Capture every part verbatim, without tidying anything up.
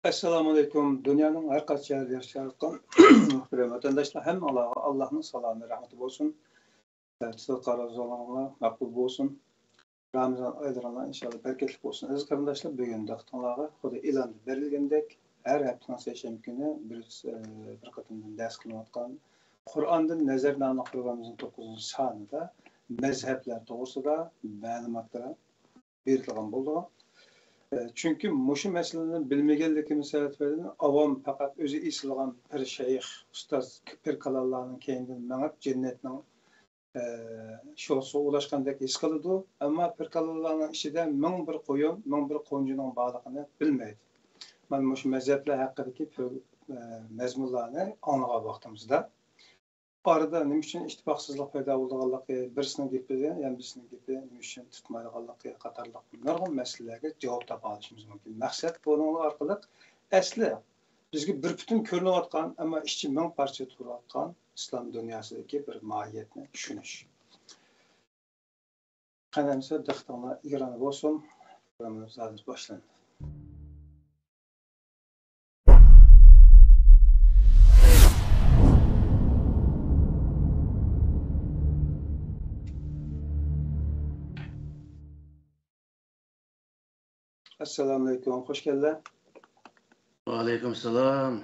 ئەسسالامۇئەلەيكۇم. دۇنيانىڭ ھەر قايسى يەرلىرىدە ياشاۋاتقان مۇھتەرەم ۋەتەنداشلار، ھەممىڭلارغا ئاللاھنىڭ سالامى، رەھمىتى بولسۇن. تۇتقان روزىلىرىڭلار مەقبۇل بولسۇن. رامىزان ئايلىرىڭلار ئىنشاللا بەرىكەتلىك بولسۇن. ئەزىز قېرىنداشلار، بۈگۈن دىققىتىڭلارغا خۇددى ئېلان بېرىلگەندەك، ھەر ھەپتىنىڭ سەيشەنبە كۈنى بىر، ئە، بىر قېتىمدىن دەرس قىلىنىۋاتقان قۇرئاندىن نەزەر ناملىق پروگراممىمىزنىڭ توققۇزىنچى سانىدا مەزھەپلەر توغرىسىدا مەلۇماتلار بېرىدىغان بولىدۇ. ئە، چۈنكى مۇشۇ مەسىلىنى بىلمىگەنلىكىمىز سەۋەبىدىن ئاۋام پەقەت ئۆزى ئېسىلغان پىر شەيخ، ئۇستاز، پىر كالانلارنىڭ كەينىدىن مېڭىپ، جەننەتنىڭ، ئە، شولىسىغا ئۇلاشقاندەك ھېس قىلىدۇ. ئەمما پىر كالانلارنىڭ ئىچىدە مىڭ بىر قويۇن، مىڭ بىر قونچىنىڭ بارلىقىنى بىلمەيدۇ. مانا مۇشۇ مەزھەپلەر ھەققىدىكى پىر-، ئە، مەزمۇنلارنى ئاڭلىغان ۋاقتىمىزدا، ئارىدا نېمە ئۈچۈن ئىتتىپاقسىزلىق پەيدا بولىدىغانلىقى، بىرسىنىڭ گېپىنى يەنە بىرسىنىڭ گېپى نېمە ئۈچۈن تۇتمايدىغانلىقى قاتارلىق نۇرغۇن مەسىلىلەرگە جاۋاب تاپالىشىمىز مۇمكىن. مەقسەت بۇنىڭ ئارقىلىق ئەسلى بىزگە بىر پۈتۈن كۆرۈنۈۋاتقان، ئەمما ئىچى مىڭ پارچە تۇرۇۋاتقان ئىسلام دۇنياسىدىكى بىر ماھىيەتنى چۈشىنىش. قېنى ئەمىسە، دىققىتىڭلار ئېكراندا بولسۇن. پروگراممىمىز ھازىر باشلاندى. ئەسسالامۇئەلەيكۇم، خوش كەلدىلەر. ۋەئەلەيكۇم ئەسسالام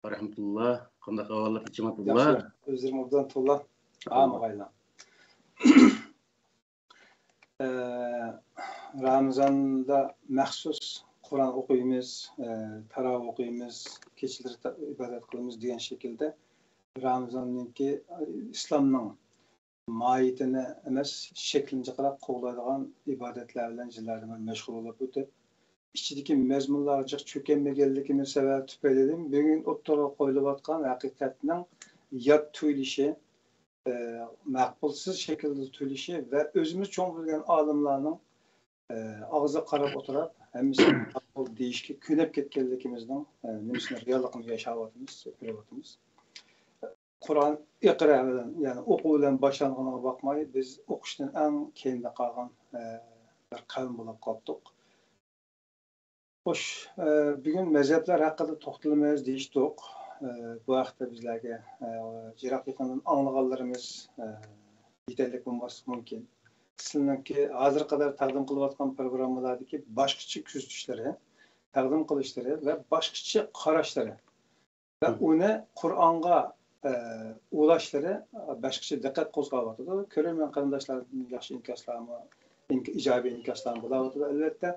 ۋە رەھمەتۇللا. قانداق ئەھۋاللار، تىنچمۇ؟ ياخشى، ئۆزلىرىڭ ئوبدان تولا. ئامىغايلا. ئە، رامىزاندا مەخسۇس قۇرئان ئوقۇيمىز، ئە، تاراۋىھ ئوقۇيمىز، كېچىلىرى تا-، ئىبادەت قىلىمىز دېگەن شەكىلدە رامىزاننىڭكى، ئە، ئىسلامنىڭ ماھىيىتىنى ئەمەس، شەكلىنى جىقراق قوغدايدىغان ئىبادەتلەر بىلەن يىللاردىن بېرى مەشغۇل بولۇپ ئۆتۈپ، ئىچىدىكى مەزمۇنلارغا جىق چۆكەلمىگەنلىكىمىز سەۋەبى تۈپەيلىدىن بۈگۈن ئوتتۇرىغا قويۇلۇۋاتقان ھەقىقەتنىڭ يات تۇيۇلۇشى، ئە، مەقبۇلسىز شەكىلدە تۇيۇلۇشى ۋە ئۆزىمىز چوڭ بىلگەن ئالىملارنىڭ، ئە، ئاغزىغا قاراپ ئولتۇرۇپ، ھەممىسىنى ماقۇل دېيىشكە كۆنۈپ كەتكەنلىكىمىزنىڭ، ئە، نېمىسىنى، رېئاللىقىنى ياشاۋاتىمىز، كۆرۈۋاتىمىز. قۇرئان ئىقرا بىلەن، يەنى ئوقۇ بىلەن باشلانغىنىغا باقماي، بىز ئوقۇشتىن ئەڭ كەينىدە قالغان، ئە، بىر قەۋم بولۇپ قاپتۇق. خوش، ئە، بۈگۈن مەزھەپلەر ھەققىدە توختىلىمىز دېيىشتۇق. ئە، بۇ ھەقتە بىزلەرگە، ئە، يىراق يېقىندىن ئاڭلىغانلىرىمىز، ئە، يېتەرلىك بولماسلىقى مۇمكىن. سىلەرنىڭكى ھازىرغا قەدەر تەقدىم قىلىۋاتقان پروگراممىلاردىكى باشقىچە كۆزىتىشلىرى، تەقدىم قىلىشلىرى ۋە باشقىچە قاراشلىرى ۋە ئۇنى قۇرئانغا، ئە، ئۇلاشلىرى باشقىچە دىققەت قوزغاۋاتىدۇ. كۆرۈرمەن قېرىنداشلاردىن ياخشى ئىنكاسلارمۇ، ئىنك-، ئىجابىي ئىنكاسلارمۇ بولاۋاتىدۇ، ئەلۋەتتە.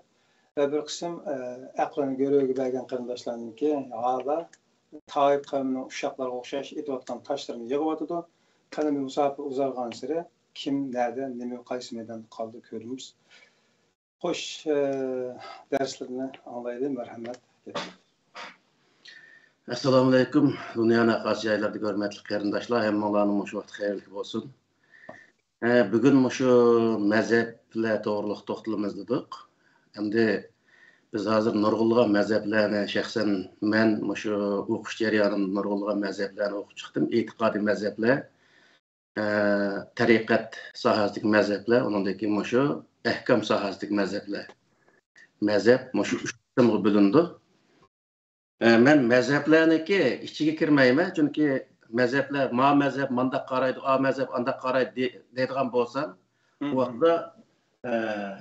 ۋە بىر قىسىم، ئە، ئەقلىنى گۆرۈگە بەرگەن قېرىنداشلارنىڭكى ھالا تائىپ قەۋمىنىڭ ئۇششاقلارغا ئوخشاش ئېتىۋاتقان تاشلىرىنى يىغىۋاتىدۇ. قېنى، مۇساپىر ئۇزارغانسېرى كىم نەدە، نېمە، قايسى مەيداندا قالىدۇ، كۆرىمىز. خوش، ئە، دەرسلىرىنى ئاڭلايلى، مەرھەمەت. ئەسسالامۇئەلەيكۇم، دۇنيانىڭ ھەر قايسى جايلىرىدىكى ھۆرمەتلىك قېرىنداشلار، ھەممىڭلارنىڭ مۇشۇ ۋاقتى خەيرلىك بولسۇن. ئە، بۈگۈن مۇشۇ مەزھەپلەر توغرۇلۇق توختىلىمىز دېدۇق. ئەمدى بىز ھازىر نۇرغۇنلىغان مەزھەپلەرنى، شەخسەن مەن مۇشۇ ئوقۇش جەريانىدا نۇرغۇنلىغان مەزھەپلەرنى ئوقۇپ چىقتىم. ئېتىقادىي مەزھەپلەر، ئە، تەرىقەت ساھەسىدىكى مەزھەپلەر، ئۇنىڭدىن كېيىن مۇشۇ ئەھكام ساھەسىدىكى مەزھەپلەر. مەزھەپ مۇشۇ ئۈچ قىسىمغا بۆلۈنىدۇ. ئە، مەن مەزھەپلەرنىڭكى ئىچىگە كىرمەيمەن، چۈنكى مەزھەپلەر، ما مەزھەپ مانداق قارايدۇ، ئا مەزھەپ ئانداق قارايدۇ دې-، دەيدىغان بولسام، ئۇ ۋاقىتتا، ئە،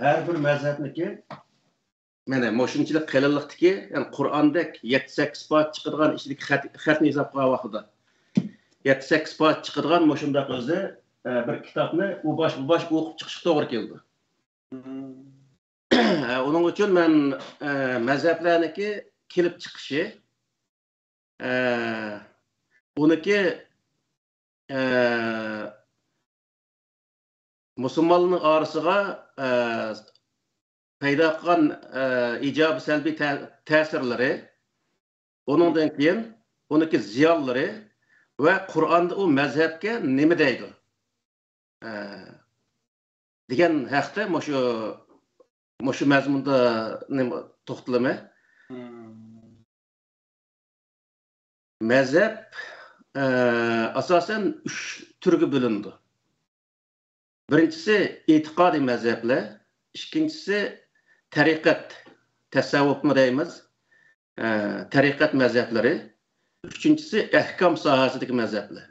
ھەر بىر مەزھەپنىڭكى، مانا مۇشۇنچىلىك قېلىنلىقتىكى، يەنى قۇرئاندەك يەتتە سەككىز پارچە چىقىدىغان ئىچىدىكى خەت، خەتنى ھېسابقا ئالغان ۋاقتىدا، يەتتە سەككىز پارچە چىقىدىغان مۇشۇنداق ئۆزى، ئە، بىر كىتابنى ئۇ باش، بۇ باش ئوقۇپ چىقىشقا توغرا كېلىدۇ. ئۇنىڭ ئۈچۈن مەن، ئە، مەزھەپلەرنىڭكى كېلىپ چىقىشى، ئە، ئۇنىڭكى، ئە، مۇسۇلمانلارنىڭ ئارىسىغا، ئە، پەيدا قىلغان، ئە، ئىجابىي سەلبىي تە-، تەسىرلىرى، ئۇنىڭدىن كېيىن ئۇنىڭكى زىيانلىرى ۋە قۇرئاندا ئۇ مەزھەپكە نېمە دەيدۇ؟ ئە، دېگەن ھەقتە مۇشۇ، مۇشۇ مەزمۇندا نېمە توختىلىمەن. مەزھەپ، ئە، ئاساسەن ئۈچ تۈرگە بۆلۈنىدۇ. بىرىنچىسى ئېتىقادىي مەزھەپلەر، ئىككىنچىسى تەرىقەت، تەسەۋۋۇپمۇ دەيمىز. ئە، تەرىقەت مەزھەپلىرى، ئۈچىنچىسى ئەھكام ساھەسىدىكى مەزھەپلەر.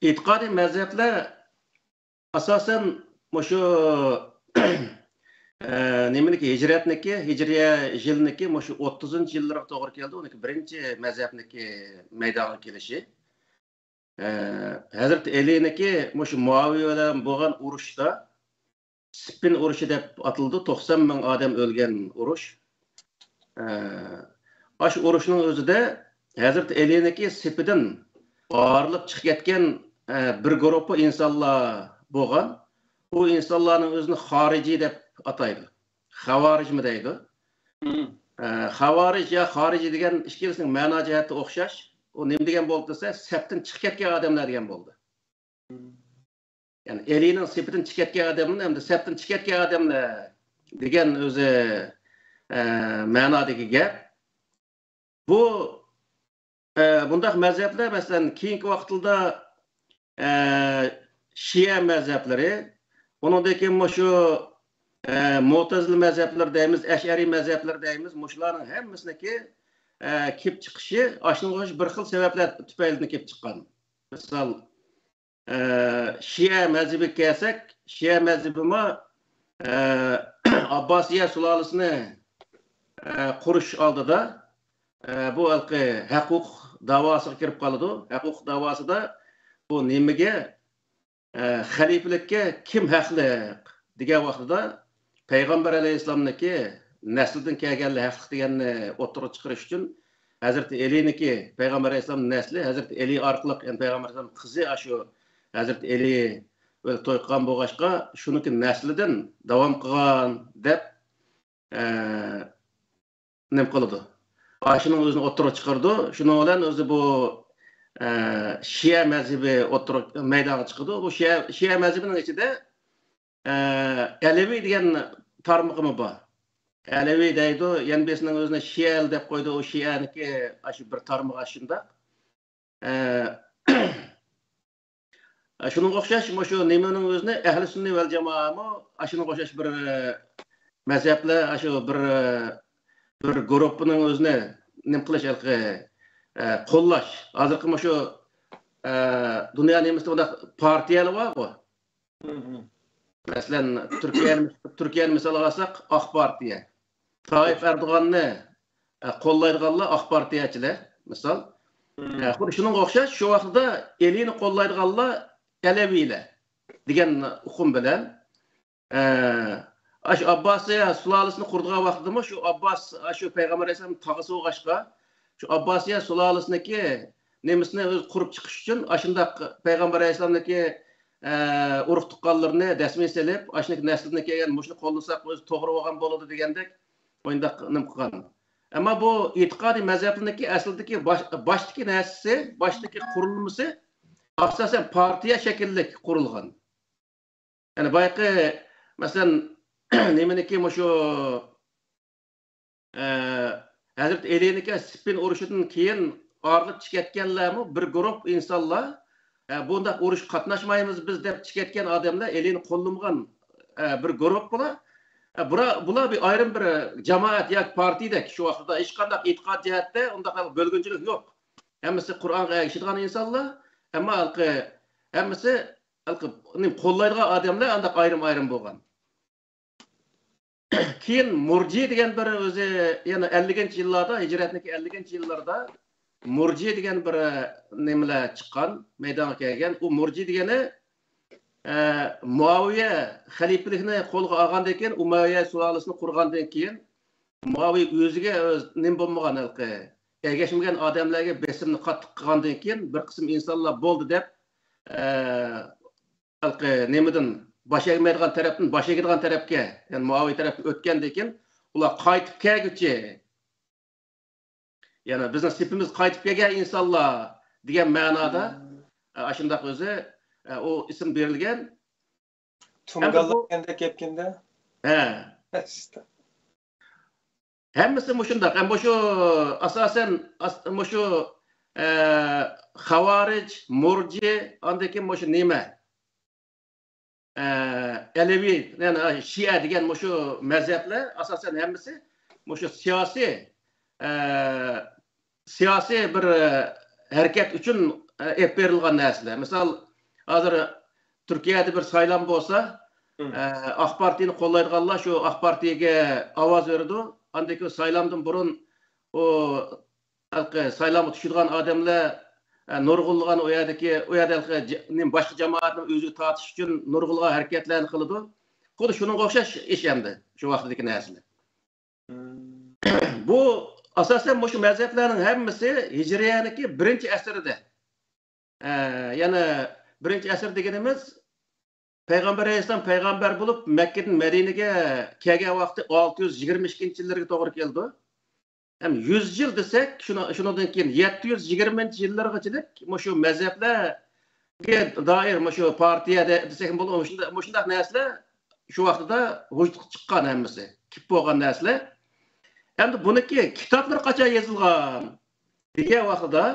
ئېتىقادىي مەزھەپلەر ئاساسەن مۇشۇ، ئە، نېمىنىكى، ھىجرەتنىكى، ھىجرىيە يىلىنىكى مۇشۇ ئوتتۇزىنچى يىللىرىغا توغرا كەلدى، ئۇنىڭكى بىرىنچى مەزھەپنىكى مەيدانغا كېلىشى. ئە، ھەزرىتى ئەلىنىكى مۇشۇ مۇئاۋىيە بىلەن بولغان ئۇرۇشتا، سىپپىن ئۇرۇشى دەپ ئاتىلىدۇ، توقسان مىڭ ئادەم ئۆلگەن ئۇرۇش. ئە، ئاشۇ ئۇرۇشنىڭ ئۆزىدە ھەزرىتى ئەلىنىكى سېپىدىن ئايرىلىپ چىقىپ كەتكەن، ئە، بىر گۇرۇپپا ئىنسانلار بولغان. ئۇ ئىنسانلارنىڭ ئۆزىنى خارىجىي دەپ ئاتايدۇ. خاۋارىجمۇ دەيدۇ. مم. ئە، خاۋارىج يا خارىجىي دېگەن ئىككىلىسىنىڭ مەنا جەھەتتە ئوخشاش. ئۇ نېمە دېگەن بولدى دېسە، سەپتىن چىقىپ كەتكەن ئادەملەر دېگەن بولدى. مم. يەنى ئەلىنىڭ سېپىدىن چىقىپ كەتكەن ئادەملەر ھەمدە سەپتىن چىقىپ كەتكەن ئادەملەر دېگەن ئۆزى، ئە، مەنادىكى گەپ. بۇ، ئە، بۇنداق مەزھەپلەر، مەسىلەن، كېيىنكى ۋاقىتلاردا، ئە، شىئە مەزھەپلىرى، ئۇنىڭدىن كېيىن مۇشۇ، ئە، مۇتەزىلە مەزھەپلىرى دەيمىز، ئەشئەرىي مەزھەپلىرى دەيمىز، مۇشۇلارنىڭ ھەممىسىنىڭكى، ئە، كېلىپ چىقىشى ئاشۇنىڭغا ئوخشاش بىر خىل سەۋەبلەر تۈپەيلىدىن كېلىپ چىققان. مىسال، ئە، شىئە مەزھىپىگە كەلسەك، شىئە مەزھىپىمۇ، ئە، ئابباسىيە سۇلالىسىنى، ئە، قۇرۇش ئالدىدا، ئە، بۇ ھېلىقى ھەق-ھوقۇق داۋاسىغا كىرىپ قالىدۇ. ھەق-ھوقۇق داۋاسىدا بۇ نېمىگە، ئە، خەلىپىلىككە كىم ھەقلىق دېگەن ۋاقتىدا، پەيغەمبەر ئەلەيھىسسالامنىڭكى نەسلىدىن كەلگەنلەر ھەقلىق دېگەننى ئوتتۇرىغا چىقىرىش ئۈچۈن، ھەزرىتى ئەلىنىڭكى، پەيغەمبەر ئەلەيھىسسالامنىڭ نەسلى، ھەزرىتى ئەلى ئارقىلىق، يەنى پەيغەمبەر ئەلەيھىسسالامنىڭ قىزى ئاشۇ ھەزرىتى ئەلى بىلەن توي قىلغان بولغاچقا، شۇنىڭكى نەسلىدىن داۋام قىلغان دەپ، ئە، نېمە قىلىدۇ؟ ئاشۇنىڭ ئۆزىنى ئوتتۇرىغا چىقىرىدۇ. شۇنىڭ بىلەن ئۆزى بۇ، ئە، شىئە مەزھىپى ئوتتۇرا مەيدانغا چىقىدۇ. بۇ شىئە، شىئە مەزھىپىنىڭ ئىچىدە، ئە، ئەلەۋى دېگەن تارمىقىمۇ بار. ئەلەۋى دەيدۇ، يەنە بىرسىنىڭ ئۆزىنى شىئەل دەپ قويىدۇ. ئۇ شىئەنىكى ئاشۇ بىر تارمىقى شۇنداق. ئە، شۇنىڭغا ئوخشاش مۇشۇ نېمىنىڭ ئۆزىنى ئەھلى سۈننە ۋەل جامائەمۇ ئاشۇنىڭغا ئوخشاش بىر، ئە، مەزھەپلەر، ئاشۇ بىر، ئە، بىر گۇرۇپپىنىڭ ئۆزىنى نېمە قىلىش ھېلىقى، ئە، قوللاش. ھازىرقى مۇشۇ، ئە، دۇنيا نېمىسىدە بۇنداق پارتىيەلەر بارغۇ. مم. مەسىلەن، تۈركىيەنى، تۈركىيەنى مىسالغا ئالساق، ئاق پارتىيە. تايىپ ئەردوغاننى، ئە، قوللايدىغانلار ئاق پارتىيەچىلەر، مىسال. مم. ئە، خۇددى شۇنىڭغا ئوخشاش، شۇ ۋاقىتتا ئەلىنى قوللايدىغانلار ئەلەۋىيلەر دېگەن ئۇقۇم بىلەن، ئە، ئاشۇ ئابباسىيە سۇلالىسىنى قۇرىدىغان ۋاقتىدىمۇ شۇ ئابباس، ئاشۇ پەيغەمبەر ئەلەيھىسسالام تاغىسى بولغاچقا، شۇ ئابباسىيە سۇلالىسىنىڭكى نېمىسىنى ئۆزى قۇرۇپ چىقىش ئۈچۈن، ئاشۇنداق پەيغەمبەر ئەلەيھىسسالامنىڭكى، ئە، ئۇرۇق-تۇغقانلىرىنى دەسمىگە سېلىپ، ئاشۇنىڭكى نەسلىدىن كەلگەن مۇشۇنى قوللىساق ئۆزى توغرا بولغان بولىدۇ دېگەندەك، ئۇنداق نېمە قىلغان. ئەمما بۇ ئېتىقادىي مەزھەپلەرنىڭكى ئەسلىدىكى باش-، باشتىكى نەرسىسى، باشتىكى قۇرۇلمىسى ئاساسەن پارتىيە شەكىللىك قۇرۇلغان. يەنى بايىقى، مەسىلەن، نېمىنىكى مۇشۇ، ئە، ھەزرىتى ئەلىنىڭكى سىپپىن ئۇرۇشىدىن كېيىن ئايرىلىپ چىقىۋەتكەنلەرمۇ بىر گۇرۇپ ئىنسانلار، ئە، بۇنداق ئۇرۇشقا قاتناشمايمىز بىز دەپ چىقىۋەتكەن ئادەملەر، ئەلىنى قوللىمىغان، ئە، بىر گۇرۇپپىلار. ئە، بۇلار، بۇلار بىر ئايرىم بىر جامائەت ياكى پارتىيىدەك شۇ ۋاقىتتا. ھېچقانداق ئېتىقاد جەھەتتە ئۇنداق بۆلگۈنچىلىك يوق. ھەممىسى قۇرئانغا ئەگىشىدىغان ئىنسانلار، ئەمما ھېلىقى ھەممىسى ھېلىقى نېمە قوللايدىغان ئادەملەر ئانداق ئايرىم-ئايرىم بولغان. كېيىن مۇرجى دېگەن بىر ئۆزى يەنە ئەللىكىنچى يىللاردا، ھىجرەتنىڭكى ئەللىكىنچى يىللىرىدا مۇرجى دېگەن بىر نېمىلەر چىققان، مەيدانغا كەلگەن. ئۇ مۇرجى دېگىنى، ئە، مۇئاۋىيە خەلىپىلىكنى قولغا ئالغاندىن كېيىن، ئۇمەييە سۇلالىسىنى قۇرغاندىن كېيىن، مۇئاۋىيە ئۆزىگە ئۆز نېمە بولمىغان ھېلىقى، ئەگەشمىگەن ئادەملەرگە بېسىمنى قاتتىق قىلغاندىن كېيىن، بىر قىسىم ئىنسانلار بولدى دەپ، ئە، ھېلىقى نېمىدىن باش ئەگمەيدىغان تەرەپتىن باش ئەگىدىغان تەرەپكە، يەنى مۇئاۋىيە تەرەپكە ئۆتكەندىن كېيىن، ئۇلار قايتىپ كەلگۈچى، يەنى بىزنىڭ سېپىمىزگە قايتىپ كەلگەن ئىنسانلار دېگەن مەنادا، مم. ئە، ئاشۇنداق ئۆزى، ئە، ئۇ ئىسىم بېرىلگەن. تۇڭگانلار ئەمدى بۇ دېگەندەك گەپكەندە. ھە. ئەستە. ھەممىسى مۇشۇنداق. ھەم مۇشۇ ئاساسەن ئاس-، مۇشۇ، ئە، خاۋارىج، مۇرجى، ئاندىن كېيىن مۇشۇ نېمە؟ ئە، ئەلەۋى، يەنى شىئە دېگەن مۇشۇ مەزھەپلەر ئاساسەن ھەممىسى مۇشۇ سىياسىي، ئە، سىياسىي بىر، ئە، ھەرىكەت ئۈچۈن، ئە، ئېلىپ بېرىلغان نەرسىلەر. مىسال، ھازىر تۈركىيەدە بىر سايلام بولسا، ئە، ئاق پارتىيىنى قوللايدىغانلار شۇ ئاق پارتىيىگە ئاۋاز بېرىدۇ. ئاندىن كېيىن سايلامدىن بۇرۇن ئۇ ھېلىقى سايلامغا چۈشىدىغان ئادەملەر، ئە، نۇرغۇنلىغان ئۇ يەردىكى، ئۇ يەردە ھېلىقى جا-، نېمە، باشقا جامائەتنى ئۆزىگە تارتىش ئۈچۈن نۇرغۇنلىغان ھەرىكەتلەرنى قىلىدۇ. خۇددى شۇنىڭغا ئوخشاش ئىش ئەمدى شۇ ۋاقىتتىكى نەرسىلەر. بۇ ئاساسەن مۇشۇ مەزھەپلەرنىڭ ھەممىسى ھىجرىيەنىڭكى بىرىنچى ئەسىرىدە. ئە، يەنى بىرىنچى ئەسىر دېگىنىمىز پەيغەمبەر ئەلەيھىسسالام پەيغەمبەر بولۇپ مەككىدىن مەدىنىگە كەلگەن ۋاقتى ئالتە يۈز يىگىرمە ئىككىنچى يىللىرىغا توغرا كېلىدۇ. ھەم يۈز يىل دېسەك، شۇنىڭ، شۇنىڭدىن كېيىن يەتتە يۈز يىگىرمىنچى يىللىرىغىچىلىك مۇشۇ مەزھەپلەرگە دائىر مۇشۇ پارتىيە دە-، دېسەكمۇ بولىدۇ، مۇشۇنداق، مۇشۇنداق نەرسىلەر شۇ ۋاقتىدا ۋۇجۇدقا چىققان ھەممىسى، كېلىپ بولغان نەرسىلەر. ئەمدى بۇنىڭكى كىتابلىرى قاچان يېزىلغان دېگەن ۋاقتىدا،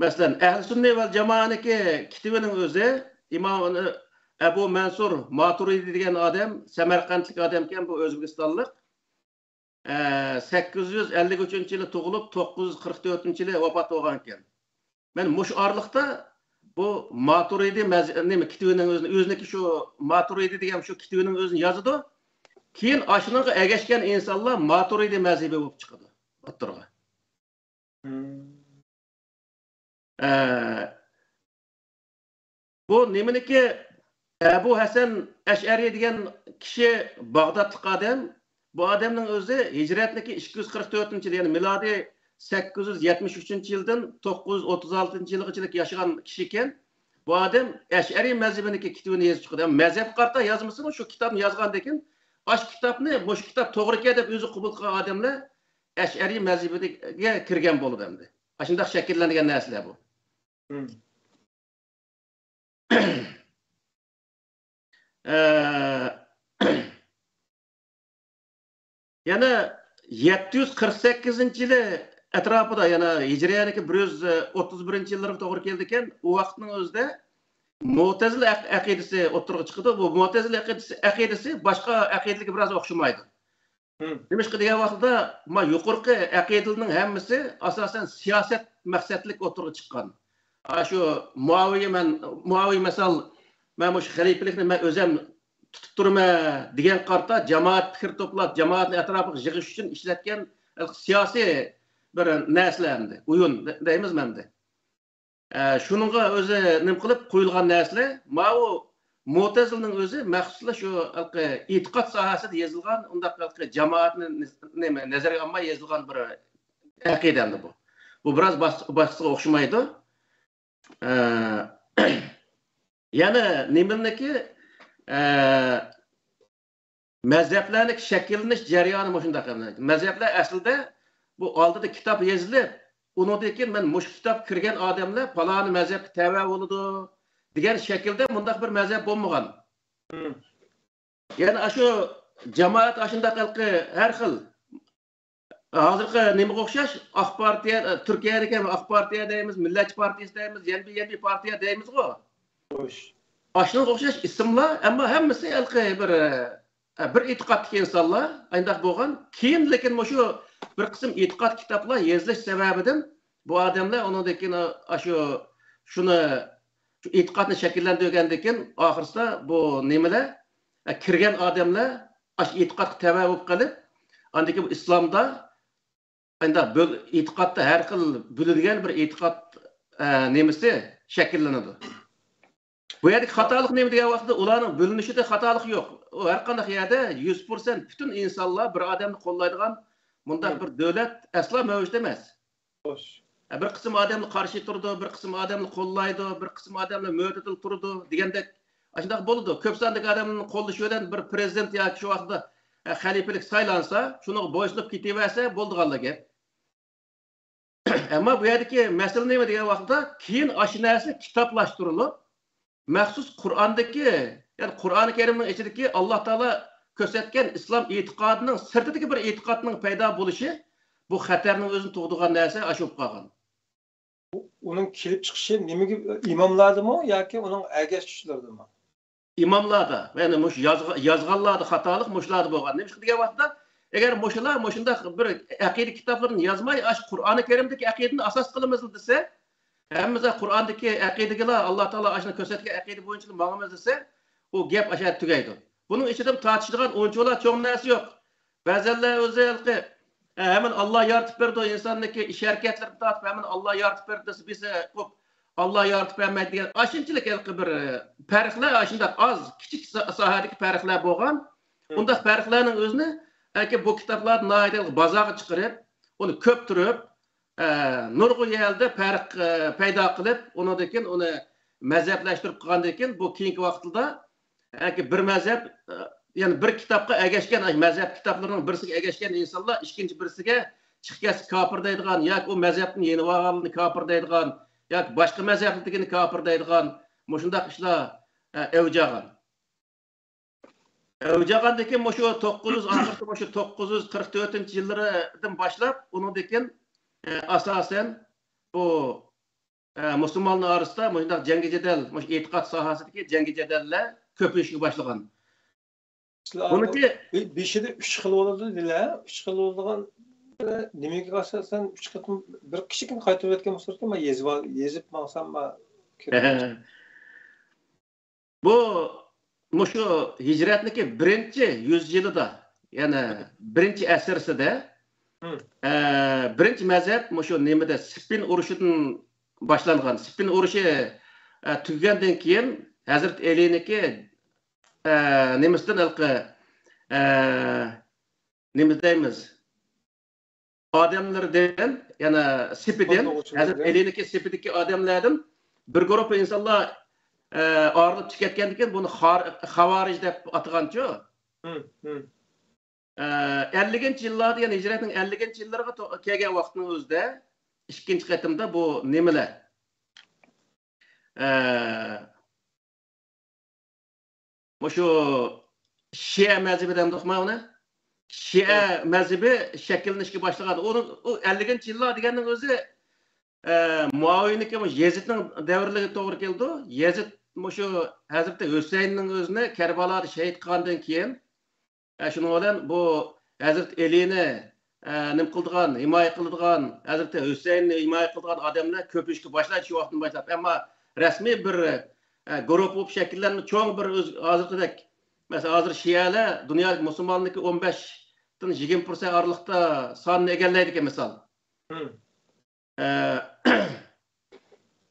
مەسىلەن، ئەھلى سۈننە ۋەل جامائەنىڭكى كىتىۋىنىڭ ئۆزى ئىمام ئەبۇ مەنسۇر ماتۇرىدى دېگەن ئادەم، سەمەرقەنتلىك ئادەمكەن، بۇ ئۆزبېكىستانلىق. ئە، سەككىز يۈز ئەللىك ئۈچىنچى يىلى تۇغۇلۇپ، توققۇز يۈز قىرىق تۆتىنچى يىلى ۋاپات بولغانىكەن. مەن مۇشۇ ئارىلىقتا بۇ ماتۇرىدى مەز-، نېمە، كىتىۋىنىڭ ئۆزىنى، ئۆزىنىڭكى شۇ ماتۇرىدى دېگەن شۇ كىتىۋىنىڭ ئۆزىنى يازىدۇ. كېيىن ئاشۇنىڭغا ئەگەشكەن ئىنسانلار ماتۇرىدى مەزھىپى بولۇپ چىقىدۇ ئوتتۇرىغا. ئە، بۇ نېمىنىكى؟ ئەبۇ ھەسەن ئەشئەرى دېگەن كىشى باغدادلىق ئادەم. بۇ ئادەمنىڭ ئۆزى ھىجرەتنىكى ئىككى يۈز قىرىق تۆتىنچى يىل، يەنى مىلادىي سەككىز يۈز يەتمىش ئۈچىنچى يىلدىن توققۇز يۈز ئوتتۇز ئالتىنچى يىلغىچىلىك ياشىغان كىشىكەن. بۇ ئادەم ئەشئەرىي مەزھىپىنىڭكى كىتابىنى يېزىپ چىقىدۇ. مەزھەپكە قارىتا يازمىسىمۇ، شۇ كىتابنى يازغاندىن كېيىن، ئاشۇ كىتابنى مۇشۇ كىتاب توغرىكەن دەپ ئۆزى قوبۇل قىلغان ئادەملەر ئەشئەرىي مەزھىپىگە كىرگەن بولىدۇ ئەمدى. ئاشۇنداق شەكىللەنگەن نەرسىلەر بۇ. ئە، يەنە يەتتە يۈز قىرىق سەككىزىنچى يىلى ئەتراپىدا، يەنە ھىجرىيەنىڭكى بىر يۈز ئوتتۇز بىرىنچى يىللىرىغا توغرا كېلىدىكەن، ئۇ ۋاقىتنىڭ ئۆزىدە مۇئتەزىلە ئەق-، ئەقىدىسى ئوتتۇرىغا چىقىدۇ. بۇ مۇئتەزىلە ئەقىدىسى، ئەقىدىسى باشقا ئەقىدىلەرگە بىراز ئوخشىمايدۇ. نېمىشقا دېگەن ۋاقتىدا، ما يۇقىرىقى ئەقىدىلەرنىڭ ھەممىسى ئاساسەن سىياسەت مەقسەتلىك ئوتتۇرىغا چىققان. ئاشۇ مۇئاۋىيە، مەن، مۇئاۋىيە مەسەل، مەن مۇشۇ خەلىپىلىكنى مەن ئۆزۈم تۇتۇپ تۇرىمەن دېگەن قارىتا جامائەت پىكىر توپلاپ، جامائەتنى ئەتراپىغا يىغىش ئۈچۈن ئىشلەتكەن سىياسىي بىر نەرسىلەر ئەمدى. ئويۇن دەيمىزمۇ ئەمدى؟ ئە، شۇنىڭغا ئۆزى نېمە قىلىپ قويۇلغان نەرسىلەر، ماۋۇ مۇتەزىلىنىڭ ئۆزى مەخسۇسلا شۇ ھېلىقى ئېتىقاد ساھەسىدە يېزىلغان، ئۇنداق ھېلىقى جامائەتنى نېمە، نەزەرگە ئالماي يېزىلغان بىر ئەقىدە ئەمدى بۇ. بۇ بىراز باش-، باشقىسىغا ئوخشىمايدۇ. ئە، يەنە نېمىلىكى، ئە، مەزھەپلەرنىڭ شەكىللىنىش جەريانى مۇشۇنداق. مەزھەپلەر ئەسلىدە بۇ ئالدىدا كىتاب يېزىلىپ، ئۇنىڭدىن كېيىن مەن مۇشۇ كىتاب كىرگەن ئادەملەر پالانى مەزھەپكە تەۋە بولىدۇ دېگەن شەكىلدە مۇنداق بىر مەزھەپ بولمىغان. يەنى ئاشۇ جامائەت ئاشۇنداق ھېلىقى ھەر خىل ھازىرقى نېمىگە ئوخشاش؟ ئاق پارتىيە، تۈركىيەدىكى ئاق پارتىيە دەيمىز، مىللەتچى پارتىيىسى دەيمىز، يەنە بىر، يەنە بىر پارتىيە دەيمىزغۇ. خوش. ئاشۇنىڭغا ئوخشاش ئىسىملار، ئەمما ھەممىسى ھېلىقى بىر، بىر ئېتىقادتىكى ئىنسانلار ئاينداق بولغان. كېيىن لېكىن مۇشۇ بىر قىسىم ئېتىقاد كىتابلار يېزىلىش سەۋەبىدىن بۇ ئادەملەر ئۇنىڭدىن كېيىن ئاشۇ، شۇنى، شۇ ئېتىقادنى شەكىللەندۈرگەندىن كېيىن ئاخىرسىدا بۇ نېمىلەر، كىرگەن ئادەملەر ئاشۇ ئېتىقادقا تەۋە بولۇپ قېلىپ، ئاندىن كېيىن بۇ ئىسلامدا ئاينداق بۆل-، ئېتىقادتا ھەر خىل بۆلۈنگەن بىر ئېتىقاد، ئە، نېمىسى شەكىللىنىدۇ. بۇ يەردىكى خاتالىق نېمە دېگەن ۋاقىتتا، ئۇلارنىڭ بۆلۈنۈشىدە خاتالىق يوق. ئۇ ھەر قانداق يەردە يۈز پىرسەنت پۈتۈن ئىنسانلار بىر ئادەمنى قوللايدىغان مۇنداق بىر دۆلەت ئەسلا مەۋجۇت ئەمەس. خوش. ئە، بىر قىسىم ئادەملەر قارشى تۇرىدۇ، بىر قىسىم ئادەملەر قوللايدۇ، بىر قىسىم ئادەملەر مۆتىدىل تۇرىدۇ دېگەندەك ئاشۇنداق بولىدۇ. كۆپ ساندىكى ئادەمنىڭ قوللىشى بىلەن بىر پىرېزىدېنت ياكى شۇ ۋاقىتتا، ئە، خەلىپىلىك سايلانسا، شۇنىڭغا بويسۇنۇپ كېتىۋەرسە بولىدىغانلا گەپ. ئەمما بۇ يەردىكى مەسىلە نېمە دېگەن ۋاقىتتا، كېيىن ئاشۇ نەرسە كىتابلاشتۇرۇلۇپ، مەخسۇس قۇرئاندىكى، يەنى قۇرئانى كەرىمنىڭ ئىچىدىكى ئاللا تائالا كۆرسەتكەن ئىسلام ئېتىقادىنىڭ سىرتىدىكى بىر ئېتىقادنىڭ پەيدا بولۇشى، بۇ خەتەرنىڭ ئۆزىنى تۇغدۇرغان نەرسە ئاشۇ بولۇپ قالغان. ئۇ-، ئۇنىڭ كېلىپ چىقىشى نېمىگە، ئىماملاردىمۇ ياكى ئۇنىڭ ئەگەشكۈچىلىرىدىمۇ؟ ئىماملاردا، يەنى مۇشۇ يازغا-، يازغانلاردا خاتالىق مۇشۇلاردا بولغان. نېمىشقا دېگەن ۋاقىتتا، ئەگەر مۇشۇلار مۇشۇنداق بىر ئەقىدە كىتابلىرىنى يازماي، ئاشۇ قۇرئانى كەرىمدىكى ئەقىدىنى ئاساس قىلىمىز دېسە، ھەممىسى قۇرئاندىكى ئەقىدىگىلا، ئاللا تائالا ئاشۇنى كۆرسەتكەن ئەقىدە بويىچە ماڭىمىز دېسە، ئۇ گەپ ئاشۇ يەردە تۈگەيدۇ. بۇنىڭ ئىچىدە تارتىشىدىغان ئۇنچىۋالا چوڭ نەرسە يوق. بەزەنلەر ئۆزى ھېلىقى، ئە، ھەممىنى ئاللا يارىتىپ بېرىدۇ، ئىنساننىڭكى ئىش ھەرىكەتلىرىدىن تارتىپ ھەممىنى ئاللا يارىتىپ بېرىدۇ دېسە، بىرسى قوپ، ئاللا يارىتىپ بەرمەيدۇ دېگەن ئاشۇنچىلىك ھېلىقى بىر، ئە، پەرقلەر، ئاشۇنداق ئاز، كىچىك سا-، ساھەدىكى پەرقلەر بولغان. ئۇنداق پەرقلەرنىڭ ئۆزىنى، ئەكى بۇ كىتابلارنى ناھايىتى بازارغا چىقىرىپ، ئۇنى كۆپتۈرۈپ، ئە، نۇرغۇن يەردە پەرق، ئە، پەيدا قىلىپ، ئۇنىڭدىن كېيىن ئۇنى مەزھەپلەشتۈرۈپ قىلغاندىن كېيىن، بۇ كېيىنكى ۋاقىتتا، ئەكى بىر مەزھەپ، ئە، يەنى بىر كىتابقا ئەگەشكەن، ئاشۇ مەزھەپ كىتابلىرىنىڭ بىرسىگە ئەگەشكەن ئىنسانلار ئىككىنچى بىرسىگە چىقىپ كەتسە كاپىر دەيدىغان ياكى ئۇ مەزھەپتىن يېنىۋالغانلارنى كاپىر دەيدىغان ياكى باشقا مەزھەپتىكىنى كاپىر دەيدىغان مۇشۇنداق ئىشلار، ئە، ئەۋج ئالغان. ئەۋج ئالغاندىن كېيىن مۇشۇ توققۇز يۈز، ئاخىرقى مۇشۇ توققۇز يۈز قىرىق تۆتىنچى يىللىرىدىن باشلاپ، ئۇنىڭدىن كېيىن، ئە، ئاساسەن بۇ، ئە، مۇسۇلمانلار ئارىسىدا مۇشۇنداق جەڭگى جېدەل، مۇشۇ ئېتىقاد ساھەسىدىكى جەڭگى جېدەللەر كۆپىيىشكە باشلىغان. سىلەر بۇنىڭكى بېشىدا ئۈچ خىل بولىدۇ دېدىلە. ئۈچ خىل بولىدىغان نېمىگە ئاساسەن ئۈچ قېتىم بىر كىچىككىنە قايتۇرۇۋەتكەن بولسا، مەن يېزىپ، يېزىپ ماڭسام، مەن بۇ مۇشۇ ھىجرەتنىڭكى بىرىنچى يۈز يىلىدا، يەنى بىرىنچى ئەسىرسىدە، ئە، بىرىنچى مەزھەپ مۇشۇ نېمىدە، سىپپىن ئۇرۇشىدىن باشلانغان. سىپپىن ئۇرۇشى، ئە، تۈگىگەندىن كېيىن ھەزرىتى ئەلىنىڭكى، ئە، نېمىسىدىن ھېلىقى، ئە، نېمە دەيمىز؟ ئادەملىرىدىن، يەنى سېپىدىن، ھەزرىتى ئەلىنىڭكى سېپىدىكى ئادەملەردىن بىر گۇرۇپپا ئىنسانلار، ئە، ئايرىلىپ چىقىپ كەتكەندىن كېيىن بۇنى خار-، خاۋارىج دەپ ئاتىغانچۇ؟ ئە، ئەللىكىنچى يىللاردا، يەنى ھىجرەتنىڭ ئەللىكىنچى يىللىرىغا تو-، كەلگەن ۋاقىتنىڭ ئۆزىدە ئىككىنچى قېتىمدا بۇ نېمىلەر؟ ئە، مۇشۇ شىئە مەزھىپى دەمدۇقما ئۇنى؟ شىئە مەزھىپى شەكىللىنىشكە باشلىغان. ئۇنىڭ، ئۇ ئەللىكىنچى يىللار دېگەننىڭ ئۆزى، ئە، مۇئاۋىيىنىڭكى، مۇشۇ يېزىدنىڭ دەۋرلىرىگە توغرا كېلىدۇ. يېزىد مۇشۇ ھەزرىتى ھۈسەيىننىڭ ئۆزىنى كەربالادا شېھىت قىلغاندىن كېيىن، ئە، شۇنىڭ بىلەن بۇ ھەزرىتى ئەلىنى، ئە، نېمە قىلىدىغان، ھىمايە قىلىدىغان، ھەزرىتى ھۈسەيىننى ھىمايە قىلىدىغان ئادەملەر كۆپىيىشكە باشلايدۇ شۇ ۋاقىتتىن باشلاپ. ئەمما رەسمىي بىر، ئە، گۇرۇپپا بولۇپ شەكىللەنمە-، چوڭ بىر ئۆز-، ھازىرقىدەك، مەسىلەن، ھازىر شىئەلەر دۇنيادىكى مۇسۇلمانلىرىدىكى ئون بەشتىن يىگىرمە پىرسەنت ئارىلىقتا ساننى ئىگىلەيدىكەن، مىسال. ئە،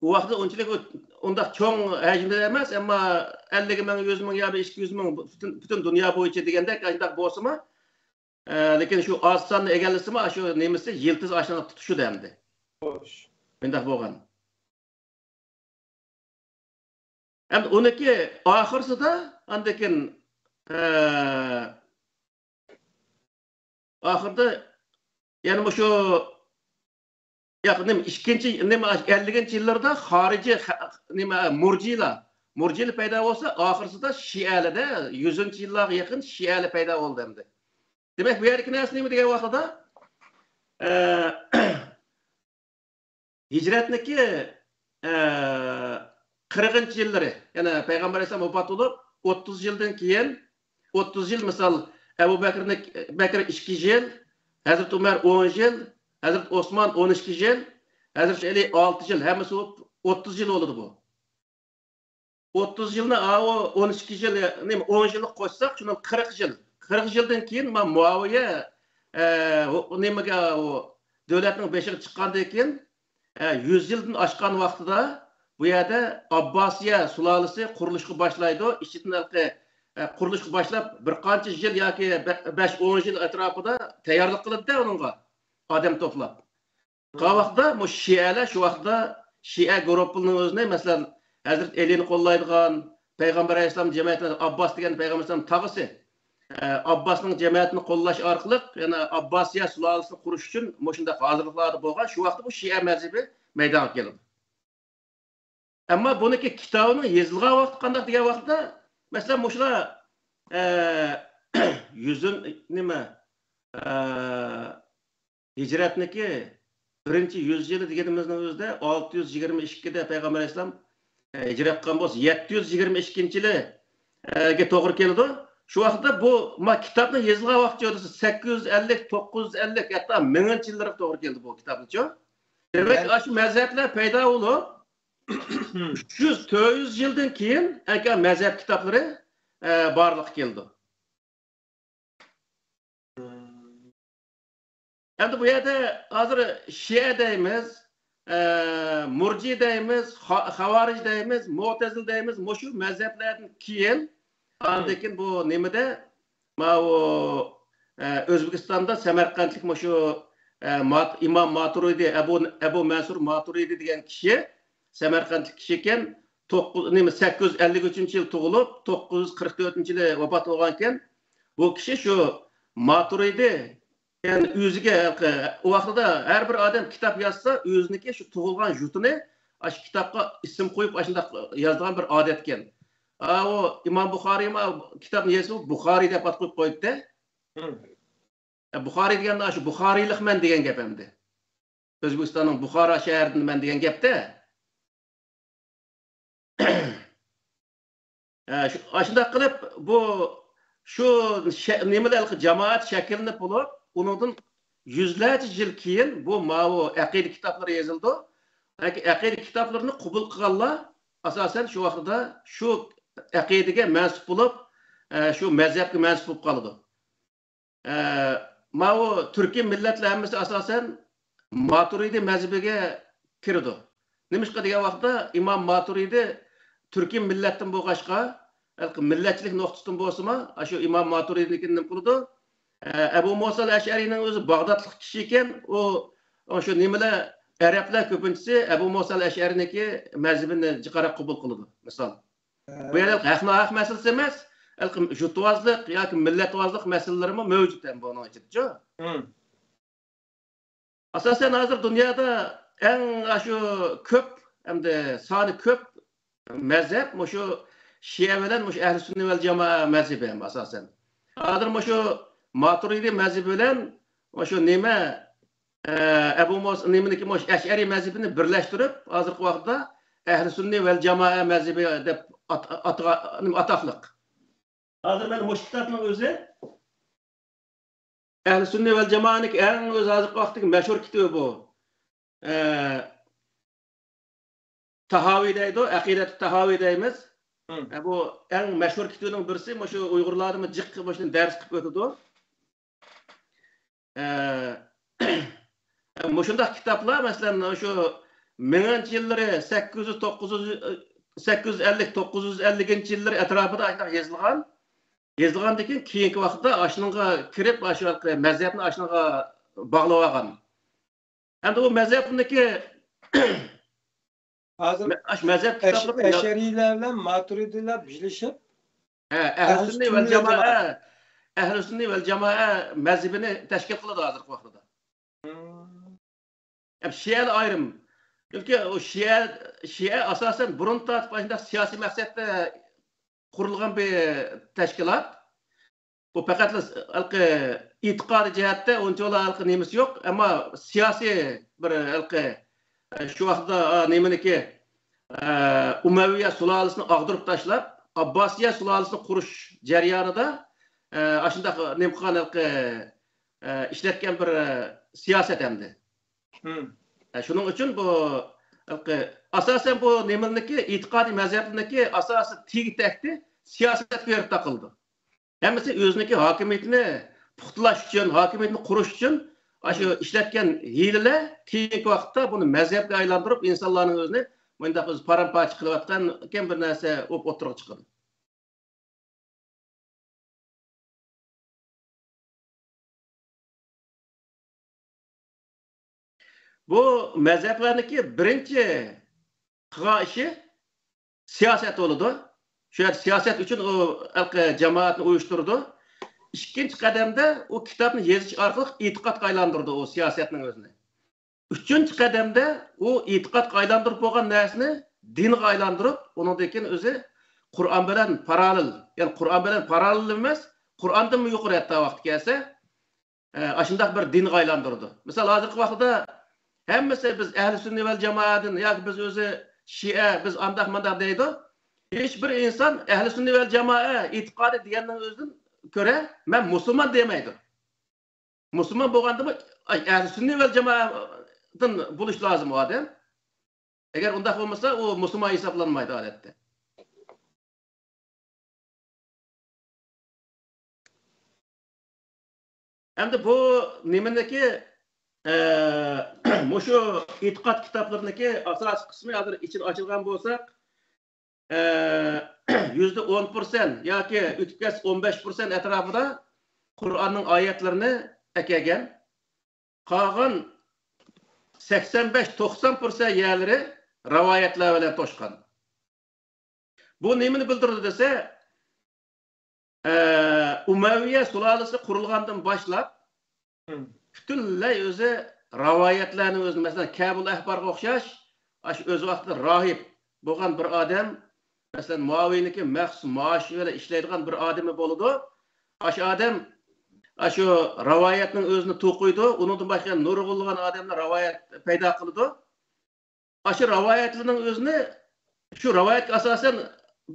ئۇ ۋاقىتتا ئۇنچىلىك ئۇ-، ئۇنداق چوڭ ھەجىمدە ئەمەس، ئەمما ئەللىك مىڭ، يۈز مىڭ يا بىر ئىككى يۈز مىڭ پۈتۈن، پۈتۈن دۇنيا بويىچە دېگەندەك ئاشۇنداق بولسىمۇ، ئە، لېكىن شۇ ئاز ساننى ئىگىلىسىمۇ، شۇ نېمىسى يىلتىز ئاشۇنداق تۇتۇشىدۇ ئەمدى. خوش. مۇنداق بولغان. ئەمدى ئۇنىڭكى ئاخىرسىدا، ئاندىن كېيىن، ئە، ئاخىرىدا يەنە مۇشۇ، ياق، نېمە، ئىككىنچى، نېمە، ئەللىكىنچى يىللىرىدا خارىجىي خە-، نېمە، مۇرجىلار، مۇرجىلار پەيدا بولسا، ئاخىرسىدا شىئەلەردە يۈزىنچى يىللارغا يېقىن شىئەلەر پەيدا بولدى ئەمدى. دېمەك، بۇ يەردىكى نەرسە نېمە دېگەن ۋاقتىدا، ئە، ھىجرەتنىكى، ئە، قىرىقىنچى يىللىرى، يەنى پەيغەمبەر ئەلەيھىسسالام ۋاپات بولۇپ، ئوتتۇز يىلدىن كېيىن، ئوتتۇز يىل، مىسال، ئەبۇ بەكرىنى، بەكرى ئىككى يىل، ھەزرىتى ئۆمەر ئون يىل، ھەزرىتى ئوسمان ئون ئىككى يىل، ھەزرىتى ئەلى ئالتە يىل، ھەممىسى بولۇپ ئوتتۇز يىل بولىدۇ بۇ. ئوتتۇز يىلنى، ئاۋۇ ئون ئىككى يىل، نېمە، ئون يىلغا قوشساق، شۇنىڭ قىرىق يىل. قىرىق يىلدىن كېيىن ما-، مۇئاۋىيە، ئە، ئۇ، نېمىگە، ئۇ دۆلەتنىڭ بېشىغا چىققاندىن كېيىن، ئە، يۈز يىلدىن ئاشقان ۋاقتىدا بۇ يەردە ئابباسىيە سۇلالىسى قۇرۇلۇشقا باشلايدۇ. ئىچىدىن ھېلىقى، ئە، قۇرۇلۇشقا باشلاپ، بىر قانچە يىل ياكى بە-، بەش، ئون يىل ئەتراپىدا تەييارلىق قىلىدىدا ئۇنىڭغا ئادەم توپلاپ. قالغان ۋاقىتتا مۇشۇ شىئەلەر شۇ ۋاقىتتا شىئە گۇرۇپپىنىڭ ئۆزىنى، مەسىلەن، ھەزرىتى ئەلىنى قوللايدىغان، پەيغەمبەر ئەلەيھىسسالام جەمەتىنى، ئابباس دېگەن پەيغەمبەر ئەلەيھىسسالام تاغىسى، ئە، ئابباسنىڭ جەمەتىنى قوللاش ئارقىلىق يەنە ئابباسىيە سۇلالىسىنى قۇرۇش ئۈچۈن مۇشۇنداق ھازىرلىقلاردا بولغان. شۇ ۋاقىتتا بۇ شىئە مەزھىپى مەيدانغا كېلىدۇ. ئەمما بۇنىڭكى كىتابىنىڭ يېزىلغان ۋاقتى قانداق دېگەن ۋاقىتتا، مەسىلەن، مۇشۇلار، ئە، يۈزۈن-، نېمە، ئە، ھىجرەتنىكى بىرىنچى يۈز يىلى دېگىنىمىزنىڭ ئۆزىدە ئالتە يۈز يىگىرمە ئىككىدە پەيغەمبەر ئەلەيھىسسالام، ئە، ھىجرەت قىلغان بولسا، يەتتە يۈز يىگىرمە ئىككىنچى يىلى، ئە، گە توغرا كېلىدۇ. شۇ ۋاقىتتا بۇ ما كىتابنى يېزىلغان ۋاقىت چۆرىسى سەككىز يۈز ئەللىك، توققۇز يۈز ئەللىك، ھەتتا مىڭىنچى يىللىرىغا توغرا كەلدى بۇ كىتابنىچۇ. دېمەك، ئاشۇ مەزھەپلەر پەيدا بولۇپ، ئۈچ يۈز، تۆت يۈز يىلدىن كېيىن ئەنكا مەزھەپ كىتابلىرى، ئە، بارلىققا كېلىدۇ. ئەمدى بۇ يەردە ھازىر شىئە دەيمىز، ئە، مۇرجى دەيمىز، خا-، خاۋارىج دەيمىز، مۇئتەزىل دەيمىز، مۇشۇ مەزھەپلەردىن كېيىن، ئاندىن كېيىن بۇ نېمىدە، ماۋۇ، ئە، ئۆزبېكىستاندا سەمەرقەنتلىك مۇشۇ، ئە، مات-، ئىمام ماتۇرىدى، ئەبۇ، ئەبۇ مەنسۇر ماتۇرىدى دېگەن كىشى، سەمەرقەنتلىك كىشى ئىكەن، توققۇز، نېمە، سەككىز يۈز ئەللىك ئۈچىنچى يىل تۇغۇلۇپ، توققۇز يۈز قىرىق تۆتىنچى يىلى ۋاپات بولغان ئىكەن. بۇ كىشى شۇ ماتۇرىدى، يەنى ئۆزىگە، ئۇ ۋاقتىدا ھەر بىر ئادەم كىتاب يازسا، ئۆزىنىڭكى شۇ تۇغۇلغان يۇرتىنى ئاشۇ كىتابقا ئىسىم قويۇپ، ئاشۇنداق يازىدىغان بىر ئادەت ئىكەن. ئاۋۇ ئىمام بۇخارىيمۇ كىتابنى يازسا، بۇخارىي دەپ ئات قويۇپ قويدى. ئە، بۇخارىي دېگەندە ئاشۇ بۇخارىيلىقمەن دېگەن گەپ ئەمدى. ئۆزبېكىستاننىڭ بۇخارا شەھىرىدىنمەن دېگەن گەپتە. ئە، شۇ، ئاشۇنداق قىلىپ، بۇ، شۇ شە-، نېمىلەر، جامائەت شەكىللىنىپ بولۇپ، ئۇنىڭدىن يۈزلەرچە يىل كېيىن بۇ ماۋۇ ئەقىدە كىتابلىرى يېزىلىدۇ. ئەقىدە كىتابلىرىنى قوبۇل قىلغانلار ئاساسەن شۇ ۋاقتىدا شۇ ئەقىدىگە مەنسۇپ بولۇپ، ئە، شۇ مەزھەپكە مەنسۇپ بولۇپ قالىدۇ. ئە، ماۋۇ تۈركىي مىللەتلەر ھەممىسى ئاساسەن ماتۇرىدى مەزھىپىگە كىرىدۇ. نېمىشقا دېگەن ۋاقىتتا ئىمام ماتۇرىدى تۈركىي مىللەتتىن بولغاچقا، ھېلىقى مىللەتچىلىك نۇقتىسىدىن بولسىمۇ، ئاشۇ ئىمام ماتۇرىدىنىڭكىنى نېمە قىلىدۇ؟ ئە، ئەبۇ مۇسا ئەشئەرىنىڭ ئۆزى باغدادلىق كىشى ئىكەن، ئۇ، ئۇ شۇ نېمىلەر، ئەرەبلەر كۆپىنچىسى ئەبۇ مۇسا ئەشئەرىنىڭكى مەزھىپىنى جىقراق قوبۇل قىلىدۇ، مىسال. بۇ يەردە ھەق ناھەق مەسىلىسى ئەمەس، ھېلىقى يۇرتۋازلىق ياكى مىللەتۋازلىق مەسىلىلىرىمۇ مەۋجۇت ھەم بۇنىڭ ئىچىدىچۇ. ئاساسەن ھازىر دۇنيادا ئەڭ ئاشۇ كۆپ، ئەمدى سانى كۆپ مەزھەپ مۇشۇ شىئە بىلەن مۇشۇ ئەھلى سۈننە ۋەل جامائە مەزھىپى ھەم ئاساسەن. ھازىر مۇشۇ ماتۇرىدى مەزھىپى بىلەن مۇشۇ نېمە، ئە، ئەبۇ مۇس-، نېمىنىكى مۇشۇ ئەشئەرىي مەزھىپىنى بىرلەشتۈرۈپ، ھازىرقى ۋاقىتتا ئەھلى سۈننە ۋەل جامائە مەزھىپى دەپ ئات-، ئاتىغا-، نېمە، ئاتاقلىق. ھازىر مەن مۇشۇ كىتابنىڭ ئۆزى ئەھلى سۈننە ۋەل جامائەنىڭكى ئەڭ ئۆز ھازىرقى ۋاقىتتىكى مەشھۇر كىتابى بۇ. ئە، تاھاۋى دەيدۇ، ئەقىدەتۇ تاھاۋى دەيمىز. ئە، بۇ ئەڭ مەشھۇر كىتابنىڭ بىرسى، مۇشۇ ئۇيغۇرلاردا جىق مۇشۇنى دەرس قىلىپ ئۆتىدۇ. ئە، مۇشۇنداق كىتابلار، مەسىلەن، شۇ مىڭىنچى يىللىرى، سەككىز يۈز، توققۇز يۈز، سەككىز يۈز ئەللىك، توققۇز يۈز ئەللىكىنچى يىللىرى ئەتراپىدا ئاشۇنداق يېزىلغان. يېزىلغاندىن كېيىن، كېيىنكى ۋاقىتتا ئاشۇنىڭغا كىرىپ، ئاشۇ مەزھەپنى ئاشۇنىڭغا باغلىۋالغان. ئەمدى ئۇ مەزھەپنىڭكى، ھازىر مە-، ئاشۇ مەزھەپ ئەش-، كىتابلىرى يا-، ئەشئەرىيلەر بىلەن ماتۇرىدىيلار بىرلىشىپ، ھە، ئەھلى ئەھلى سۈننە سۈننە ۋەل ۋەل جامائە، جامائە. ئەھلى سۈننە ۋەل جامائە مەزھىپىنى تەشكىل قىلىدۇ ھازىرقى ۋاقتىدا. ھەم شىئەلەر ئايرىم. چۈنكى ئۇ شىئە، شىئە ئاساسەن بۇرۇن تارتىپ ئاشۇنداق سىياسىي مەقسەتتە قۇرۇلغان بىر تەشكىلات. بۇ پەقەتلا ھېلىقى ئېتىقادىي جەھەتتە ئۇنچىۋالا ھېلىقى نېمىسى يوق، ئەمما سىياسىي بىر ھېلىقى، ئە، شۇ ۋاقىتتا، ئا، نېمىنىكى، ئە، ئۇمەۋىيە سۇلالىسىنى ئاغدۇرۇپ تاشلاپ، ئابباسىيە سۇلالىسىنى قۇرۇش جەريانىدا، ئە، ئاشۇنداق نېمە قىلغان ھېلىقى، ئە، ئىشلەتكەن بىر، ئە، سىياسەت ئەمدى. ئە، شۇنىڭ ئۈچۈن بۇ ھېلىقى ئاساسەن بۇ نېمىلىنىكى، ئېتىقادىي مەزھەپلىرىنىكى ئاساسىي تېگى تەكتى سىياسەتكە بېرىپ تاقىلىدۇ. ھەممىسى ئۆزىنىڭكى ھاكىمىيىتىنى پۇختىلاش ئۈچۈن، ھاكىمىيىتىنى قۇرۇش ئۈچۈن ئاشۇ ئىشلەتكەن ھىيلىلەر كېيىنكى ۋاقىتتا بۇنى مەزھەپكە ئايلاندۇرۇپ، ئىنسانلارنىڭ ئۆزىنى مۇنداق ئۆزى پارام-پارچە قىلىۋاتقان بىر نەرسە بولۇپ ئوتتۇرىغا چىقىدۇ. بۇ مەزھەپلەرنىڭكى بىرىنچى قىلغان ئىشى سىياسەت بولىدۇ. شۇ يەردە سىياسەت ئۈچۈن ئۇ ھېلىقى جامائەتنى ئۇيۇشتۇرىدۇ. ئىككىنچى قەدەمدە ئۇ كىتابنى يېزىش ئارقىلىق ئېتىقادقا ئايلاندۇرىدۇ ئۇ سىياسەتنىڭ ئۆزىنى. ئۈچىنچى قەدەمدە ئۇ ئېتىقادقا ئايلاندۇرۇپ بولغان نەرسىنى دىنغا ئايلاندۇرۇپ، ئۇنىڭدىن كېيىن ئۆزى قۇرئان بىلەن پاراللېل، يەنى قۇرئان بىلەن پاراللېل ئەمەس، قۇرئاندىنمۇ يۇقىرى ھەتتا ۋاقتى كەلسە، ئە، ئاشۇنداق بىر دىنغا ئايلاندۇرىدۇ. مىسال، ھازىرقى ۋاقىتتا ھەممىسى بىز ئەھلى سۈننە ۋەل جامائەدىن ياكى بىز ئۆزى شىئە، بىز ئانداق مانداق دەيدۇ. ھېچ بىر ئىنسان ئەھلى سۈننە ۋەل جامائە ئېتىقادى دېگەننىڭ ئۆزىدىن كۆرە مەن مۇسۇلمان دېمەيدۇ. مۇسۇلمان بولغاندىمۇ ئەھلى سۈننە ۋەل جامائەدىن بولۇش لازىم ئۇ ئادەم. ئەگەر ئۇنداق بولمىسا، ئۇ مۇسۇلمان ھېسابلانمايدۇ ئادەتتە. ئەمدى بۇ نېمىنىكى، ئە، مۇشۇ ئېتىقاد كىتابلىرىنىڭكى ئاساسىي قىسمى ھازىر ئىچىنى ئاچىدىغان بولساق، ئە، يۈزدە ئون پىرسەنت ياكى ئۆتۈپ كەتسە ئون بەش پىرسەنت ئەتراپىدا قۇرئاننىڭ ئايەتلىرىنى ئەكەلگەن. قالغان سەكسەن بەش، توقسان پىرسەنت يەرلىرى رىۋايەتلەر بىلەن توشقان. بۇ نېمىنى بىلدۈرىدۇ دېسە، ئە، ئۇمەۋىيە سۇلالىسى قۇرۇلغاندىن باشلاپ، مم. پۈتۈنلەي ئۆزى رىۋايەتلەرنى ئۆزى، مەسىلەن، كەبۇل ئەھبارغا ئوخشاش، ئاشۇ ئۆز ۋاقتىدا راھىب بولغان بىر ئادەم، مەسىلەن، مۇئاۋىيىنىڭكى مەخسۇس مائاشى بىلەن ئىشلەيدىغان بىر ئادىمى بولىدۇ. ئاشۇ ئادەم ئاشۇ رىۋايەتنىڭ ئۆزىنى توقۇيدۇ. ئۇنىڭدىن باشقا نۇرغۇنلىغان ئادەملەر رىۋايەت پەيدا قىلىدۇ. ئاشۇ رىۋايەتلەرنىڭ ئۆزىنى، شۇ رىۋايەتكە ئاساسەن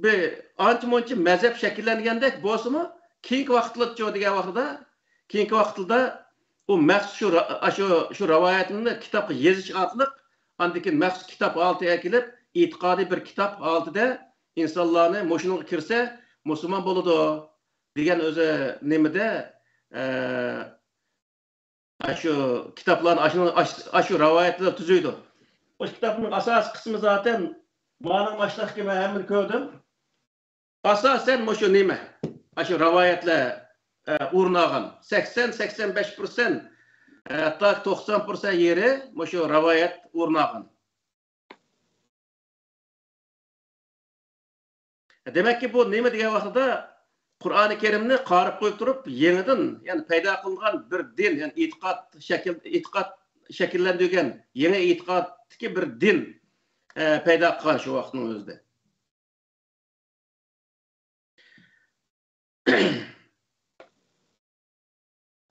بىر ئانچە-مۇنچە مەزھەپ شەكىللەنگەندەك بولسىمۇ، كېيىنكى ۋاقىتلارچۇ دېگەن ۋاقتىدا، كېيىنكى ۋاقىتلاردا ئۇ مەخسۇس شۇ را-، ئاشۇ، شۇ رىۋايەتلەرنى كىتابقا يېزىش ئارقىلىق، ئاندىن كېيىن مەخسۇس كىتاب ھالىتىگە ئەكېلىپ، ئېتىقادىي بىر كىتاب ھالىتىدە ئىنسانلارنى مۇشۇنىڭغا كىرسە مۇسۇلمان بولىدۇ دېگەن ئۆزى نېمىدە، ئە، ئاشۇ كىتابلارنى، ئاشۇ، ئاش-، ئاشۇ رىۋايەتلەر تۈزۈيدۇ. ئاشۇ كىتابنىڭ ئاساسىي قىسمى زاتەن مانىڭ باشلىقى مەن ھەممىنى كۆردۈم. ئاساسەن مۇشۇ نېمە؟ ئاشۇ رىۋايەتلەر، ئە، ئورۇن ئالغان. سەكسەن، سەكسەن بەش پىرسەنت، ھەتتا توقسان پىرسەنت يېرى مۇشۇ رىۋايەت ئورۇن ئالغان. دېمەككى، بۇ نېمە دېگەن ۋاقتىدا، قۇرئانى كەرىمنى قارىپ قويۇپ تۇرۇپ، يېڭىدىن، يەنى پەيدا قىلىنغان بىر دىن، يەنى ئېتىقاد شەكىل، ئېتىقاد شەكىللەندۈرگەن يېڭى ئېتىقادتىكى بىر دىن، ئە، پەيدا قىلغان شۇ ۋاقىتنىڭ ئۆزىدە.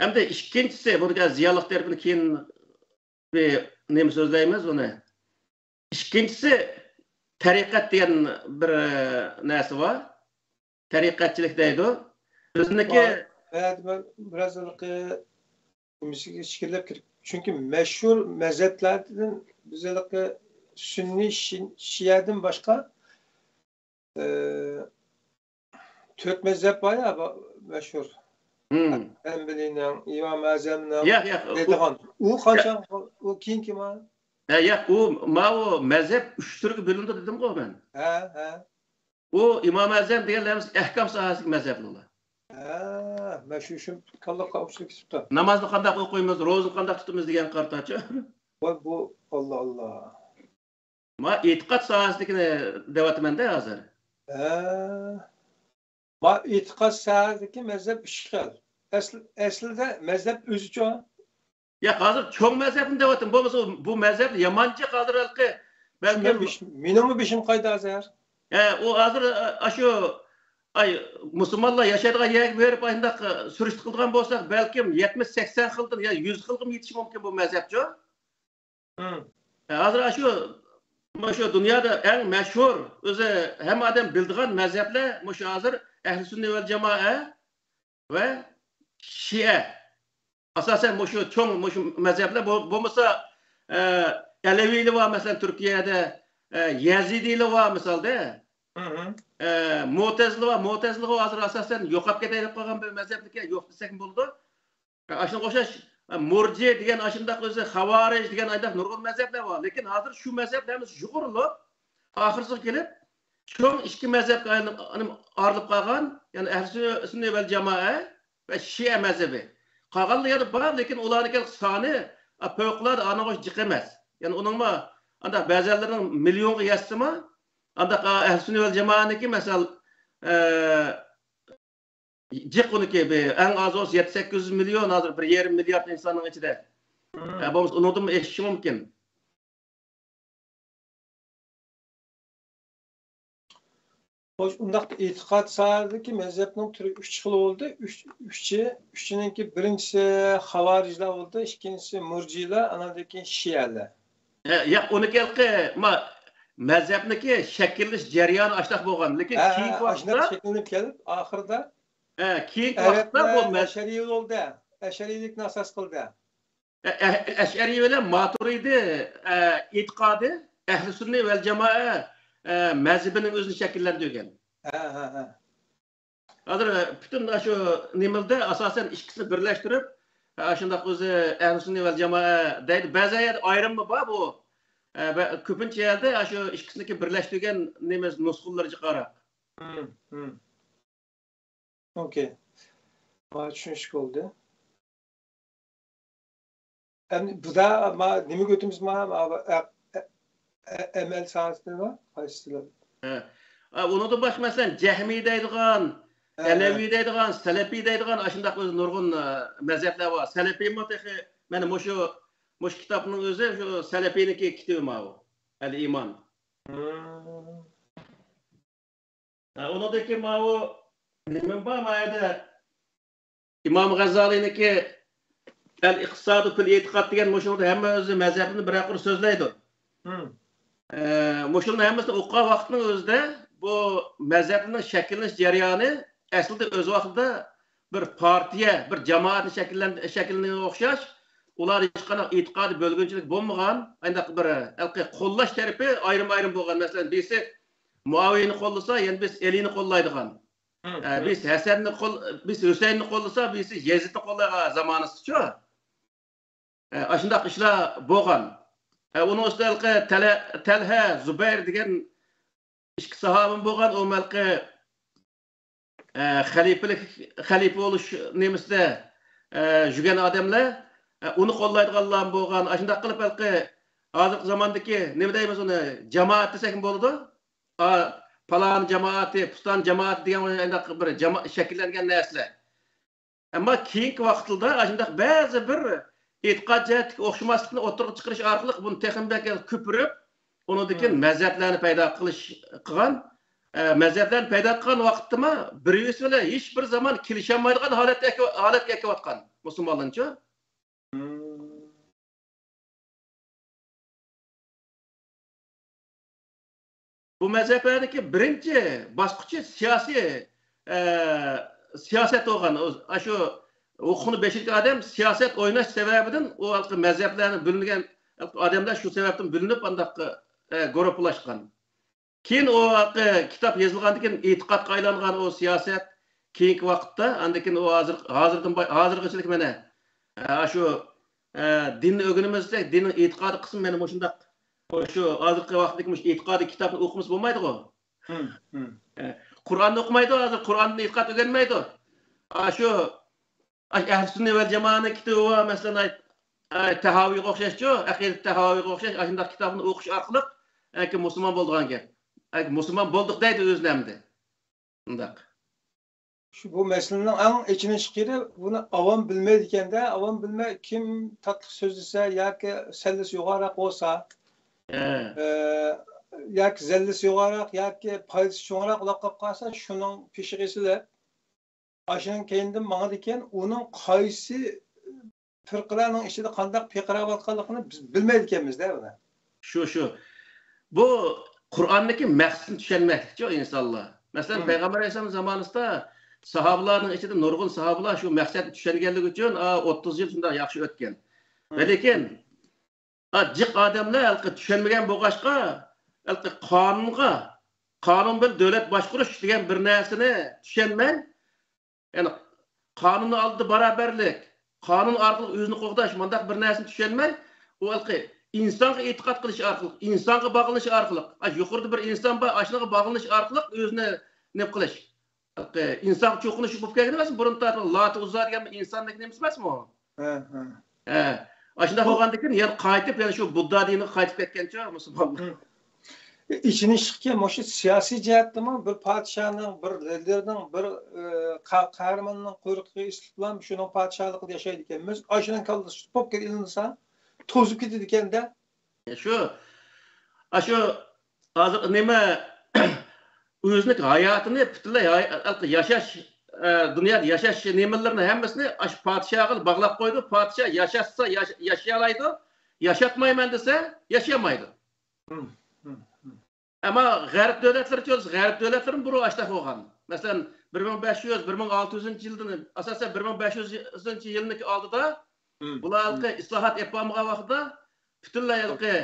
ئەمدى ئىككىنچىسى، بۇنىڭ زىيانلىق تەرىپىنى كېيىن بىر نېمە سۆزلەيمىز ئۇنى. ئىككىنچىسى، تەرىقەت دېگەن بىر نەرسە بار. تەرىقەتچىلىك دەيدۇ. بىزنىكى بۇ يەردە مەن بىراز ھېلىقى نېمىسىگە ئىچكىرىلەپ كىرىپ، چۈنكى مەشھۇر مەزھەپلەردىن بىز ھېلىقى سۈننىي شى-، شىئەدىن باشقا، ئى، تۆت مەزھەپ بار يا، با-، مەشھۇر. ھەمبىلىينىڭ، ئىمام ئەزەمنىڭ ياق، ياق، ئۇ دەيدىغان. ئۇ قانچە، ئۇ كېيىنكى ما؟ ھە، ياق، ئۇ، ماۋۇ مەزھەپ ئۈچ تۈرگە بۆلۈنىدۇ دېدىمغۇ مەن. ھە، ھە. ئۇ ئىمام ئەزەم دېگەنلەر ھەممىسى ئەھكام ساھەسىدىكى مەزھەپلەر. ھە، مەن شۇ، شۇ كاللا قاۋۇشلۇپ كېتىپتۇ. نامازنى قانداق ئوقۇيمىز، روزىنى قانداق تۇتىمىز دېگەن قارىتاچۇ. ۋاي بۇ، ئاللا، ئاللا. ما ئېتىقاد ساھەسىدىكىنى دەۋاتىمەن-دە ھازىر. ھە. ما ئېتىقاد ساھەسىدىكى مەزھەپ ئۈچ خىل. ئەسلى، ئەسلىدە مەزھەپ ئۆزىچۇ. ياق، ھازىر چوڭ مەزھەپنى دەۋاتىمەن. بولمىسا بۇ مەزھەپ يامان جىق ھازىر ھېلىقى. بەلكىم مېنىڭمۇ بېشىم قايدى ھازىر. ھە، ئۇ ھازىر، ئە، ئاشۇ، ئاي، مۇسۇلمانلار ياشايدىغان يەرگە بېرىپ، ئانداق، ئە، سۈرۈشتە قىلىدىغان بولساق، بەلكىم يەتمىش سەكسەن خىلدىن يا يۈز خىلغىمۇ يېتىشى مۇمكىن بۇ مەزھەپچۇ. ھە، ھازىر ئاشۇ، مۇشۇ دۇنيادا ئەڭ مەشھۇر، ئۆزى ھەممە ئادەم بىلىدىغان مەزھەپلەر مۇشۇ ھازىر ئەھلى سۈننە ۋەل جامائە ۋە شىئە. ئاساسەن مۇشۇ چوڭ مۇشۇ مەزھەپلەر بو-، بولمىسا، ئە، ئەلەۋىيلەر بار، مەسىلەن، تۈركىيەدە، ئە، يەزىدىيلەر بار، مىسالدا. ئە، مۇتەزىلە بار، مۇتەزىلە ھازىر ئاساسەن يوقاپ كېتەي دەپ قالغان بىر مەزھەپلىكەن، يوق دېسەكمۇ بولىدۇ. ئاشۇنىڭغا ئوخشاش، مۇرجى دېگەن ئاشۇنداق ئۆزى، خاۋارىج دېگەن ئانداق نۇرغۇن مەزھەپلەر بار. لېكىن ھازىر شۇ مەزھەپلەر ھەممىسى يۇغۇرۇلۇپ، ئاخىرىسىغا كېلىپ، چوڭ ئىككى مەزھەپكە ئايلىنىپ، ئايلىنىپ ئايرىلىپ قالغان، يەنى ئەھلى سۈننە ۋەل جامائە ۋە شىئە مەزھىپى. قالغانلار يەنە بار، لېكىن ئۇلارنىڭكى سانى، ئا، پەۋقۇلئاددە ئانىڭغا جىق ئەمەس. يەنى ئۇنىڭمۇ ئانداق بەزەنلىرىنىڭ مىليونغا يەتسىمۇ، ئانداق، ئا، ئەھلى سۈننە ۋەل جامائەنىڭكى، مەسىلەن، ئە، جىق ئۇنىڭكى بىر ئەڭ ئاز بولسا يەتتە سەككىز يۈز مىليون، ھازىر بىر يېرىم مىليارد ئىنساننىڭ ئىچىدە. ھە، بولمىسا ئۇنىڭدىنمۇ ئېشىشى مۇمكىن. خوش، ئۇنداقتا ئېتىقاد ساھەسىدىكى مەزھەپنىڭ تۈرى ئۈچ خىل بولدى. ئۈچ، ئۈچى، ئۈچىنىڭكى بىرىنچىسى خاۋارىجلار بولدى، ئىككىنچىسى مۇرجىلار، ئاناندىن كېيىن شىئەلەر. ھە، ياق، ئۇنىڭكى ھېلىقى، ما، مەزھەپنىكى شەكىللىنىش جەريانى ئاشۇنداق بولغان. لېكىن ھە، كېيىنكى ھە، ئاشۇنداق ۋاقىتتا، شەكىللىنىپ كېلىپ، ئاخىرىدا ھە، كېيىنكى ۋاقىتتا ئەرەبلەر بۇ مەز- ئەشەرىي بولدى. ئەشەرىيلىكنى ئاساس قىلدى. ئە-، ئە-، ئەشئەرىي بىلەن ماتۇرىدى، ئە، ئېتىقادى ئەھلى سۈننە ۋەل جامائە، ئە، مەزھىپىنىڭ ئۆزىنى شەكىللەندۈرگەن. ھە، ھە، ھە. ھازىر پۈتۈن شۇ نېمىلدە ئاساسەن ئىككىسىنى بىرلەشتۈرۈپ، ئاشۇنداق ئۆزى ئەھلى سۈننە ۋەل جامائە دەيدۇ. بەزى يەردە ئايرىممۇ بار بۇ. ئە، بە-، كۆپىنچە يەردە شۇ ئىككىسىنىكى بىرلەشتۈرگەن نېمە نۇسخىلىرى جىقراق. ھىم، ھىم. ئوكەي. ماڭا چۈشىنىشلىك بولدى. ئەمدى بۇدا ما نېمىگە ئۆتىمىز؟ ما، ما، ئە-، ئە-، ئە-، ئەمەل ساھەسىدىمۇ قايسىلار؟ ھە. ئا، ئۇنىڭدىن باشقا، مەسىلەن، جەھمىي دەيدىغان، ھە، ھە. ئەلەۋىي دەيدىغان، سەلەپىي دەيدىغان، ئاشۇنداق ئۆزى نۇرغۇن، ئە، مەزھەپلەر بار. سەلەپىيمۇ تېخى، مانا مۇشۇ، مۇشۇ كىتابنىڭ ئۆزى شۇ سەلەپىينىڭكى كىتابى ماۋۇ. ئەل ئىمان. ھىم. ھە، ئۇنىڭدىن كېيىن ماۋۇ نېمە بار ما يەردە؟ ئىمام غەززالىنىڭكى ئەل ئىقتىسادۇ پىل ئېتىقاد دېگەن مۇشۇنىڭدا ھەممە ئۆزى مەزھەپنى بىرەر قۇر سۆزلەيدۇ. ھىم. ئە، مۇشۇنىڭ ھەممىسىنى ئوقۇغان ۋاقىتنىڭ ئۆزىدە بۇ مەزھەپنىڭ شەكىللىنىش جەريانى ئەسلىدە ئۆز ۋاقتىدا بىر پارتىيە، بىر جامائەتنى شەكىللەن-، شەكىللىنىشىگە ئوخشاش، ئۇلاردا ھېچقانداق ئېتىقادىي بۆلگۈنچىلىك بولمىغان، ئانداق بىر ھېلىقى قوللاش تەرىپى ئايرىم-ئايرىم بولغان. مەسىلەن، بىرسى مۇئاۋىيەنى قوللىسا، يەنە بىرسى ئەلىنى قوللايدىغان. ھىم، ئە، ھىم. بىرسى ھەسەننى قول-، بىرسى ھۈسەيننى قوللىسا، بىرسى يەزىدنى قوللايدىغان زامانىسىچۇ. ئە، ئاشۇنداق ئىشلار بولغان. ئە، ئۇنىڭ ئۈستىدە ھېلىقى تەلە-، تەلھە، زۇبەير دېگەن ئىككى ساھابىمۇ بولغان، ئۇ ھېلىقى، ئە، خەلىپىلىك، خەلىپە بولۇش نېمىسىدە، ئە، يۈرگەن ئادەملەر، ئە، ئۇنى قوللايدىغانلارمۇ بولغان. ئاشۇنداق قىلىپ ھېلىقى ھازىرقى زاماندىكى نېمە دەيمىز ئۇنى، جامائەت دېسەكمۇ بولىدۇ. ئا، پالان جامائىتى، پۇستان جامائىتى دېگەن ئۇنداق بىر جاما-، شەكىللەنگەن نەرسىلەر. ئەمما كېيىنكى ۋاقىتلاردا ئاشۇنداق بەزى بىر ئېتىقاد جەھەتتىكى ئوخشىماسلىقنى ئوتتۇرىغا چىقىرىش ئارقىلىق بۇنى تېخىمۇ بەك كۆپۈرۈپ، ئۇنىڭدىن كېيىن مەزھەپلەرنى پەيدا قىلىش قىلغان. ئە، مەزھەپلەرنى پەيدا قىلغان ۋاقىتتىمۇ بىر-بىرسى بىلەن ھېچ بىر زامان كېلىشەلمەيدىغان ھالەتتە ئەكە-، ھالەتكە ئەكىۋاتقان مۇسۇلمانلارنىچۇ. بۇ مەزھەپلەردىكى بىرىنچى باسقۇچى سىياسىي، ئە، سىياسەت بولغان. ئاشۇ ھوقۇقنى بېشىدىكى ئادەم سىياسەت ئويناش سەۋەبىدىن ئۇ ھېلىقى مەزھەپلەرنى بۆلۈنگەن ئادەملەر شۇ سەۋەبتىن بۆلۈنۈپ، ئانداق، ئە، گۇرۇپپىلاشقان. كېيىن ئۇ ھېلىقى كىتاب يېزىلغاندىن كېيىن ئېتىقادقا ئايلانغان ئۇ سىياسەت كېيىنكى ۋاقىتتا، ئاندىن كېيىن ئۇ ھازىر، ھازىردىن باي-، ھازىرغىچىلىك مانا، ئە، شۇ، ئە، دىننى ئۆگىنىمىز دېسەك، دىننىڭ ئېتىقادى قىسمى مانا مۇشۇنداق. شۇ ھازىرقى ۋاقىتتىكى مۇشۇ ئېتىقادىي كىتابنى ئوقۇمىسا بولمايدىغۇ. ھىم، ھىم. ئە، قۇرئاننى ئوقۇمايدۇ، ھازىر قۇرئاندىن ئېتىقاد ئۆگەنمەيدۇ. ئاشۇ، ئاشۇ ئەھلى سۈننە ۋەل جامائەنىڭ كىتابى بار، مەسىلەن، ئاي، ئاي، تەھاۋىغا ئوخشاشچۇ، ئەقىدە تەھاۋىغا ئوخشاش، ئاشۇنداق كىتابنى ئوقۇش ئارقىلىق، ئەنكى مۇسۇلمان بولىدىغان گەپ. ئەنكى مۇسۇلمان بولدۇق دەيدۇ ئۆزىنى ئەمدى. ئۇنداق. شۇ، بۇ مەسىلىنىڭ ئەڭ ئېچىنىشلىق يېرى، بۇنى ئاۋام بىلمەيدىكەن-دە، ئاۋام بىلمەي، كىم تاتلىق سۆزلىسە ياكى سەللىسى يوغانراق بولسا، ھە. ئە، ياكى زەللىسى يوغانراق، ياكى پايدىسى چوڭراق بولۇپ قالسا، شۇنىڭ پېشىغا ئېسىلىپ، ئاشۇنىڭ كەينىدىن ماڭىدىكەن، ئۇنىڭ قايسى پىرقىلەرنىڭ ئىچىدە قانداق پىرقىرەۋاتقانلىقىنى بىز بىلمەيدىكەنمىز-دە بۇنى. شۇ، شۇ. بۇ قۇرئاندىكى مەقسىتىنى چۈشەنمەكلىكچۇ ئىنسانلار. مەسىلەن، مم. پەيغەمبەر ئەلەيھىسسالام زامانىسىدا ساھابىلارنىڭ ئىچىدە نۇرغۇن ساھابىلار شۇ مەقسەتنى چۈشەنگەنلىكى ئۈچۈن، ئا، ئوتتۇز يىل شۇنداق ياخشى ئۆتكەن. مم. ۋە لېكىن، ئا، جىق ئادەملەر ھېلىقى چۈشەنمىگەن بولغاچقا، ھېلىقى قانۇنغا، قانۇن بىلەن دۆلەت باشقۇرۇش دېگەن بىر نەرسىنى چۈشەنمەي، يەنى قانۇننىڭ ئالدىدا باراۋەرلىك، قانۇن ئارقىلىق ئۆزىنى قوغداش، مۇنداق بىر نەرسىنى چۈشەنمەي، ئۇ ھېلىقى ئىنسانغا ئېتىقاد قىلىش ئارقىلىق، ئىنسانغا باغلىنىش ئارقىلىق، ئا، يۇقىرىدا بىر ئىنسان بار، ئاشۇنىڭغا باغلىنىش ئارقىلىق ئۆزىنى نېمە قىلىش. ھېلىقى ئىنسانغا چوقۇنۇش بولۇپ كەلگەن ئەمەسمۇ؟ بۇرۇن تارتىپ لات، ئۇززا دېگەن ئىنساندىكى نېمىسى ئەمەسمۇ؟ ھە، ھە. ھە. ئاشۇنداق بولغاندىن كېيىن يەنە قايتىپ، يەنە شۇ بۇددا دىنىغا قايتىپ كەتكەنچۇ مۇسۇلمانلار. ھىم. ئېچىنىشلىقكى، مۇشۇ سىياسىي جەھەتتىمۇ بىر پادىشاھنىڭ، بىر لىدېرنىڭ، بىر، ئە، قا-، قەھرىماننىڭ قۇيرۇقىغا ئېسىلىپلا شۇنىڭ پادىشاھلىقىدا ياشايدىكەنمىز. ئاشۇنىڭ كاللىسى تۇتۇپ بولۇپ كېلىنسا، توزۇپ كېتىدىكەن-دە. شۇ، ئاشۇ ھازىر نېمە، ئۆزىنىڭ ھاياتىنى پۈتۈنلەي ھاي-، ياشاش، ئە، دۇنيادا ياشاش نېمىلىرىنى ھەممىسىنى ئاشۇ پادىشاھقا باغلاپ قويىدۇ. پادىشاھ ياشاتسا ياش-، ياشىيالايدۇ، ياشاتمايمەن دېسە ياشىيالمايدۇ. مم، مم، مم. ئەمما غەرب دۆلەتلىرىچە بولسا، غەرب دۆلەتلىرىمۇ بۇرۇن ئاشۇنداق بولغان. مەسىلەن، بىر مىڭ بەش يۈز، بىر مىڭ ئالتە يۈزىنچى يىلدىن، ئاساسەن، بىر مىڭ بەش يۈزىنچى يىلنىڭكى ئالدىدا بۇلار ھېلىقى ئىسلاھات ئېلىپ بارمىغان ۋاقتىدا پۈتۈنلەي ھېلىقى،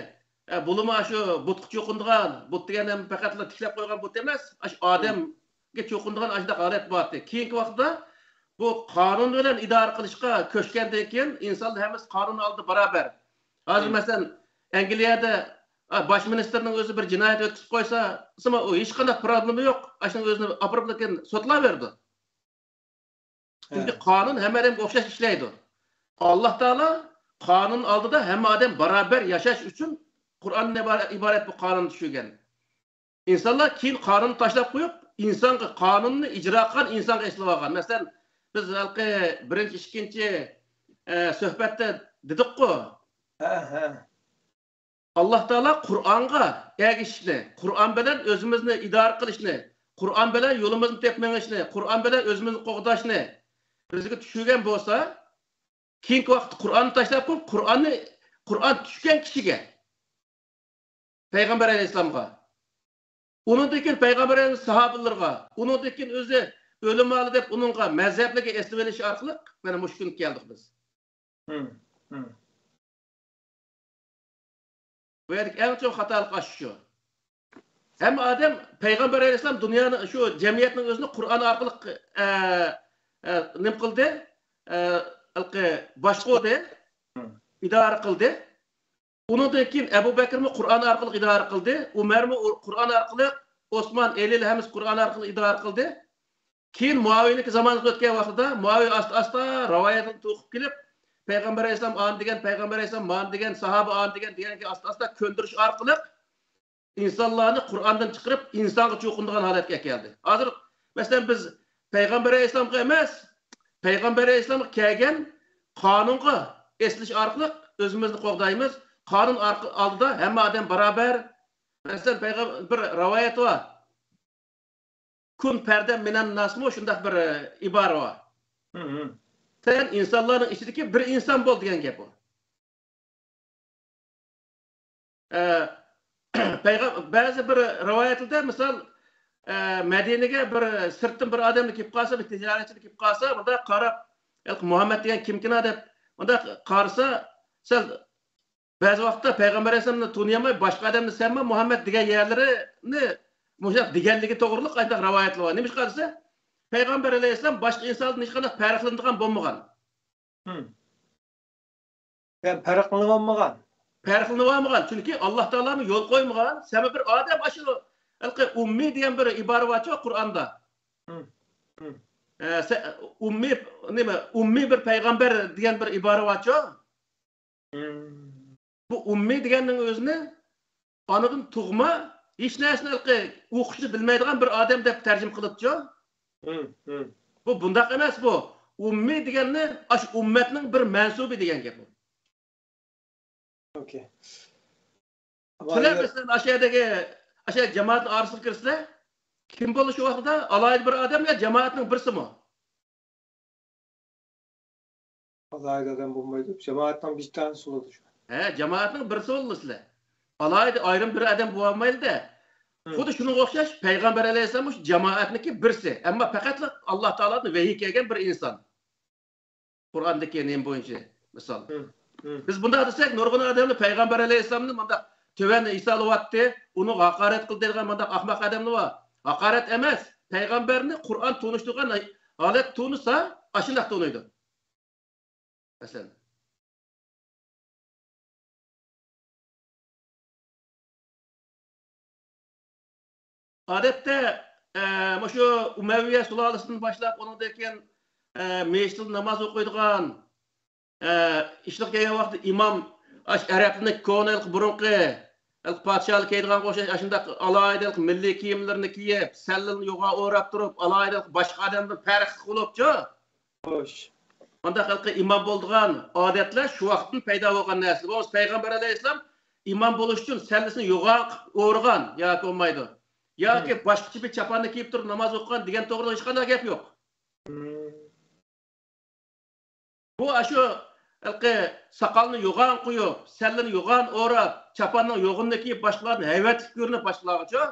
ئە، بۇلىمۇ ئاشۇ بۇتقا چوقۇنىدىغان، بۇت دېگەن ھەم پەقەتلا تىكلەپ قويغان بۇت ئەمەس، ئاشۇ ئادەمگە چوقۇنىدىغان ئاشۇنداق ھالەت بار ئىدى. كېيىنكى ۋاقىتتا بۇ قانۇن بىلەن ئىدارە قىلىشقا كۆچكەندىن كېيىن ئىنسانلار ھەممىسى قانۇن ئالدىدا باراۋەر. ھازىر مەسىلەن، ئەنگلىيەدە، ئا، باش مىنىستىرنىڭ ئۆزى بىر جىنايەت ئۆتكۈزۈپ قويسا، ئۇ ھېچقانداق پروبلېما يوق. ئاشۇنىڭ ئۆزىنى ئاپىرىپ لېكىن سوتلاۋېرىدۇ. چۈنكى قانۇن ھەممە ئادەمگە ئوخشاش ئىشلەيدۇ. ئاللا تائالا قانۇن ئالدىدا ھەممە ئادەم باراۋەر ياشاش ئۈچۈن قۇرئاندىن ئىبارەت، ئىبارەت بۇ قانۇننى چۈشۈرگەن. ئىنسانلار كېيىن قانۇننى تاشلاپ قويۇپ، ئىنسانغا، قانۇننى ئىجرا قىلغان ئىنسانغا ئېسىلىۋالغان. مەسىلەن، بىز ھېلىقى بىرىنچى، ئىككىنچى، ئە، سۆھبەتتە دېدۇققۇ. ھە، ھە. ئاللا تائالا قۇرئانغا ئەگىشىشنى، قۇرئان بىلەن ئۆزىمىزنى ئىدارە قىلىشنى، قۇرئان بىلەن يولىمىزنى تېپىپ مېڭىشنى، قۇرئان بىلەن ئۆزىمىزنى قوغداشنى بىزگە چۈشۈرگەن بولسا، كېيىنكى ۋاقىتتا قۇرئاننى تاشلاپ قويۇپ، قۇرئاننى، قۇرئان چۈشكەن كىشىگە، پەيغەمبەر ئەلەيھىسسالامغا، ئۇنىڭدىن كېيىن پەيغەمبەر ئەلەيھىسسالام ساھابىلىرىغا، ئۇنىڭدىن كېيىن ئۆزى ئۆلىمالار دەپ ئۇنىڭغا مەزھەپلىرىگە ئېسىلىۋېلىش ئارقىلىق مانا مۇشۇ كۈنگە كەلدۇق بىز. ھىم، ھىم. بۇ يەردىكى ئەڭ چوڭ خاتالىق ئاشۇ شۇ. ھەممە ئادەم پەيغەمبەر ئەلەيھىسسالام دۇنيانى، شۇ جەمئىيەتنىڭ ئۆزىنى قۇرئان ئارقىلىق، ئە، ئە، نېمە قىلدى؟ ئە، ھېلىقى باشقۇردى، ئىدارە قىلدى. ئۇنىڭدىن كېيىن ئەبۇ بەكرمۇ قۇرئان ئارقىلىق ئىدارە قىلدى. ئۇمەرمۇ ئۇ-، قۇرئان ئارقىلىق، ئوسمان، ئەلى ھەممىسى قۇرئان ئارقىلىق ئىدارە قىلدى. كېيىن مۇئاۋىيىنىڭكى زامانىسى ئۆتكەن ۋاقتىدا مۇئاۋىيە ئاستا-ئاستا رىۋايەتنى توقۇپ كېلىپ، پەيغەمبەر ئەلەيھىسسالام ئانى دېگەن، پەيغەمبەر ئەلەيھىسسالام مانى دېگەن، ساھابە ئانى دېگەن دېگەنگە ئاستا-ئاستا كۆندۈرۈش ئارقىلىق ئىنسانلارنى قۇرئاندىن چىقىرىپ، ئىنسانغا چوقۇنىدىغان ھالەتكە ئەكەلدى. ھازىر، مەسىلەن، بىز پەيغەمبەر ئەلەيھىسسالامغا ئەمەس، پەيغەمبەر ئەلەيھىسسالامغا كەلگەن قانۇنغا ئېسىلىش ئارقىلىق ئۆزىمىزنى قوغدايمىز. قانۇن ئارقا-، ئالدىدا ھەممە ئادەم باراۋەر. مەسىلەن، پەيغەم-، بىر رىۋايەت بار. كۇن پەردەن مىنەن ناسمۇ شۇنداق بىر، ئە، ئىبارە بار. ھىم، ھىم. سەن ئىنسانلارنىڭ ئىچىدىكى بىر ئىنسان بول دېگەن گەپ ئۇ. ئە، پەيغەم-، بەزى بىر رىۋايەتلەردە مىسال، ئە، مەدىنىگە بىر سىرتتىن بىر ئادەمنى كېلىپ قالسا، بىر تىجارەتچىنى كېلىپ قالسا، بۇنداق قاراپ، مۇھەممەد دېگەن كىمكىنا دەپ، بۇنداق قارىسا، سەل بەزى ۋاقىتتا پەيغەمبەر ئەلەيھىسسالامنى تونۇيالماي، باشقا ئادەمنى سەنمۇ مۇھەممەد دېگەن يەرلىرىنى مۇشۇنداق دېگەنلىكى توغرىلىق ئانداق رىۋايەتلەر بار. نېمىشقا دېسە، پەيغەمبەر ئەلەيھىسسالام باشقا ئىنساندىن ھېچقانداق پەرقلىنىدىغان بولمىغان. ھىم. يەنى پەرقلىنىۋالمىغان. پەرقلىنىۋالمىغان. چۈنكى ئاللا تائالامۇ يول قويمىغان. سەۋەبى بىر ئادەم ئاشۇ ھېلىقى ئۇممىي دېگەن بىر ئىبارە بارچۇ قۇرئاندا. ھىم. ھىم. ئە، سە-، ئۇممىي، نېمە، ئۇممىي بىر پەيغەمبەر دېگەن بىر ئىبارە بارچۇ. ھىم. بۇ ئۇممىي دېگەننىڭ ئۆزىنى ئانىدىن تۇغما، ھېچ نەرسىنى ھېلىقى ئوقۇشنى بىلمەيدىغان بىر ئادەم دەپ تەرجىمە قىلىپچۇ. ھىم، ھىم. بۇ بۇنداق ئەمەس بۇ. ئۇممىي دېگەننى ئاشۇ ئۈممەتنىڭ بىر مەنسۇبى دېگەن گەپ بۇ. ئوكەي. سىلەر مەسىلەن ئاشۇ يەردىكى، ئاشۇ جامائەتنىڭ ئارىسىغا كىرسىلەر، كىم بولىدۇ شۇ ۋاقىتتا؟ ئالاھىدە بىر ئادەم يا جامائەتنىڭ بىرسىمۇ؟ ئالاھىدە ئادەم بولمايدۇ. جامائەتنىڭ بىر تانىسى بولىدۇ شۇ. ھە، جامائەتنىڭ بىرسى بولىدۇ سىلەر. ئالاھىدە ئايرىم بىر ئادەم بولالمايدۇ-دە. ھىم. خۇددى شۇنىڭغا ئوخشاش پەيغەمبەر ئەلەيھىسسالام مۇشۇ جامائەتنىڭكى بىرسى. ئەمما پەقەتلا ئاللا تائالادىن ۋەھىي كەلگەن بىر ئىنسان. قۇرئاندىكى نېمە بويىچە مىسال. ھىم، ھىم. بىز بۇنداق دېسەك، نۇرغۇن ئادەملەر پەيغەمبەر ئەلەيھىسسالامنى مۇنداق تۆۋەن ھېسابلىۋاتتى، ئۇنىڭغا ھاقارەت قىلدى دەيدىغان مۇنداق ئەخمەق ئادەملەر بار. ھاقارەت ئەمەس، پەيغەمبەرنى قۇرئان تونۇشتۇرغان ھالەت تونۇسا، ئاشۇنداق تونۇيدۇ. مەسىلەن. ئادەتتە، ئە، مۇشۇ ئۇمەۋىيە سۇلالىسىدىن باشلاپ، ئۇنىڭدىن كېيىن، ئە، مەسچىتتە ناماز ئوقۇيدىغان، ئە، ئىشلىق كەلگەن ۋاقىتتا ئىمام، ئاشۇ ئەرەبنىڭ كونا ھېلىقى بۇرۇنقى، ھېلىقى پادىشاھلار كىيىدىغانغا ئوخشاش، ئاشۇنداق ئالاھىدە ھېلىقى مىللىي كىيىملىرىنى كىيىپ، سەللىنى يوغان ئوراپ تۇرۇپ، ئالاھىدە ھېلىقى باشقا ئادەمدىن پەرقلىق بولۇپچۇ. خوش. مۇنداق ھېلىقى ئىمام بولىدىغان ئادەتلەر شۇ ۋاقىتتىن پەيدا بولغان نەرسە. بولمىسا پەيغەمبەر ئەلەيھىسسالام ئىمام بولۇش ئۈچۈن سەللىسىنى يوغان ئورىغان ياكى بولمايدۇ. ياكى ھىم. باشقىچە بىر چاپاننى كىيىپ تۇرۇپ ناماز ئوقۇغان دېگەن توغرىلىق ھېچقانداق گەپ يوق. ھىم. بۇ ئاشۇ ھېلىقى ساقالنى يوغان قويۇپ، سەللىنى يوغان ئوراپ، چاپاننىڭ يوغىنىنى كىيىپ، باشقىلاردىن ھەيۋەتلىك كۆرۈنۈپ باشقىلارغىچۇ.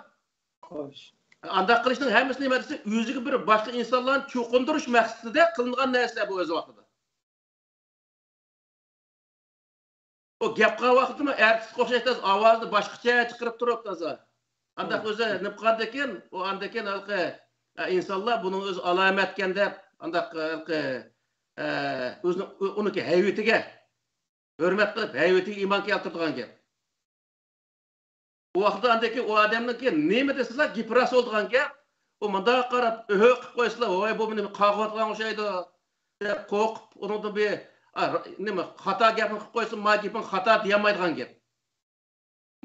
خوش. ئانداق قىلىشنىڭ ھەممىسى نېمە دېسە، ئۆزىگە بىر باشقا ئىنسانلارنى چوقۇندۇرۇش مەقسىتىدە قىلىنغان نەرسىلەر بۇ ئۆز ۋاقتىدا. ئۇ گەپ قىلغان ۋاقتىمۇ ئەرتىسكە ئوخشاش تەس ئاۋازىنى باشقىچە چىقىرىپ تۇرۇپ تازا. ئانداق ئۆزى نېمە قىلغاندىكىن، ئۇ ئاندىكىن ھېلىقى، ئە، ئىنسانلار بۇنىڭ ئۆزى ئالامەتكەن دەپ، ئانداق ھېلىقى، ئە، ئۆزىنىڭ، ئۇ-، ئۇنىڭكى ھەيۋىتىگە ھۆرمەت قىلىپ، ھەيۋىتىگە ئىمان كەلتۈرىدىغان گەپ. ئۇ ۋاقىتتا ئاندىن كېيىن ئۇ ئادەمنىڭكى نېمە دېسىلا گېپى راست بولىدىغان گەپ. ئۇ مۇنداق قاراپ، ئۆھۆ قىلىپ قويسىلا، ۋاي، بۇ مېنى قاغىۋاتقان ئوخشايدۇ، دەپ قورقۇپ، ئۇنىڭدىن بىر، ئا، نېمە، خاتا گەپنى قىلىپ قويسا، ما گېپىڭ خاتا دېيەلمەيدىغان گەپ.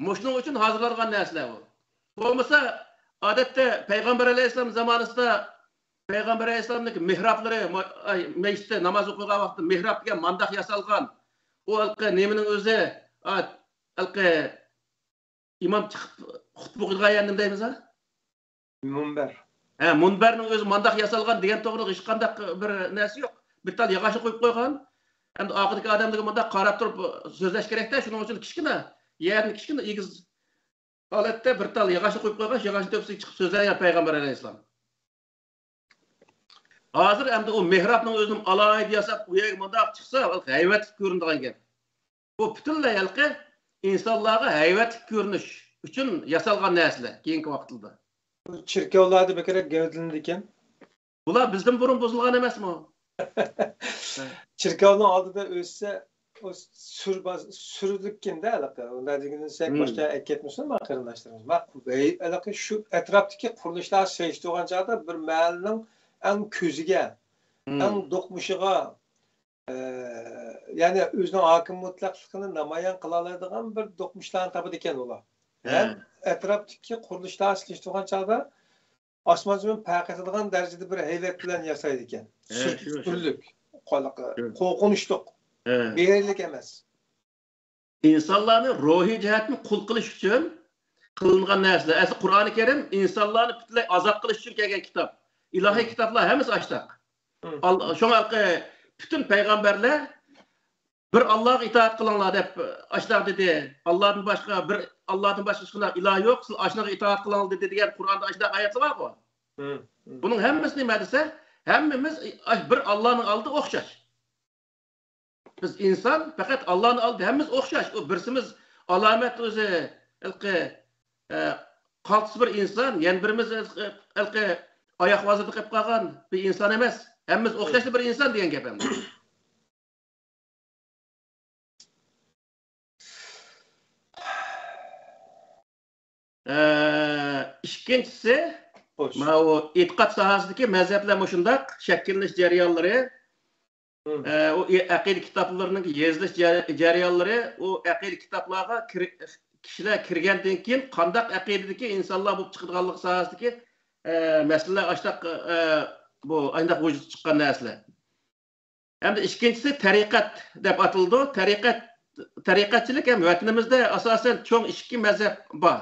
مۇشۇنىڭ ئۈچۈن ھازىرلانغان نەرسىلەر بۇ. بولمىسا، ئادەتتە پەيغەمبەر ئەلەيھىسسالام زامانىسىدا پەيغەمبەر ئەلەيھىسسالامنىڭ مېھرابلىرى، مو-، ئاي، مەسچىتتە ناماز ئوقۇيدىغان ۋاقىتتا مېھراب دېگەن مانداق ياسالغان. ئۇ ھېلىقى نېمىنىڭ ئۆزى، ئا، ھېلىقى ئىمام چىقىپ خۇتبە ئوقۇيدىغان يەر نېمە دەيمىز، ھە؟ مۇنبەر. ھە، مۇنبەرنىڭ ئۆزى مانداق ياسالغان دېگەن توغرىلىق ھېچقانداق بىر نەرسە يوق. بىر تال ياغاچنى قويۇپ قويغان. ئەمدى ئارقىدىكى ئادەملەرگە مۇنداق قاراپ تۇرۇپ سۆزلەش كېرەكتە، شۇنىڭ ئۈچۈن كىچىككىنە يەرنى، كىچىككىنە ئېگىز ھالەتتە بىر تال ياغاچنى قويۇپ قويغان، شۇ ياغاچنىڭ تۆپىسىگە چىقىپ سۆزلەيدىغان پەيغەمبەر ئەلەيھىسسالام. ھازىر ئەمدى ئۇ مېھرابنىڭ ئۆزىنى ئالاھىدە ياساپ، ئۇ يەرگە مۇنداق چىقسا، ھەيۋەتلىك كۆرۈنىدىغان گەپ. بۇ پۈتۈنلەي ھېلىقى ئىنسانلارغا ھەيۋەتلىك كۆرۈنۈش ئۈچۈن ياسالغان نەرسىلەر كېيىنكى ۋاقىتلاردا. بۇ چېركاۋلاردا بەكرەك گەۋدىلىنىدىكەن. بۇلار بىزدىن بۇرۇن بۇزۇلغان ئەمەسمۇ؟ چېركاۋنىڭ ئالدىدا ئۆسسە، ئۇ سۈر باس-، سۈرلۈككىن-دە ھېلىقى. ئۇنداق دېگىنىمىز باشقا ئەكەتمىسۇن، ما قېرىنداشلىرىمىز. ما ھېلىقى شۇ ئەتراپتىكى قۇرۇلۇشلارغا سېلىشتۇرغان چاغدا بىر مەھەللىنىڭ ئەڭ كۆزىگە، ئەڭ دوقمۇشىغا، ئە، يەنى ئۆزىنىڭ ھاكىم مۇتلەقلىقىنى نامايان قىلالايدىغان بىر دوقمۇشلارنى تاپىدىكەن ئۇلار. ھەم ئەتراپتىكى قۇرۇلۇشلارغا سېلىشتۇرغان چاغدا ئاسمان زېمىن پەرق ئېتىدىغان دەرىجىدە بىر ھەيۋەت بىلەن ياسايدىكەن. ھە، سۈر-، شۇ، شۇ. سۈرلۈك، قالاق-، شۇ. قورقۇنچلۇق، ھە. بېرىلىك ئەمەس. ئىنسانلارنى روھىي جەھەتتىن قۇل قىلىش ئۈچۈن قىلىنغان نەرسىلەر. ئەسلى قۇرئانى كەرىم ئىنسانلارنى پۈتۈنلەي ئازاد قىلىش ئۈچۈن كەلگەن كىتاب. ئىلاھىي كىتابلار ھەممىسى ئاشتاق. ئال-، شۇڭا ھېلىقى پۈتۈن پەيغەمبەرلەر بىر ئاللاغا ئىتائەت قىلىڭلار دەپ ئاشۇنداق دېدى. ئاللادىن باشقا بىر، ئاللادىن باشقا ھېچقانداق ئىلاھ يوق، سىز ئاشۇنىڭغا ئىتائەت قىلىڭلار دېدى دېگەن قۇرئاندا ئاشۇنداق ئايەتلەر بارغۇ. بۇنىڭ ھەممىسى نېمە دېسە، ھەممىمىز بىر ئاللانىڭ ئالدىدا ئوخشاش. بىز ئىنسان، پەقەت ئاللانىڭ ئالدىدا ھەممىمىز ئوخشاش. ئۇ بىرسىمىز ئالامەت ئۆزى، ھېلىقى، ئە، قالتىس بىر ئىنسان، يەنە بىرىمىز ھېلىقى ئاياق ۋازىدا قېلىپ قالغان بىر ئىنسان ئەمەس. ھەممىمىز ئوخشاشلا بىر ئىنسان دېگەن گەپ ئەمدى. ئىككىنچىسى، ماۋۇ ئېتىقاد ساھەسىدىكى مەزھەپلەر مۇشۇنداق شەكىللىنىش جەريانلىرى، ئۇ ئەقىدە كىتابلىرىنىڭ يېزىلىش جەريانلىرى، ئۇ ئەقىدە كىتابلارغا كىشىلەر كىرگەندىن كېيىن قانداق ئەقىدىدىكى ئىنسانلار بولۇپ چىقىدىغانلىقى ساھەسىدىكى مەسىلىلەر ئاشتاق، بۇ ئاينداق ۋۇجۇدقا چىققان نەرسىلەر. ھەمدە ئىككىنچىسى تەرىقەت دەپ ئاتىلىدۇ. تەرىقەت، تەرىقەتچىلىك ھەم ۋەتىنىمىزدە ئاساسەن چوڭ ئىككى مەزھەپ بار.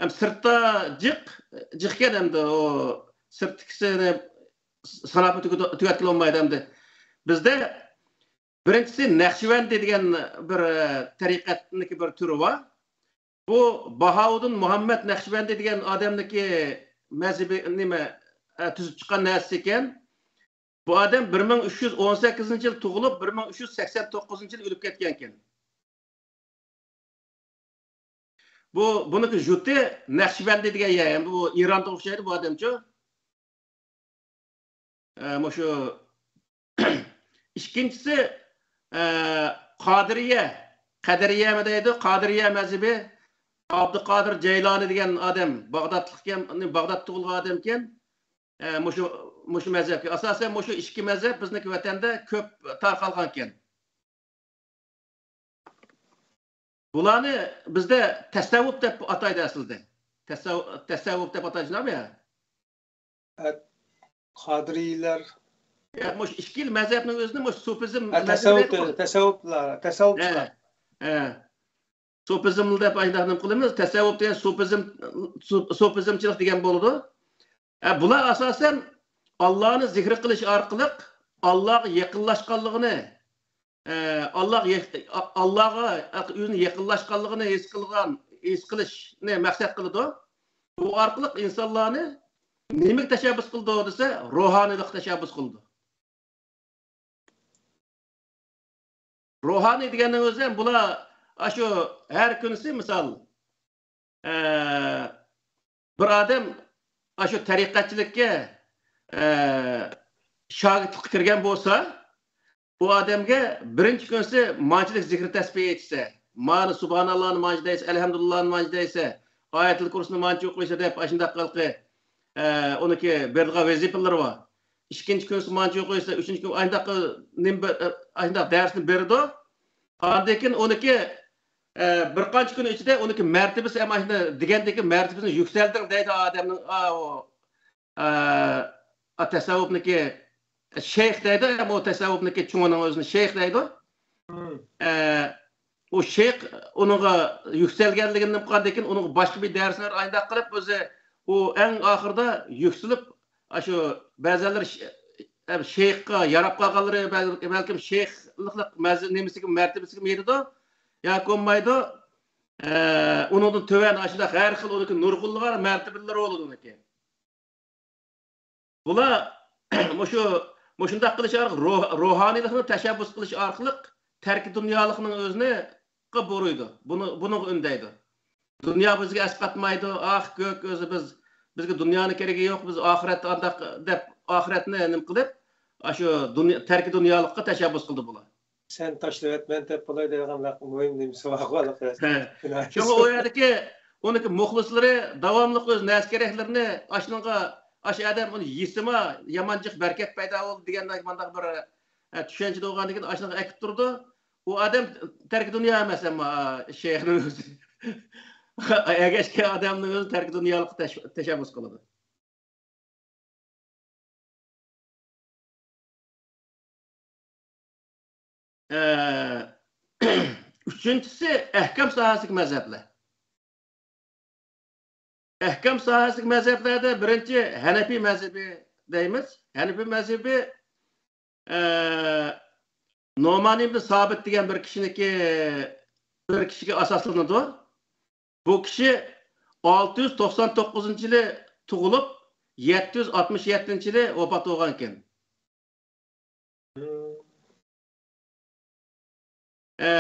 ھەم سىرتتا جىق، جىقكەن ھەمدە ئۇ سىرتتىكىسىنى ساناپمۇ تۈگىتى-، تۈگەتكىلى بولمايدۇ ھەمدە. بىزدە بىرىنچىسى نەقشىۋەندى دېگەن بىر، ئە، تەرىقەتنىڭكى بىر تۈرى بار. بۇ باھاۋۇدۇن مۇھەممەد نەقشىۋەندى دېگەن ئادەمنىڭكى مەزھىپى نېمە، ئە، تۈزۈپ چىققان نەرسىسى ئىكەن. بۇ ئادەم بىر مىڭ ئۈچ يۈز ئون سەككىزىنچى يىل تۇغۇلۇپ، بىر مىڭ ئۈچ يۈز سەكسەن توققۇزىنچى يىل ئۆلۈپ كەتكەنكەن. بۇ، بۇنىڭكى ژۇتى نەقشىبەندى دېگەن يەر، يەنى بۇ ئىرانغا ئوخشايدۇ بۇ ئادەمچۇ. ئە، مۇشۇ ئىككىنچىسى، ئە، قادىرىيە، قەدىرىيەمۇ دەيدۇ، قادىرىيە مەزھىپى، ئابدۇقادىر جەيلانى دېگەن ئادەم، باغدادلىقكەن، باغداد تۇغۇلغان ئادەمكەن. ئە، مۇشۇ، مۇشۇ مەزھەپكە. ئاساسەن مۇشۇ ئىككى مەزھەپ بىزنىڭكى ۋەتەندە كۆپ تارقالغانكەن. بۇلارنى بىزدە تەسەۋۋۇپ دەپ ئاتايدۇ ئەسلىدە. تەسەۋ-، تەسەۋۋۇپ دەپ ئاتايدۇ، شۇنداقمۇ يا؟ ئە، قادىرىيلەر. يا، مۇشۇ ئىككىلا مەزھەپنىڭ ئۆزىنى مۇشۇ سۇپىزم ئە، مەزھىپى تەسەۋۋۇپ، دەيدۇ. تەسەۋۋۇپلار، تەسەۋۋۇپچىلار. ئە، ئە. سۇپىزم دەپ ئاينداق نېمە قىلىمىز؟ تەسەۋۋۇپ دېگەن سۇپىزم، سۇ-، سۇپىزمچىلىق دېگەن بولىدۇ. ئە، بۇلار ئاساسەن ئاللانى زىكرى قىلىش ئارقىلىق ئاللاغا يېقىنلاشقانلىقىنى، ئە، ئاللاغا يېق-، ئا-، ئاللاغا ئۆزىنى يېقىنلاشقانلىقىنى ھېس قىلغان، ھېس قىلىشنى مەقسەت قىلىدۇ. بۇ ئارقىلىق ئىنسانلارنى نېمىگە تەشەببۇس قىلىدۇ دېسە، روھانىيلىققا تەشەببۇس قىلىدۇ. روھانىي دېگەننىڭ ئۆزى ھەم بۇلار ئاشۇ ھەر كۈنسى مىسال، ئە، بىر ئادەم ئاشۇ تەرىقەتچىلىككە، ئە، شاگىرتلىققا كىرگەن بولسا، ئۇ ئادەمگە بىرىنچى كۈنسى مانچىلىك زىكرى تەسبىھ ئېيتسا، مانا سۇبھاناللانى مانچە دەيسە، ئەلھەمدۇلىللانى مانچە دەيسە، ئايەتۇل كۇرسىنى مانچە ئوقۇيسا دەپ، ئاشۇنداق ھېلىقى، ئە، ئۇنىڭكى بېرىدىغان ۋەزىپىلىرى بار. ئىككىنچى كۈنسى مانچە ئوقۇيسا، ئۈچىنچى كۈن ئاشۇنداق نېمە بىر، ئاشۇنداق دەرسنى بېرىدۇ. ئاندىن كېيىن ئۇنىڭكى، ئە، بىر قانچە كۈن ئىچىدە ئۇنىڭكى مەرتىۋىسى ھەم ئاشۇنداق دېگەندىكى مەرتىۋىسىنى يۈكسەلدىڭ دەيدۇ ئادەمنىڭ، ئا، ئۇ، ئە، ئا، تەسەۋۋۇپنىكى شەيخ دەيدۇ، ئەمما ئۇ تەسەۋۋۇپنىكى چوڭىنىڭ ئۆزىنى شەيخ دەيدۇ. مم. ئە، ئۇ شەيخ ئۇنىڭغا يۈكسەلگەنلىكىنى قىلغاندىن كېيىن، ئۇنىڭغا باشقا بىر دەرسلەر ئاينداق قىلىپ، ئۆزى ئۇ ئەڭ ئاخىرىدا يۈكسىلىپ، ئاشۇ بەزەنلەر ش-، ئە، شەيخقا ياراپ قالغانلىرى بەل-، بەلكىم شەيخلىقلىق مەز-، نېمىسىگە، مەرتىۋىسىگە يېتىدۇ ياكى بولمايدۇ. ئە، ئۇنىڭدىن تۆۋەن ئاشۇنداق ھەر خىل ئۇنىڭكى نۇرغۇنلىغان مەرتىۋىلىرى بولىدۇ ئۇنىڭكى. بۇلار مۇشۇ، مۇشۇنداق قىلىش ئارقىلىق روھ-، روھانىيلىقنى تەشەببۇس قىلىش ئارقىلىق تەركى دۇنيالىقنىڭ ئۆزىنى قىلىپ بۇرۇيدۇ. بۇنى، بۇنىڭغا ئۈندەيدۇ. دۇنيا بىزگە ئەسقاتمايدۇ. ئاھ، كۆك ئۆزى بىز، بىزگە دۇنيانىڭ كېرىكى يوق. بىز ئاخىرەتتە ئانداق دەپ، ئاخىرەتنى نېمە قىلىپ، ئاشۇ دۇنيا، تەركى دۇنيالىققا تەشەببۇس قىلدى بۇلار. سەن تاشلىۋەتمەن دەپ بولاي دەيدىغان مۇھىم نېمىسى بار. ھە. شۇڭا ئۇ يەردىكى ئۇنىڭكى مۇخلىسلىرى داۋاملىق ئۆز نەرسە كېرەكلىرىنى ئاشۇنىڭغا، ئاشۇ ئادەم ئۇنى يېسىما يامان جىق بەرىكەت پەيدا بولىدۇ دېگەندەك مانداق بىر، ئە، چۈشەنچىدە بولغاندىكىن ئاشۇنىڭغا ئەكىپ تۇرىدۇ. ئۇ ئادەم تەركى دۇنيا ئەمەس، ئەمما شەيخنىڭ ئۆزى. ئەگەشكەن ئادەمنىڭ ئۆزى تەركى دۇنيالىققا تەش-، تەشەببۇس قىلىدۇ. ئە، ئۈچىنچىسى ئەھكام ساھەسىدىكى مەزھەپلەر. ئەھكام ساھەسىدىكى مەزھەپلەردە بىرىنچى ھەنەپىي مەزھىپى دەيمىز. ھەنەپىي مەزھىپى، ئە، نومان ئىبن سابىت دېگەن بىر كىشىنىڭكى، بىر كىشىگە ئاساسلىنىدۇ. بۇ كىشى ئالتە يۈز توقسان توققۇزىنچى يىلى تۇغۇلۇپ، يەتتە يۈز ئاتمىش يەتتىنچى يىلى ۋاپات بولغان ئىكەن. ئە،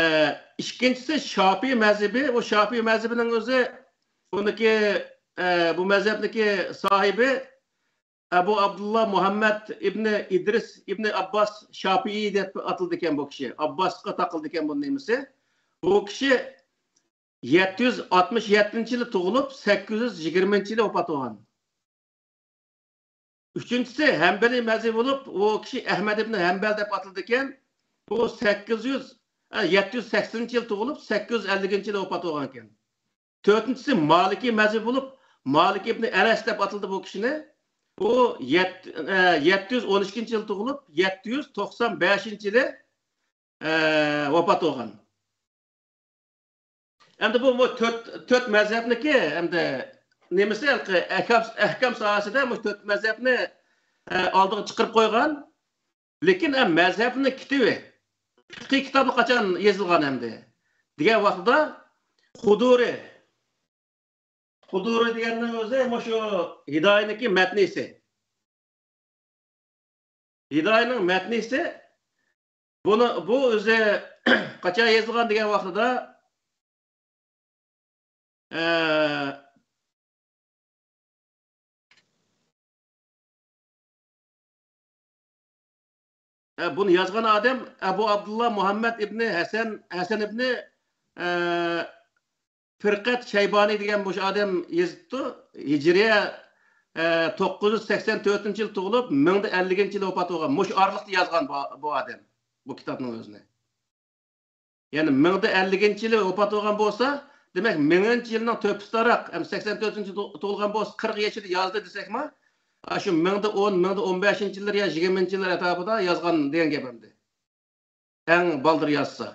ئىككىنچىسى شاپىي مەزھىپى. بۇ شاپىي مەزھىپىنىڭ ئۆزى، بۇنىڭكى، ئە، بۇ مەزھەپنىڭكى ساھىبى ئەبۇ ئابدۇللا مۇھەممەد ئىبنى ئىدرىس ئىبنى ئابباس شاپىئىي دەپ ئاتىلىدىكەن بۇ كىشى. ئابباسقا تاقىلىدىكەن بۇنىڭ نېمىسى. بۇ كىشى يەتتە يۈز ئاتمىش يەتتىنچى يىلى تۇغۇلۇپ، سەككىز يۈز يىگىرمىنچى يىلى ۋاپات بولغان. ئۈچىنچىسى ھەمبەلىي مەزھىپى بولۇپ، ئۇ كىشى ئەھمەد ئىبنى ھەمبەل دەپ ئاتىلىدىكەن. بۇ سەككىز يۈز، ئە، يەتتە يۈز سەكسىنىنچى يىلى تۇغۇلۇپ، سەككىز يۈز ئەللىكىنچى يىلى ۋاپات بولغان ئىكەن. تۆتىنچىسى مالىكىي مەزھىپى بولۇپ، مالىك ئىبنى ئەنەس دەپ ئاتىلىدۇ بۇ كىشىنى. ئۇ يەت-، ئە، يەتتە يۈز ئون ئىككىنچى يىلى تۇغۇلۇپ، يەتتە يۈز توقسان بەشىنچى يىلى، ئە، ۋاپات بولغان. ئەمدى بۇ، بۇ تۆت، تۆت مەزھەپنىكى، ئەمدى نېمىسى، ھېلىقى ئەھكام، ئەھكام ساھەسىدە بۇ تۆت مەزھەپنى، ئە، ئالدىغا چىقىرىپ قويغان. لېكىن، ئە، مەزھەپنى كىتابى، پىقھىي كىتابى قاچان يېزىلغان ئەمدى دېگەن ۋاقتىدا، قۇدۇرى، قۇدۇرى دېگەننىڭ ئۆزى مۇشۇ ھىدايىنىڭكى مەتنىسى. ھىدايىنىڭ مەتنىسى، بۇنى، بۇ ئۆزى قاچان يېزىلغان دېگەن ۋاقتىدا، ئە، ئە، بۇنى يازغان ئادەم ئەبۇ ئابدۇللا مۇھەممەد ئىبنى ھەسەن، ھەسەن ئىبنى، ئە، پىرقەت شەيبانى دېگەن مۇشۇ ئادەم يېزىپتۇ. ھىجرىيە، ئە، توققۇز يۈز سەكسەن تۆتىنچى يىل تۇغۇلۇپ، مىڭدا ئەللىكىنچى يىلى ۋاپات بولغان. مۇشۇ ئارىلىقتا يازغان بۇ، بۇ ئادەم بۇ كىتابنىڭ ئۆزىنى. يەنى مىڭدا ئەللىكىنچى يىلى ۋاپات بولغان بولسا، دېمەك، مىڭىنچى يىلنىڭ تۆپىسىدىراق، ھەم سەكسەن تۆتىنچى تو-، تۇغۇلغان بولسا، قىرىق يېشىدا يازدى دېسەكمۇ، ئاشۇ مىڭدا ئون، مىڭدا ئون بەشىنچى يىللار يا يىگىرمىنچى يىللار ئەتراپىدا يازغان دېگەن گەپ ئەمدى. ئەڭ بالدۇر يازسا.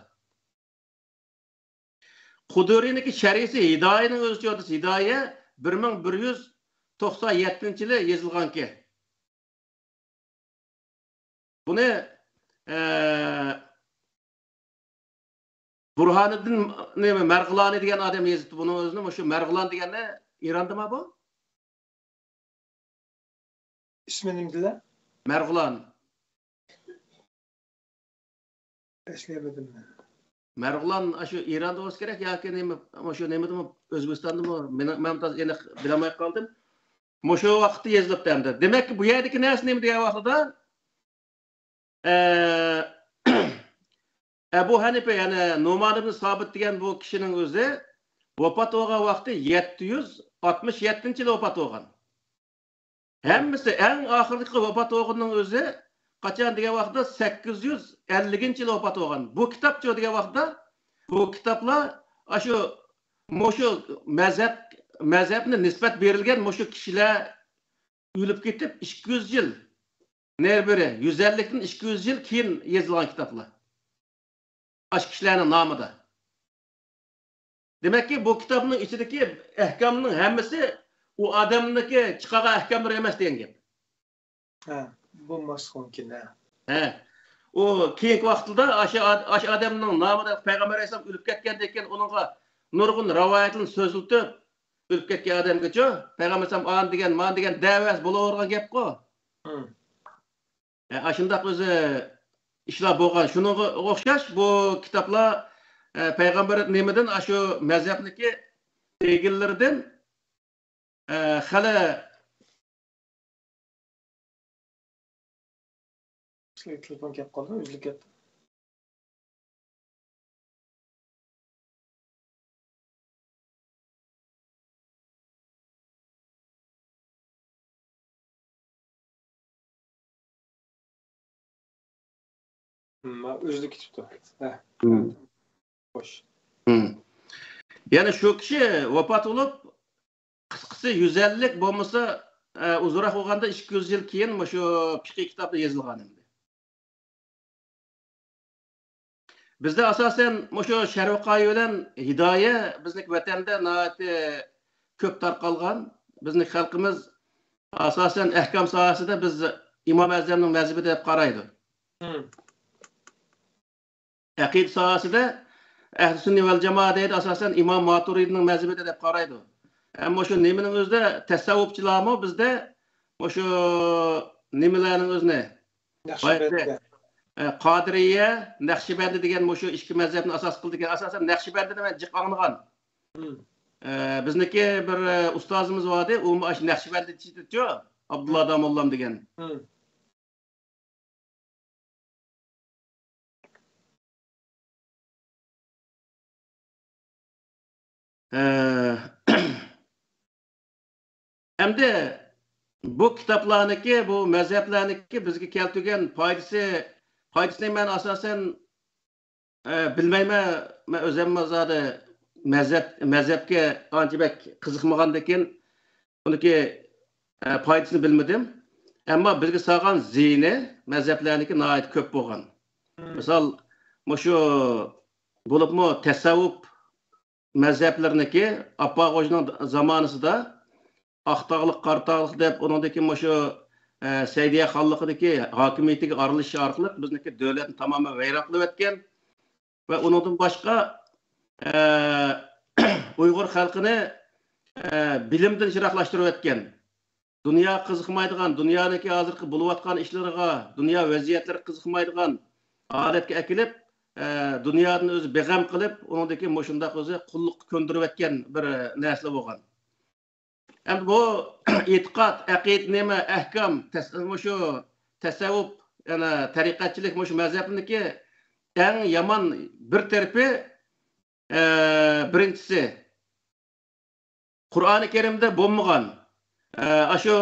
قۇدۇرىنىڭكى شەرھىسى ھىدايىنىڭ ئۆزى چوتىسى، ھىدايە بىر مىڭ بىر يۈز توقسان يەتتىنچى يىلى يېزىلغانكەن. بۇنى، ئە، بۇرھانىددىن نېمە، مەرغىلانى دېگەن ئادەم يېزىپتۇ بۇنىڭ ئۆزىنى. مۇشۇ مەرغىلان دېگەننى ئىراندىما بۇ؟ ئىسمى نېمىدىلە؟ مەرغىلان. ئەسلىيەلمىدىم مەن. مەرغىلان ئاشۇ ئىراندا بولسا كېرەك ياكى نېمە، ئاشۇ نېمىدىمۇ، ئۆزبېكىستاندىمۇ؟ مېنىڭ، مەن تازا ئېنىق بىلەلمەي قالدىم. مۇشۇ ۋاقىتتا يېزىلىپتۇ ئەمدى. دېمەككى، بۇ يەردىكى نەرسە نېمە دېگەن ۋاقتىدا، ئە، ئەبۇ ھەنىپە، يەنى نۇمان ئىبن سابىت دېگەن بۇ كىشىنىڭ ئۆزى ۋاپات بولغان ۋاقتى يەتتە يۈز ئاتمىش يەتتىنچى يىلى ۋاپات بولغان. ھەممىسى ئەڭ ئاخىرقى ۋاپات بولغىنىنىڭ ئۆزى قاچان دېگەن ۋاقىتتا، سەككىز يۈز ئەللىكىنچى يىلى ۋاپات بولغان. بۇ كىتابچۇ دېگەن ۋاقىتتا، بۇ كىتابلار ئاشۇ، مۇشۇ مەزھەپ، مەزھەپنى نىسبەت بېرىلگەن مۇشۇ كىشىلەر ئۆلۈپ كېتىپ، ئىككى يۈز يىل نېرى بېرى، يۈز ئەللىكتىن ئىككى يۈز يىل كېيىن يېزىلغان كىتابلار. ئاشۇ كىشىلەرنىڭ نامىدا. دېمەككى، بۇ كىتابنىڭ ئىچىدىكى ئەھكامنىڭ ھەممىسى ئۇ ئادەمنىڭكى چىقارغان ئەھكاملىرى ئەمەس دېگەن گەپ. ھە، بولماسلىقى مۇمكىن، ھە. ھە. ئۇ كېيىنكى ۋاقىتتا ئاشۇ ئاد-، ئاشۇ ئادەمنىڭ نامىدا پەيغەمبەر ئەلەيھىسسالام ئۆلۈپ كەتكەندىن كېيىن ئۇنىڭغا نۇرغۇن رىۋايەتلەرنى سۆزلىتىپ، ئۆلۈپ كەتكەن ئادەمگىچۇ، پەيغەمبەر ئەلەيھىسسالام ئانى دېگەن، مانى دېگەن دەۋەرسە بولۇۋېرىدىغان گەپقۇ. ھە، ئاشۇنداق ئۆزى ئىشلار بولغان. شۇنىڭغا ئوخشاش بۇ كىتابلار، ئە، پەيغەمبەر نېمىدىن، ئاشۇ مەزھەپنىكى ئىگىلىرىدىن، ئە، خېلى سىلەرگە تېلېفون كەپ قالدى، ئۈزۈلۈپ كەتتى. مم، ئۈزۈلۈپ كېتىپتۇ. ھە. خوش. يەنى شۇ كىشى ۋاپات بولۇپ، قىسقىسى يۈز ئەللىك بولمىسا، ئە، ئۇزۇنراق بولغاندا ئىككى يۈز يىل كېيىن مۇشۇ پىقىي كىتابتا يېزىلغان ئەمدى. بىزدە ئاساسەن مۇشۇ شەرۋىقايە بىلەن ھىدايە بىزنىڭ ۋەتەندە ناھايىتى كۆپ تارقالغان. بىزنىڭ خەلقىمىز ئاساسەن ئەھكام ساھەسىدە بىز ئىمام ئەزەمنىڭ مەزھىپى دەپ قارايدۇ. ئەقىدە ساھەسىدە ئەھلى سۈننە ۋەل جامائە دەيدۇ، ئاساسەن ئىمام ماتۇرىدىنىڭ مەزھىپىدە دەپ قارايدۇ. ئەمما شۇ نېمىنىڭ ئۆزىدە تەسەۋۋۇپچىلارمۇ بىزدە مۇشۇ نېمىلەرنىڭ ئۆزىنى، نەقشىبەندىيە. ئە، قادىرىيە، نەقشىبەندى دېگەن مۇشۇ ئىككى مەزھەپنى ئاساس قىلىدىكەن. ئاساسەن نەقشىبەندىنى مەن جىق ئاڭلىغان. ئە، بىزنىڭكى بىر، ئە، ئۇستازىمىز بار ئىدى، ئۇمۇ ئاشۇ نەقشىبەندى چىقىدىچۇ، ئابدۇللا داموللام دېگەن. ئەمدى بۇ كىتابلارنىڭكى، بۇ مەزھەپلەرنىڭكى بىزگە كەلتۈرگەن پايدىسى، پايدىسىنى مەن ئاساسەن، ئە، بىلمەيمەن. مەن ئۆزۈممۇ زادى مەزھەپ، مەزھەپكە ئانچە بەك قىزىقمىغاندىكىن، ئۇنىڭكى، ئە، پايدىسىنى بىلمىدىم. ئەمما بىزگە سالغان زىيىنى مەزھەپلەرنىڭكى ناھايىتى كۆپ بولغان. مىسال، مۇشۇ بولۇپمۇ تەسەۋۋۇپ مەزھەپلىرىنىڭكى ئاپپاق خوجىنىڭ زامانىسىدا ئاقتاغلىق، قاراتاغلىق دەپ، ئۇنىڭدىكى مۇشۇ، ئە، سەئىدىيە خانلىقىدىكى ھاكىمىيىتىگە ئارىلىشىش ئارقىلىق بىزنىڭكى دۆلەتنى تامامەن ۋەيران قىلىۋەتكەن ۋە ئۇنىڭدىن باشقا، ئە، ئۇيغۇر خەلقىنى، ئە، بىلىمدىن يىراقلاشتۇرۇۋەتكەن. دۇنياغا قىزىقمايدىغان، دۇنيانىڭكى ھازىرقى بولۇۋاتقان ئىشلىرىغا، دۇنيا ۋەزىيەتلىرىگە قىزىقمايدىغان ھالەتكە ئەكېلىپ، ئە، دۇنيادىن ئۆزى بىغەم قىلىپ، ئۇنىڭدىكى مۇشۇنداق ئۆزى قۇللۇققا كۆندۈرۈۋەتكەن بىر نەرسىلەر بولغان. ئەمدى بۇ ئېتىقاد، ئەقىدە نېمە، ئەھكام، تەس-، مۇشۇ تەسەۋۋۇپ، يەنى تەرىقەتچىلىك، مۇشۇ مەزھەپنىڭكى ئەڭ يامان بىر تەرىپى، ئە، بىرىنچىسى، قۇرئانى كەرىمدە بولمىغان، ئە، ئاشۇ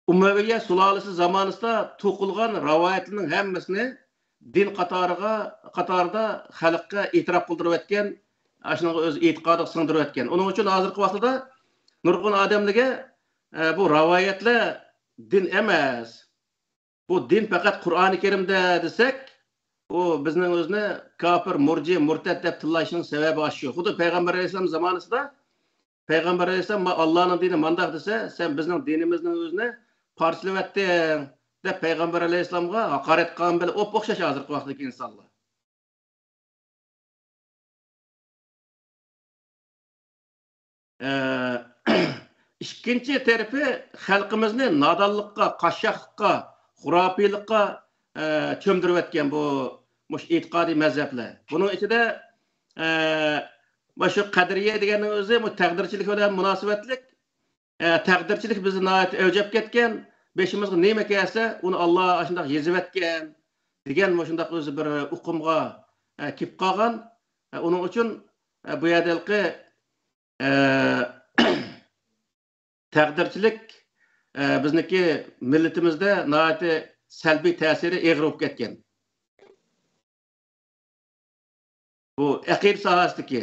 ئۇمەۋىيە سۇلالىسى زامانىسىدا توقۇلغان رىۋايەتلەرنىڭ ھەممىسىنى دىن قاتارىغا، قاتارىدا خەلققە ئېتىراپ قىلدۇرۇۋەتكەن، ئاشۇنىڭغا ئۆز ئېتىقادىغا سىڭدۈرۈۋەتكەن. ئۇنىڭ ئۈچۈن ھازىرقى ۋاقتىدا نۇرغۇن ئادەملەرگە، ئە، بۇ رىۋايەتلەر دىن ئەمەس، بۇ دىن پەقەت قۇرئانى كەرىمدە دېسەك، ئۇ بىزنىڭ ئۆزىنى كاپىر، مۇرجى، مۇرتەت دەپ تىللاشنىڭ سەۋەبى ئاشۇ. خۇددى پەيغەمبەر ئەلەيھىسسالام زامانىسىدا پەيغەمبەر ئەلەيھىسسالام، ما ئاللانىڭ دىنى مانداق دېسە، سەن بىزنىڭ دىنىمىزنىڭ ئۆزىنى پارچىلىۋەتتىڭ دەپ پەيغەمبەر ئەلەيھىسسالامغا ھاقارەت قىلغان بىلەن ئوپئوخشاش ھازىرقى ۋاقىتتىكى ئىنسانلار. ئىككىنچى تەرىپى خەلقىمىزنى نادانلىققا، قاششاقلىققا، خۇراپىيلىققا، ئە، چۆمدۈرۈۋەتكەن بۇ، مۇشۇ ئېتىقادىي مەزھەپلەر. بۇنىڭ ئىچىدە، ئە، مۇشۇ قەدرىيە دېگەننىڭ ئۆزى مۇشۇ تەقدىرچىلىك بىلەن مۇناسىۋەتلىك. ئە، تەقدىرچىلىك بىزدە ناھايىتى ئەۋج ئېلىپ كەتكەن. بېشىمىزغا نېمە كەلسە، ئۇنى ئاللا ئاشۇنداق يېزىۋەتكەن دېگەن مۇشۇنداق ئۆزى بىر ئۇقۇمغا، ئە، كېلىپ قالغان. ئە، ئۇنىڭ ئۈچۈن، ئە، بۇ يەردە ھېلىقى، ئە، تەقدىرچىلىك، ئە، بىزنىڭكى مىللىتىمىزدە ناھايىتى سەلبىي تەسىرى ئېغىر بولۇپ كەتكەن. بۇ ئەقىدە ساھەسىدىكى.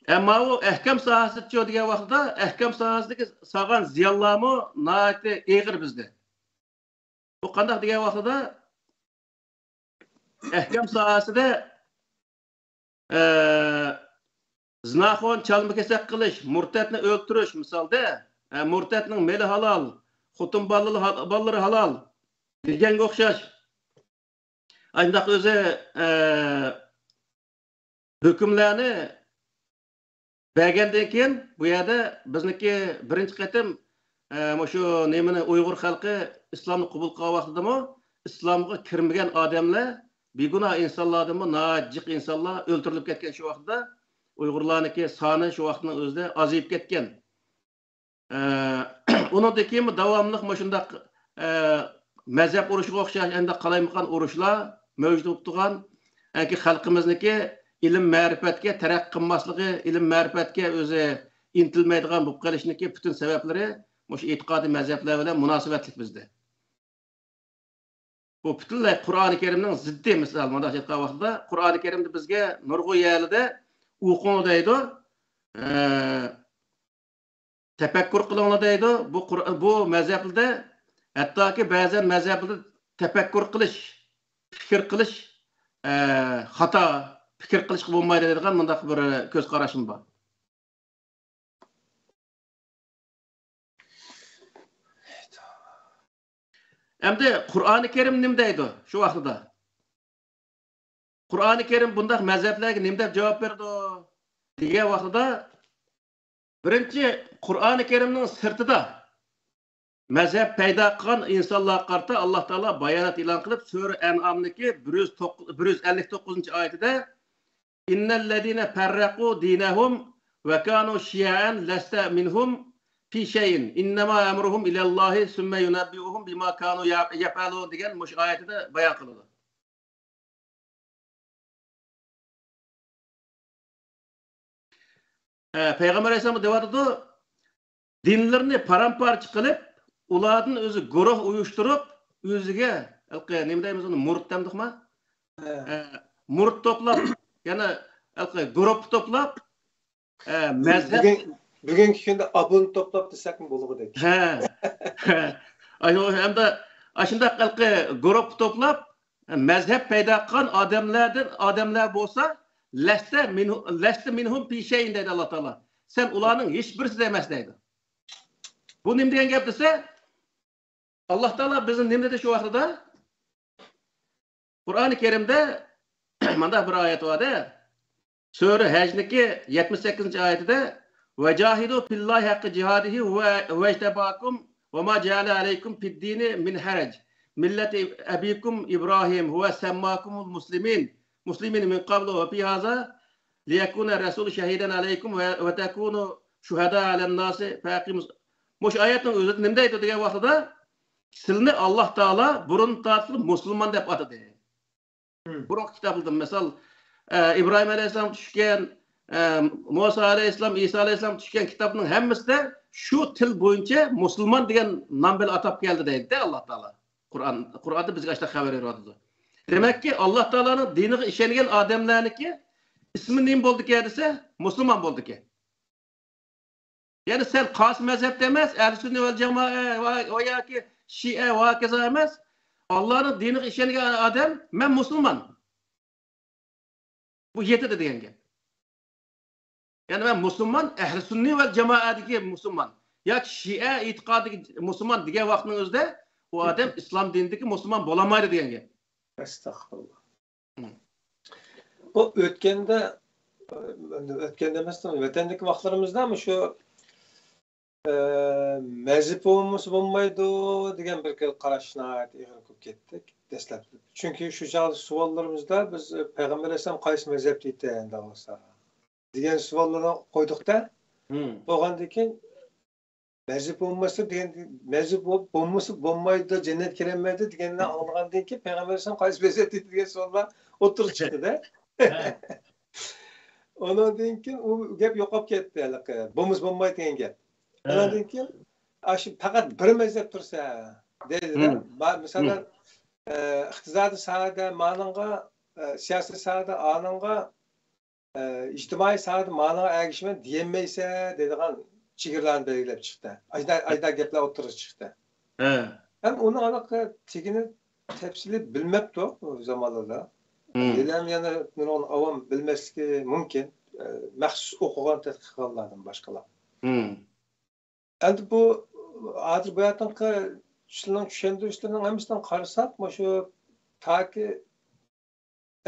ئەمما ئۇ ئەھكام ساھەسىدىچۇ دېگەن ۋاقىتتا، ئەھكام ساھەسىدىكى سالغان زىيانلارمۇ ناھايىتى ئېغىر بىزدە. بۇ قانداق دېگەن ۋاقتىدا، ئەھكام ساھەسىدە، ئە، زىناخور، چالما-كېسەك قىلىش، مۇرتەتنى ئۆلتۈرۈش، مىسالدا، ئە، مۇرتەتنىڭ مېلى ھالال، خوتۇن بالىلىرى ھال-، بالىلىرى ھالال دېگەنگە ئوخشاش. ئانداق ئۆزى، ئە، ھۆكۈملەرنى بەرگەندىن كېيىن، بۇ يەردە بىزنىڭكى بىرىنچى قېتىم، ئە، مۇشۇ نېمىنى، ئۇيغۇر خەلقى ئىسلامنى قوبۇل قىلغان ۋاقتىدىمۇ، ئىسلامغا كىرمىگەن ئادەملەر، بىگۇناھ ئىنسانلاردىنمۇ ناھايىتى جىق ئىنسانلار ئۆلتۈرۈلۈپ كەتكەن شۇ ۋاقىتتا. ئۇيغۇرلارنىڭكى سانى شۇ ۋاقىتنىڭ ئۆزىدە ئازىيىپ كەتكەن. ئە، ئۇنىڭدىن كېيىنمۇ داۋاملىق مۇشۇنداق، ئە، مەزھەپ ئۇرۇشىغا ئوخشاش ئەندى قالايمىقان ئۇرۇشلار مەۋجۇت بولۇپ تۇرغان. يەنى خەلقىمىزنىڭكى ئىلىم مەرىپەتكە تەرەققىي قىلماسلىقى، ئىلىم مەرىپەتكە ئۆزى ئىنتىلمەيدىغان بولۇپ قېلىشنىڭكى پۈتۈن سەۋەبلىرى مۇشۇ ئېتىقادىي مەزھەپلەر بىلەن مۇناسىۋەتلىك بىزدە. بۇ پۈتۈنلەي قۇرئانى كەرىمنىڭ زىددى. مىسال، مۇنداق ئېيتقان ۋاقتىدا، قۇرئانى كەرىمدە بىزگە نۇرغۇن يەرلىدە ئوقۇڭ دەيدۇ، ئە، تەپەككۇر قىلىڭلار دەيدۇ. بۇ قۇر-، بۇ مەزھەپلەردە، ھەتتاكى بەزەن مەزھەپلەردە تەپەككۇر قىلىش، پىكىر قىلىش، ئە، خاتا، پىكىر قىلىشقا بولمايدۇ دەيدىغان مۇنداق بىر كۆز قاراشمۇ بار. ئەمدى قۇرئانى كەرىم نېمە دەيدۇ شۇ ۋاقتىدا؟ قۇرئانى كەرىم بۇنداق مەزھەپلەرگە نېمە دەپ جاۋاب بېرىدۇ دېگەن ۋاقتىدا، بىرىنچى، قۇرئانى كەرىمنىڭ سىرتىدا مەزھەپ پەيدا قىلغان ئىنسانلارغا قارىتا ئاللا تائالا بايانات ئېلان قىلىپ، سۈرە ئەنئامدىكى بىر يۈز توققۇز، بىر يۈز ئەللىك توققۇزىنچى ئايىتىدە، إن الذين فرقوا دينهم وكانوا شيعا لست منهم في شيء إنما أمرهم إلى الله ثم ينبئهم بما كانوا يفعلون دېگەن مۇشۇ ئايىتىدە بايان قىلىدۇ. ئە، پەيغەمبەر ئەلەيھىسسالام دەۋاتىدۇ، دىنلىرىنى پارام-پارچە قىلىپ، ئۇلاردىن ئۆزى گۇرۇھ ئۇيۇشتۇرۇپ، ئۆزىگە، ھېلىقى، نېمە دەيمىز ئۇنى، مۇرىت دەمدۇقما؟ ھە. ئە، مۇرىت توپلاپ، يەنە، ھېلىقى، گۇرۇپپا توپلاپ، ئە، مەزھەپ. بۈگۈن، بۈگۈنكى كۈندە ئابۇنى توپلاپ دېسەكمۇ بولغۇدەك. ھە. ھە. ئايۇ، ھەمدە ئاشۇنداق ھېلىقى گۇرۇپپا توپلاپ، مەزھەپ پەيدا قىلغان ئادەملەردىن، ئادەملەر بولسا، لەستە مىنھۇ-، لەستە مىنھۇم پى شەيئىن دەيدۇ ئاللا تائالا. سەن ئۇلارنىڭ ھېچ بىرسىدە ئەمەس دەيدۇ. بۇ نېمە دېگەن گەپ دېسە، ئاللا تائالا بىزنى نېمە دېدى شۇ ۋاقتىدا؟ قۇرئانى كەرىمدە مانداق بىر ئايەت بار-دە. سۈرە ھەجنىڭكى يەتمىش سەككىزىنچى ئايىتىدە، وجاهدوا في الله حق جهاده هو اجتباكم وما جعل عليكم في الدين من حرج ملة أبيكم إبراهيم هو سماكم المسلمين، مسلمين من قبل وفي هذا ليكون الرسول شهيدا عليكم وتكونوا شهداء على الناس فأقيموا. مۇشۇ ئايەتنىڭ ئۆزىدە نېمە دەيدۇ دېگەن ۋاقتىدا، سىلىنى ئاللا تائالا بۇرۇن تارتىپ مۇسۇلمان دەپ ئاتىدى. مم. بۇرۇنقى كىتابلىرىدا، مىسال، ئە، ئىبراھىم ئەلەيھىسسالام چۈشكەن، ئە، مۇسا ئەلەيھىسسالام، ئىسا ئەلەيھىسسالام چۈشكەن كىتابنىڭ ھەممىسىدە شۇ تىل بويىچە مۇسۇلمان دېگەن نام بىلەن ئاتاپ كەلدى دەيدۇ-دە ئاللا تائالا. قۇرئان، قۇرئاندا بىزگە ئاشۇنداق خەۋەر بېرىۋاتىدۇ. دېمەككى، ئاللا تائالانىڭ دىنىغا ئىشەنگەن ئادەملەرنىڭكى ئىسمى نېمە بولدىكەن دېسە، مۇسۇلمان بولدىكەن. يەنى سەن قاسىم مەزھەپتە ئەمەس، ئەھلى سۈننە ۋەل جامائە ۋە، ۋە ياكى شىئە ۋە ھاكازا ئەمەس. ئاللانىڭ دىنىغا ئىشەنگەن ئادەم، مەن مۇسۇلمان. بۇ يېتىدۇ دېگەن گەپ. يەنى مەن مۇسۇلمان، ئەھلى سۈننە ۋەل جامائەدىكى مۇسۇلمان. ياكى شىئە ئېتىقادىدىكى مۇسۇلمان دېگەن ۋاقىتنىڭ ئۆزىدە ئۇ ئادەم ئىسلام دىنىدىكى مۇسۇلمان بولالمايدۇ دېگەن گەپ. ئەستەغپۇرۇللا. مم. بۇ ئۆتكەندە، ئۆتكەندە ئەمەس، ۋەتەندىكى ۋاقىتلىرىمىزدا مۇشۇ ئە، مەزھىپى بولمىسا بولمايدۇ دېگەن بىر قاراش ناھايىتى ئېغىر بولۇپ كەتتى دەسلەپتە. چۈنكى شۇ چاغدا سوئاللىرىمىزدا بىز، ئە، پەيغەمبەر ئەلەيھىسسالام قايسى مەزھەپتە ئىكەن دەۋالسا دېگەن سوئاللارنى قويدۇقتا. بولغاندىن كېيىن مەزھىپ بولمىسا دېگەن، مەزھىپ بول-، بولمىسا بولمايدۇ، جەننەتكە كىرەلمەيدۇ دېگەننى ئاڭلىغاندىن كېيىن پەيغەمبەر ئەلەيھىسسالام قايسى مەزھەپتە دېگەن سوئاللار ئوتتۇرىغا چىقتىدا. ئۇنىڭدىن كېيىن ئۇ گەپ يوقاپ كەتتى ھېلىقى. بولمىسا بولمايدۇ دېگەن گەپ. ئۇنىڭدىن كېيىن ئاشۇ پەقەت بىر مەزھەپ تۇرسا دەيدىدە. مىسالەن، ئىقتىسادىي ساھەدە مانىڭغا، سىياسىي ساھەدە ئانىڭغا، ئىجتىمائىي ساھەدە مانىڭغا ئەگىشىمەن دېيەلمەيسەن دەيدىغان چېگرىلارنى بەلگىلەپ چىقتى. ئاشۇنداق، ئاشۇنداق گەپلەر ئوتتۇرىغا چىقتى. ھەم ئۇنىڭ ھېلىقى تېگىنى تەپسىلىي بىلمەپتۇ ئۇ زامانلاردا. ھېلىھەم يەنە نۇرغۇن ئاۋام بىلمەسلىكى مۇمكىن. مەخسۇس ئوقۇغان، تەتقىق قىلغانلاردىن باشقىلار. ئەمدى بۇ ھازىر بۇ يەردىكى سىلەرنىڭ چۈشەندۈرۈشلىرىنىڭ ھەممىسىدىن قارىساق، مۇشۇ تاكى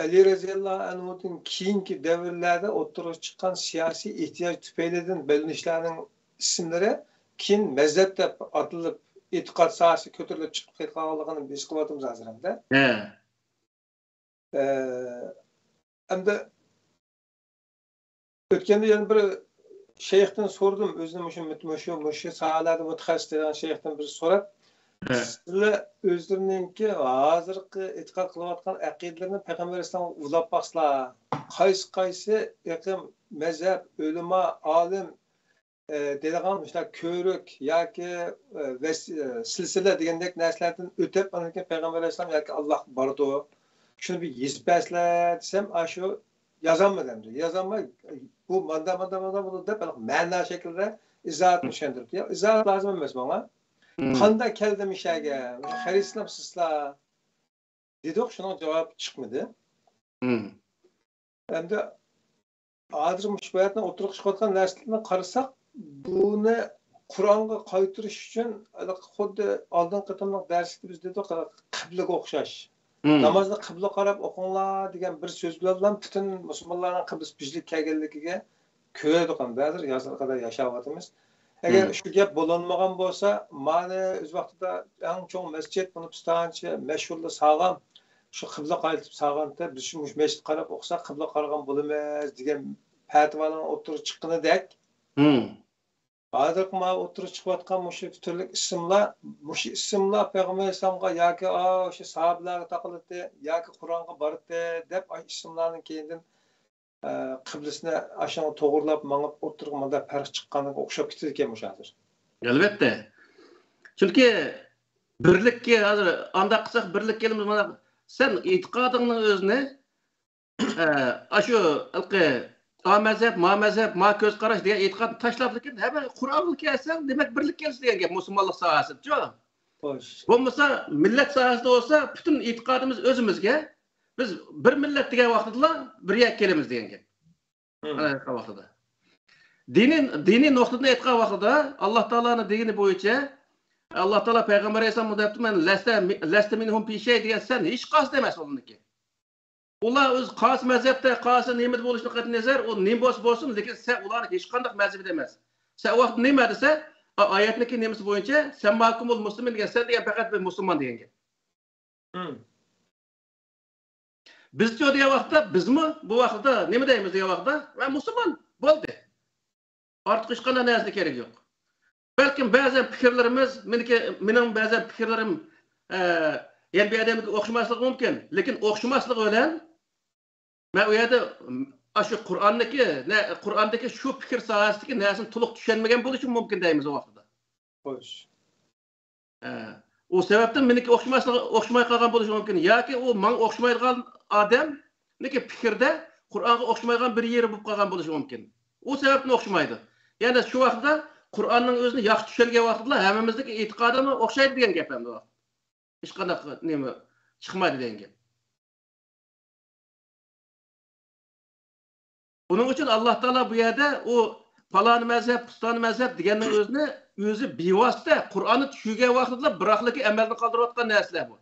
ئەلى رەزىياللاھۇ ئەنھۇدىن كېيىنكى دەۋرلەردە ئوتتۇرىغا چىققان سىياسىي ئېھتىياج تۈپەيلىدىن بۆلۈنۈشلەرنىڭ ئىسىملىرى كېيىن مەزھەپ دەپ ئاتىلىپ، ئېتىقاد ساھەسى كۆتۈرۈلۈپ چىقىپ كەتكەنلىكىنى ھېس قىلىۋاتىمىز ھازىر ھەمدە. ئە، ئەمدى ئۆتكەندە يەنە بىر شەيختىن سورىدىم، ئۆزىنى مۇشۇ، مۇشۇ، مۇشۇ ساھەلەردە مۇتەخەسسىس دېگەن شەيختىن بىر سوراپ، سىلەر ئۆزلىرىنىڭكى ھازىرقى ئېتىقاد قىلىۋاتقان ئەقىدىلىرىنى پەيغەمبەر ئەلەيھىسسالامغا ئۇلاپ باقسىلا، قايسى قايسى ئېقىم، مەزھەپ، ئۆلىما، ئالىم، ئە، دەيدىغان مۇشۇنداق كۆۋرۈك ياكى، ئە، ۋەس-، ئە، سىلسىلە دېگەندەك نەرسىلەردىن ئۆتۈپ، ئاندىن كېيىن پەيغەمبەر ئەلەيھىسسالام ياكى ئاللاھ باردۇ، شۇنى بىر يېزىپ بەرسىلە دېسەم، ئاشۇ يازالمىدى ئەمدى. يازالماي، بۇ ماندا، ماندا، ماندا بولىدۇ دەپ، مانا مەنا شەكلىدە ئىزاھاتنى چۈشەندۈرۈپتۇ. يا، ئىزاھات لازىم ئەمەس ماڭا. قانداق كەلدى مۇشۇ يەرگە؟ مۇشۇ خەرىتىسىنى ئالامسىزلا؟ دېدۇق، شۇنىڭ جاۋابى چىقمىدى. ئەمدى ھازىر مۇشۇ بۇ يەردە ئوتتۇرىغا چىقىۋاتقان نەرسىلەرنى قارىساق، بۇنى قۇرئانغا قايتۇرۇش ئۈچۈن، خۇددى ئالدىنقى قېتىملىق دەرسلىكتە بىز دېدۇق، قىبلىگە ئوخشاش. نامازنى قىبلىگە قاراپ ئوقۇڭلار دېگەن بىر سۆز بىلەنلا پۈتۈن مۇسۇلمانلارنىڭ قىبلىسى بىرلىككە كەلگەنلىكىگە كۆرۈيدۇ. ھازىر يازغا قەدەر ياشاۋاتىمىز. ئەگەر شۇ گەپ بولالمىغان بولسا، مانا ئۆز ۋاقتىدا ئەڭ چوڭ مەسچىت، بۇنى پىستانچە مەشھۇرلا سالغان، شۇ قىبلە قايتىپ سالغاندا، بىز شۇ مۇشۇ مەسچىتكە قاراپ ئوقۇساق، قىبلىگە قارىغان بولىمىز دېگەن پەتىۋالارنىڭ ئوتتۇرىغا چىققىنىدەك، ھازىرقى مانا ئوتتۇرىغا چىقىۋاتقان مۇشۇ تۈرلۈك ئىسىملار، مۇشۇ ئىسىملار پەيغەمبەر ئەلەيھىسسالامغا ياكى، ئا، شۇ ساھابىلەرگە تاقىلاتتى ياكى قۇرئانغا باراتتى دەپ، ئاي ئىسىملارنىڭ كەينىدىن، ئە، قىبلىسىنى ئاشۇنى توغرىلاپ مېڭىپ ئوتتۇرىغا مۇنداق پەرق چىققانلىقى ئوخشاپ كېتىدىكەن مۇشۇ ھازىر. ئەلۋەتتە. چۈنكى بىرلىككە، ھازىر ئانداق قىلساق بىرلىككە كېلىمىز، مانا سەن ئېتىقادىڭنىڭ ئۆزىنى، ئە، ئاشۇ ھېلىقى ئا مەزھەپ، ما مەزھەپ، ما كۆز قاراش دېگەن ئېتىقادنى تاشلاپ، لېكىن ھەممە قۇرئانغا كەلسەڭ، دېمەك، بىرلىككە كېلىسەن دېگەن گەپ مۇسۇلمانلىق ساھەسىدىچۇ. خوش. بولمىسا، مىللەت ساھەسىدە بولسا، پۈتۈن ئېتىقادىمىز ئۆزىمىزگە، بىز بىر مىللەت دېگەن ۋاقتىدىلا بىر يەرگە كېلىمىز دېگەن گەپ. مم. ئانا ئېيتقان ۋاقتىدا. دىنىي، دىنىي نۇقتىدىن ئېيتقان ۋاقتىدا، ئاللاھ تائالانىڭ دېگىنى بويىچە، ئاللاھ تائالا پەيغەمبەر ئەلەيھىسسالامغا دەپتۇ، مەن لەستە، لەستە مىنھۇم پى شەي دېگەن، سەن ھېچقايسى ئەمەس ئۇلارنىڭكى. ئۇلار ئۆزى قايسى مەزھەپتە، قايسى نېمىدە بولۇشىدىن قەتئىينەزەر، ئۇ نېمە بولسا بولسۇن، لېكىن سەن ئۇلارنىڭ ھېچقانداق مەزھىپىدە ئەمەس. سەن ئۇ ۋاقىت نېمە دېسە، ئا-، ئايەتنىڭكى نېمىسى بويىچە، سەمماكۇمۇل مۇسلىمىن دېگەن، سەن دېگەن پەقەت بىر مۇسۇلمان دېگەن گەپ. مم. بىزچۇ دېگەن ۋاقىتتا، بىزمۇ بۇ ۋاقىتتا نېمە دەيمىز دېگەن ۋاقىتتا، مەن مۇسۇلمان، بولدى. ئارتۇق ھېچقانداق نەرسىنىڭ كېرىكى يوق. بەلكىم بەزەن پىكىرلىرىمىز، مېنىڭكى، مېنىڭ بەزەن پىكىرلىرىم، ئە، يەنە بىر ئادەمگە ئوخشىماسلىقى مۇمكىن. لېكىن ئوخشىماسلىقى بىلەن مەن ئۇ يەردە، ئاشۇ قۇرئاندىكى، نە، قۇرئاندىكى شۇ پىكىر ساھەسىدىكى نەرسىنى تولۇق چۈشەنمىگەن بولۇشۇم مۇمكىن دەيمىز ئۇ ۋاقىتتا. خوش. ئە، ئۇ سەۋەبتىن مېنىڭكى ئوخشىماسلىقى، ئوخشىماي قالغان بولۇشى مۇمكىن. ياكى ئۇ ماڭا ئوخشىمايدىغان ئادەمنىڭكى پىكىردە قۇرئانغا ئوخشىمايدىغان بىر يېرى بولۇپ قالغان بولۇشى مۇمكىن. ئۇ سەۋەبتىن ئوخشىمايدۇ. يەنى شۇ ۋاقىتتا قۇرئاننىڭ ئۆزىنى ياخشى چۈشەنگەن ۋاقتىدا ھەممىمىزنىڭكى ئېتىقادىمۇ ئوخشايدۇ دېگەن گەپ ئەمدى ئۇ. ھېچقانداق نېمە چىقمايدۇ دېگەن گەپ. ئۇنىڭ ئۈچۈن ئاللاھ تائالا بۇ يەردە ئۇ پالانى مەزھەپ، پۇستانى مەزھەپ دېگەننىڭ ئۆزىنى، ئۆزى بىۋاسىتە قۇرئاننى چۈشەنگەن ۋاقتىدىلا بىراقلىكى ئەمەلدىن قالدۇرۇۋاتقان نەرسىلەر بۇ.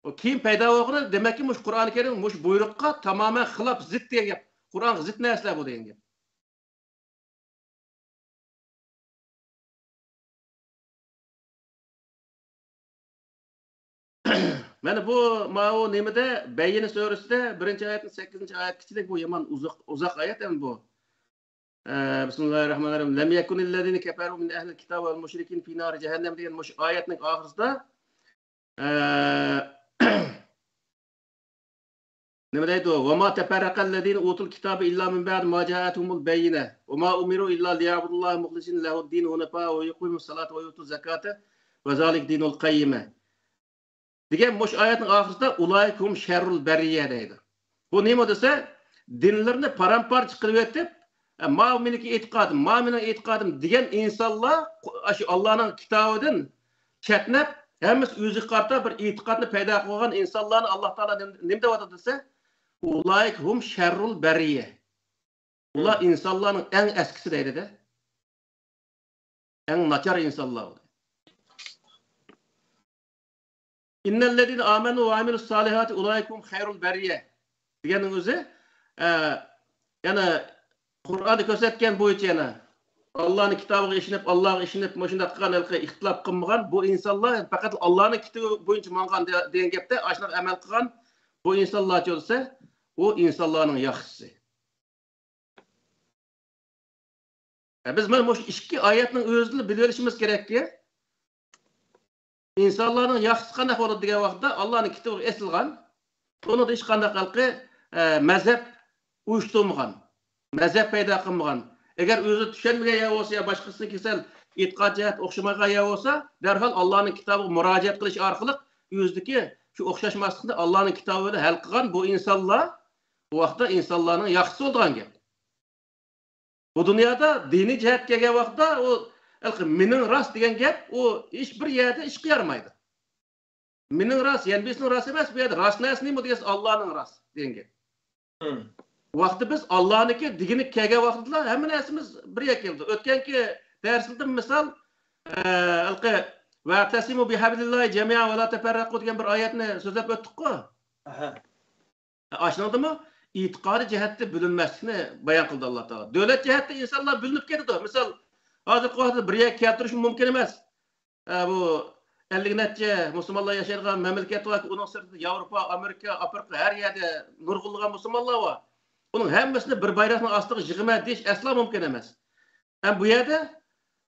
ئۇ كېيىن پەيدا بولغىنى، دېمەككى، مۇشۇ قۇرئانى كەرىم مۇشۇ بۇيرۇققا تامامەن خىلاپ، زىت دېگەن گەپ. قۇرئانغا زىت نەرسىلەر بۇ دېگەن گەپ. مانا بۇ، ماۋۇ نېمىدە، بەييىنە سۈرىسىدە بىرىنچى ئايەتتىن سەككىزىنچى ئايەتكىچىلىك بۇ يامان ئۇزاق، ئۇزاق ئايەت ئەمدى بۇ. ئە، بىسمىللاھىررەھمانىررەھىم. لەم يەكۇنىل لەزىينە كەفەرۇ مىن ئەھلىل كىتابى ۋەل مۇشرىكىينە فى نارى جەھەننەم دېگەن مۇشۇ ئايەتنىڭ ئاخىرىسىدا، ئە، نېمە دەيدۇ؟ ۋەما تەفەررەقەل لەزىنە ئۇتۇل كىتابە ئىللا مىن بەئدى ما جائەتھۇمۇل بەييىنە ۋەما ئۇمىرۇ ئىللا لىيەبۇدۇللاھە مۇخلىسىنە لەھۇد دىنە ھۇنەفائە ۋە يۇقىمۇس سالاتە ۋە يۇتۇز زەكاتە ۋە زالىكە دىنۇل قەييىمە. دېگەن مۇشۇ ئايەتنىڭ ئاخىرىدا ئۇلائىكە ھۇم شەررۇل بەرىيە دەيدۇ. بۇ نېمە دېسە، دىنلىرىنى پارام-پارچە قىلىۋېتىپ، ئە، ماۋۇ مېنىڭكى ئېتىقادىم، ماۋۇ مېنىڭ ئېتىقادىم دېگەن ئىنسانلار، ئاشۇ ئاللانىڭ كىتابىدىن چەتنەپ، ھەممىسى ئۆزىگە قارىتا بىر ئېتىقادنى پەيدا قىلغان ئىنسانلارنى ئاللا تائالا نېمە، نېمە دەۋاتىدۇ دېسە، ئۇلائىكە ھۇم شەررۇل بەرىيە. ئۇلار ئىنسانلارنىڭ ئەڭ ئەسكىسى دەيدۇ-دە. ئەڭ ناچار ئىنسانلار. ئىننەللەزىنە ئامەنۇ ۋە ئامىلۇس سالىھاتى ئۇلائىكە ھۇم خەيرۇل بەرىيە دېگەننىڭ ئۆزى، ئە، يەنە قۇرئاندا كۆرسەتكەن بويىچە يەنە ئاللانىڭ كىتابىغا ئىشىنىپ، ئاللاغا ئىشىنىپ، مۇشۇنداق قىلغان، ھېلىقى ئىختىلاپ قىلمىغان بۇ ئىنسانلار پەقەت ئاللانىڭ كىتابى بويىچە ماڭغان دە-، دېگەن گەپتە، ئاشۇنداق ئەمەل قىلغان بۇ ئىنسانلارچۇ دېسە، ئۇ ئىنسانلارنىڭ ياخشىسى. ئە، بىز مانا مۇشۇ ئىككى ئايەتنىڭ ئۆزىدىلا بىلىۋېلىشىمىز كېرەككى، ئىنسانلارنىڭ ياخشىسى قانداق بولىدۇ دېگەن ۋاقىتتا، ئاللانىڭ كىتابىغا ئېسىلغان، ئۇنىڭدا ھېچقانداق ھېلىقى، ئە، مەزھەپ ئۇيۇشتۇرمىغان، مەزھەپ پەيدا قىلمىغان. ئەگەر ئۆزى چۈشەنمىگەن يا بولسا، يا باشقىسىنىڭكى سەل ئېتىقاد جەھەتتە ئوخشىمىغان يا بولسا، دەرھال ئاللانىڭ كىتابىغا مۇراجىئەت قىلىش ئارقىلىق ئۆزىدىكى شۇ ئوخشاشماسلىقنى ئاللانىڭ كىتابى بىلەن ھەل قىلغان بۇ ئىنسانلار، بۇ ۋاقىتتا ئىنسانلارنىڭ ياخشىسى بولىدىغان گەپ. بۇ دۇنيادا دىنىي جەھەتكە كەلگەن ۋاقىتتا ئۇ، ھېلىقى مېنىڭ راست دېگەن گەپ، ئۇ ھېچ بىر يەردە ئىشقا يارىمايدۇ. مېنىڭ راست، يەنە بىرسىنىڭ راست ئەمەس، بۇ يەردە راست نەرسە نېمە دېگەن، ئاللانىڭ راست دېگەن گەپ. ۋاقىتتا بىز ئاللانىڭكى دېگىنىگە كەلگەن ۋاقتىدا ھەممە نەرسىمىز بىر يەرگە كېلىدۇ. ئۆتكەنكى دەرسلىدىن مىسال، ئە، ھېلىقى ۋەتەسىمۇ بىھەبلىللاھى جەمىئەن ۋە لا تەپەررەقۇ دېگەن بىر ئايەتنى سۆزلەپ ئۆتتۇققۇ. ئاشۇنىڭدىمۇ ئېتىقادىي جەھەتتە بۆلۈنمەسلىكنى بايان قىلدى ئاللا تائالا. دۆلەت جەھەتتە ئىنسانلار بۆلۈنۈپ كېتىدۇ. مىسال، ھازىرقى ۋاقىتتا بىر يەرگە كەلتۈرۈشمۇ مۇمكىن ئەمەس. ئە، بۇ ئەللىك نەچچە مۇسۇلمانلار ياشايدىغان مەملىكەت بار، ئۇنىڭ سىرتىدا ياۋروپا، ئامېرىكا، ئافرىقا، ھەر يەردە نۇرغۇنلىغان مۇسۇلمانلار بار. ئۇنىڭ ھەممىسىنى بىر بايراقنىڭ ئاستىغا يىغىمەن دېيىش ئەسلا مۇمكىن ئەمەس. ھەم بۇ يەردە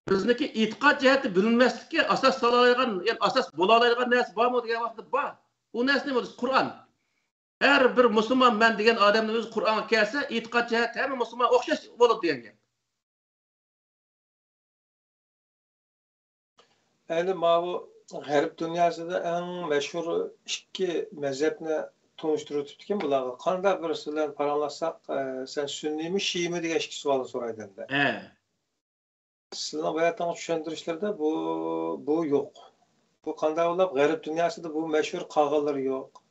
بىزنىڭكى ئېتىقاد جەھەتتە بۆلۈنمەسلىككە ئاساس سالالايدىغان، يەنى ئاساس بولالايدىغان نەرسە بارمۇ دېگەن ۋاقىتتا بار. ئۇ نەرسە نېمە بولسا قۇرئان. ھەر بىر مۇسۇلمان مەن دېگەن ئادەمنىڭ ئۆزى قۇرئانغا كەلسە، ئېتىقاد جەھەتتە ھەممە مۇسۇلمان ئوخشاش بولىدۇ دېگەن گەپ. ئەمدى ماۋۇ غەرب دۇنياسىدا ئەڭ مەشھۇر ئىككى مەزھەپنى تونۇشتۇرۇۋېتىپتىكەن بۇلارغا. قانداق بىرسى بىلەن پاراڭلاشساق، ئە، سەن سۈننىيمۇ، شىئىمۇ دېگەن ئىككى سوئالنى سورايدۇ ئەمدى. ھە. سىلىنىڭ باياتىنقى چۈشەندۈرۈشلىرىدە بۇ، بۇ يوق. بۇ قانداق بولۇپ، غەرب دۇنياسىدا بۇ مەشھۇر قالغانلىرى يوق.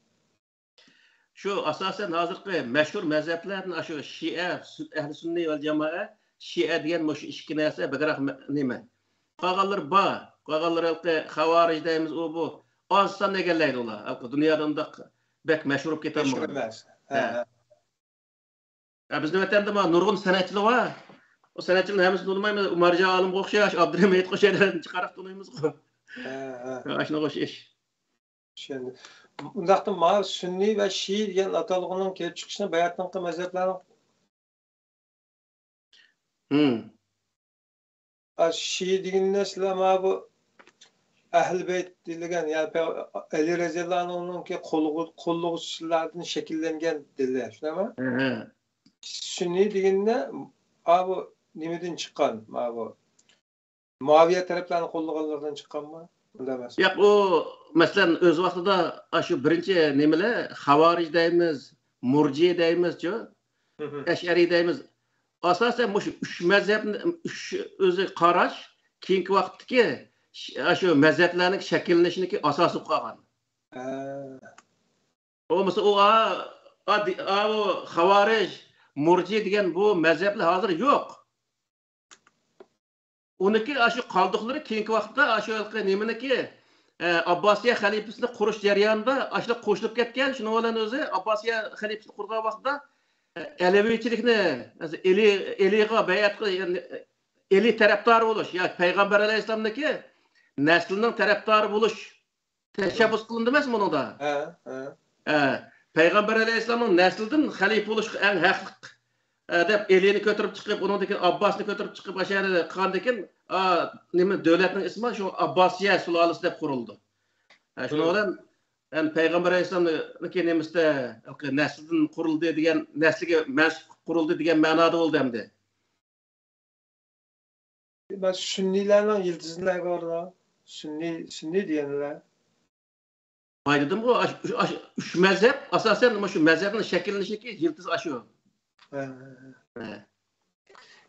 شۇ ئاساسەن ھازىرقى مەشھۇر مەزھەپلەردىن ئاشۇ شىئە، سۈن-، ئەھلى سۈننى ۋەل جامائە، شىئە دېگەن مۇشۇ ئىككى نەرسە بەكرەك مە-، نېمە. قالغانلىرى بار. قالغانلىرى ھېلىقى خاۋارىج دەيمىز، ئۇ بۇ. ئاز ساندا ئىكەنلەيدۇ ئۇلار. ھېلىقى دۇنيادا ئۇنداق بەك مەشھۇر بولۇپ مەشھۇر كېتەلمىغان. ئەمەس. ھە، ھە. ھە. ھە، بىزنىڭ ۋەتەندە مانا نۇرغۇن سەنئەتچىلەر بار. ئۇ سەنئەتچىلەرنىڭ ھەممىسىنى تونۇمايمەن. ئۇ مارجان ئالىمغا ئوخشاش، ئابدۇرېھىم ھېيتقا ئوخشاش ئادەملەرنى چىقاراق تونۇيمىزغۇ. ھە، ھە. ئاشۇنىڭغا ئوخشاش. چۈشەندىم. ئۇنداقتا ماۋۇ سۈننىي ۋە شىئى دېگەن ئاتالغۇنىڭ كېلىپ چىقىشىنى باياتىنقى مەزھەپلەرنىڭ ھىم. ئا، شىئى دېگىنىنى سىلەر مانا بۇ ئەھلى بەيت دېيىلگەن، يەنى پەي-، ئەلى رەزىياللاھۇ ئەنھۇنىڭكى قوللىغۇ-، قوللىغۇچىلاردىن شەكىللەنگەن دېدى، شۇنداقمۇ؟ ھە، ھە. سۈننىي دېگىنىنى، ئا، بۇ نېمىدىن چىققان؟ مانا بۇ مۇئاۋىيە تەرەپلەرنى قوللىغانلىرىدىن چىققانمۇ؟ ئۇنداق ئەمەس. ياق، ئۇ، مەسىلەن، ئۆز ۋاقتىدا ئاشۇ بىرىنچى نېمىلەر، خاۋارىج دەيمىز، مۇرجى دەيمىزچۇ؟ ھىم، ھىم. ئەشئەرىي دەيمىز. ئاساسەن مۇشۇ ئۈچ مەزھەپنى، ئۈچ ئۆزى قاراش كېيىنكى ۋاقىتتىكى ش-، ئاشۇ مەزھەپلەرنىڭ شەكىللىنىشىنىڭكى ئاساسى بولۇپ قالغان. ھە. بولمىسا ئۇ، ئا، ئا، دى-، ئا، ئۇ خاۋارىج، مۇرجى دېگەن بۇ مەزھەپلەر ھازىر يوق. ئۇنىڭكى ئاشۇ قالدۇقلىرى كېيىنكى ۋاقىتتا ئاشۇ ھېلىقى نېمىنىڭكى، ئە، ئابباسىيە خەلىپىسىنى قۇرۇش جەريانىدا ئاشۇلار قوشۇلۇپ كەتكەن. شۇنىڭ بىلەن ئۆزى ئابباسىيە خەلىپىسىنى قۇرغان ۋاقتىدا، ئە، ئەلەۋىچىلىكنى، ئەلى، ئېلىغا بەيئەت قىل-، يەنى ئېلى تەرەپدارى بولۇش ياكى پەيغەمبەر ئەلەيھىسسالامنىڭكى نەسلىنىڭ تەرەپدارى بولۇش تەشەببۇس قىلىندى ئەمەسمۇ بۇنىڭدا؟ ھە، ھە. ھە، پەيغەمبەر ئەلەيھىسسالامنىڭ نەسلىدىن خەلىپە بولۇشقا ئەڭ ھەقلىق، ھە، دەپ ئېلىنى كۆتۈرۈپ چىقىپ، ئۇنىڭدىن كېيىن ئابباسنى كۆتۈرۈپ چىقىپ، ئاشۇ يەردە قىلغاندىن كېيىن، ئا، نېمە، دۆلەتنىڭ ئىسمى شۇ ئابباسىيە سۇلالىسى دەپ قۇرۇلدى. ھە، شۇنىڭ بىلەن، يەنى پەيغەمبەر ئەلەيھىسسالامنىڭكى نېمىسىدە، نەسلىدىن قۇرۇلدى دېگەن، نەسلىگە مەنسۇپ قۇرۇلدى دېگەن مەنادا بولدى ئەمدى. مەن سۈننىيلەرنىڭ يىلتىزى نەگە بارىدۇ؟ سۈننىي، سۈننىي دېگەنلەر. بايا دېدىمغۇ، ئاش-، ئاش-، ئۈچ مەزھەپ، ئاساسەن مۇشۇ مەزھەپنىڭ شەكىللىنىشىدىكى يىلتىز ئاشۇ. ھە، ھە، ھە. ھە.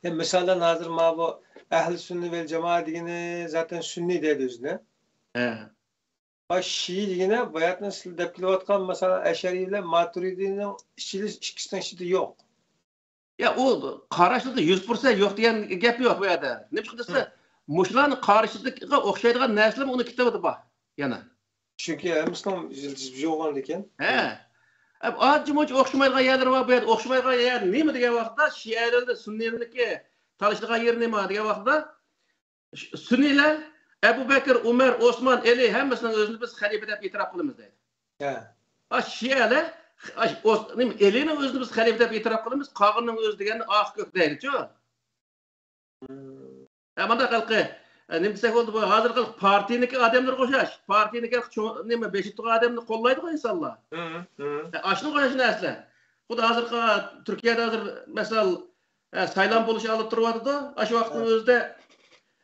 يا، مىسالەن، ھازىر مانا بۇ ئەھلى سۈننە ۋەل جامائە دېگىنى زاتەن سۈننىي دەيدۇ ئۆزىنى. ھە. ۋە شىئە دېگىنى باياتىن سىلەر دەپ كېلىۋاتقان، مەسىلەن، ئەشئەرىي بىلەن ماتۇرىدىنىڭ ئىچىدە، ئىككىسىنىڭ ئىچىدە يوق. يا، ئۇ قاراشلىردا يۈز پىرسەنت يوق دېگەن گەپ يوق بۇ يەردە. نېمىشقا دېسە، مۇشۇلارنىڭ قارىشىدىكىگە ئوخشايدىغان نەرسىلەرمۇ ئۇنىڭ كىتابىدا بار يەنە. چۈنكى ھەممىسىنىڭ يىلتىزى بولغاندىكىن. ھە. ئانچە-مۇنچە ئوخشىمايدىغان يەرلىرى بار بۇ يەردە. ئوخشىمايدىغان يەر نېمە دېگەن ۋاقىتتا، شىئەلەردە سۈننىيلەرنىڭكى تالىشىدىغان يېرى نېمە دېگەن ۋاقىتتا، سۈننىيلەر ئەبۇ بەكىر، ئۆمەر، ئوسمان، ئەلى ھەممىسىنىڭ ئۆزىنى بىز خەلىپە دەپ ئېتىراپ قىلىمىز دەيدۇ. ھە. ئا، شىئەلەر، ئا، ئوس-، نېمە، ئەلىنىڭ ئۆزىنى بىز خەلىپە دەپ ئېتىراپ قىلىمىز، قالغىنىنىڭ ئۆزى دېگەننى ئاق كۆك دەيدىچۇ. ھە، مانداق ھېلىقى، ئە، نېمە دېسەك بولىدۇ بۇ، ھازىرقى پارتىيىنىڭكى ئادەملىرىگە ئوخشاش. پارتىيىنىڭكى ھېلىقى چوڭ، نېمە، بېشى تۇرغان ئادەمنى قوللايدىغۇ ئىنسانلار. ھە، ئاشۇنىڭغا ئوخشاش نەرسىلەر. خۇددى ھازىرقى تۈركىيەدە ھازىر، مەسىلەن، ئە، سايلام بولۇش ئالدىدا تۇرۇۋاتىدۇ. ئاشۇ ۋاقىتنىڭ ئۆزىدە،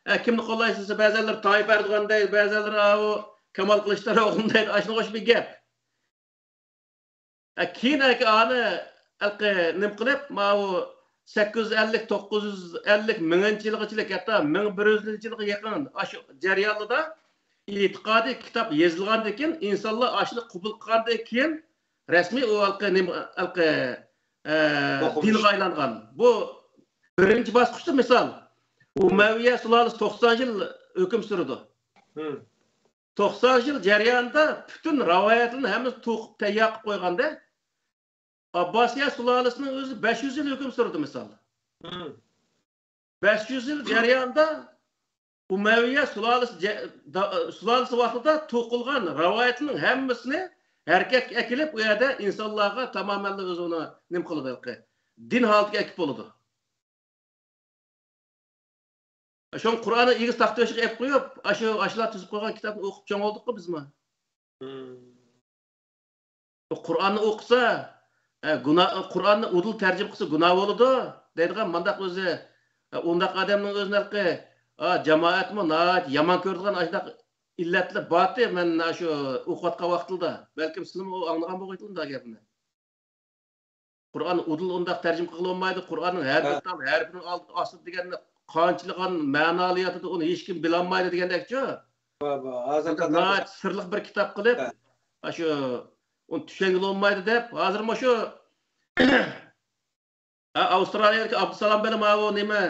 ئە، كىمنى قوللايسىز دېسە، بەزەنلىرى تايىپ ئەردوغان دەيدۇ، بەزەنلىرى ئاۋۇ كامال قىلىچداروغلۇنى دەيدۇ. ئاشۇنىڭغا ئوخشاش بىر گەپ. ئە، كېيىن ئەكە ئانى، ئەلقى نېمە قىلىپ، ماۋۇ سەككىز يۈز ئەللىك، توققۇز يۈز ئەللىك، مىڭىنچى يىلغىچىلىك، ھەتتا مىڭ بىر يۈز يىلغا يېقىن ئاشۇ جەريانلىرىدا ئېتىقادىي كىتاب يېزىلغاندىن كېيىن، ئىنسانلار ئاشۇنى قوبۇل قىلغاندىن كېيىن، رەسمىي ئۇ ھېلىقى نېمە، ھېلىقى، ئە، دىنغا ئايلانغان. بۇ بىرىنچى باسقۇچتا، مىسال، ئۇمەۋىيە سۇلالىسى توقسان يىل ھۆكۈم سۈرىدۇ. توقسان يىل جەريانىدا پۈتۈن رىۋايەتلەرنى ھەممىسىنى توقۇپ تەييار قىلىپ قويغاندا، ئابباسىيە سۇلالىسىنىڭ ئۆزى بەش يۈز يىل ھۆكۈم سۈردى، مىسال. بەش يۈز يىل جەريانىدا ئۇمەۋىيە سۇلالىسى جە-، دا-، سۇلالىسى ۋاقتىدا توقۇلغان رىۋايەتنىڭ ھەممىسىنى ھەرىكەتكە ئەكېلىپ، ئۇ يەردە ئىنسانلارغا تامامەنلا ئۆزى ئۇنى نېمە قىلىدۇ، ھېلىقى دىن ھالىتىگە ئەكىپ بولىدۇ. شۇڭا قۇرئاننى ئېگىز تاختا تۆشۈككە ئېلىپ قويۇپ، ئاشۇ، ئاشۇلار تۈزۈپ قويغان كىتابنى ئوقۇپ چوڭ بولدۇققۇ بىزمۇ. قۇرئاننى ئوقۇسا، ئە، گۇناھ، قۇرئاننى ئۇدۇل تەرجىمە قىلسا گۇناھ بولىدۇ دەيدىغان مانداق ئۆزى، ئە، ئۇنداق ئادەمنىڭ ئۆزىنى ھېلىقى، ئا، جامائەتمۇ ناھايىتى يامان كۆرىدىغان ئاشۇنداق ئىللەتلەر بارتى، مەن ئاشۇ ئوقۇۋاتقان ۋاقتىدا. بەلكىم سىلىمۇ ئاڭلىغان بولغىيتىڭلار گەپنى. قۇرئان ئۇدۇل ئۇنداق تەرجىمە قىلغىلى بولمايدۇ. قۇرئاننىڭ ھەر بىر تال، ھەرپىنىڭ ئالدى، ئاستى دېگەندە قانچىلىغان مەنالار ياتىدۇ، ئۇنى ھېچكىم بىلەلمەيدۇ دېگەندەكچۇ. بار، بار. ھازىر ناھايىتى سىرلىق بىر كىتاب قىلىپ، ئاشۇ ئۇنى چۈشەنگىلى بولمايدۇ دەپ، ھازىر مۇشۇ، ھە، ئاۋسترالىيەدىكى ئابدۇسالام بىلەن ماۋۇ نېمە،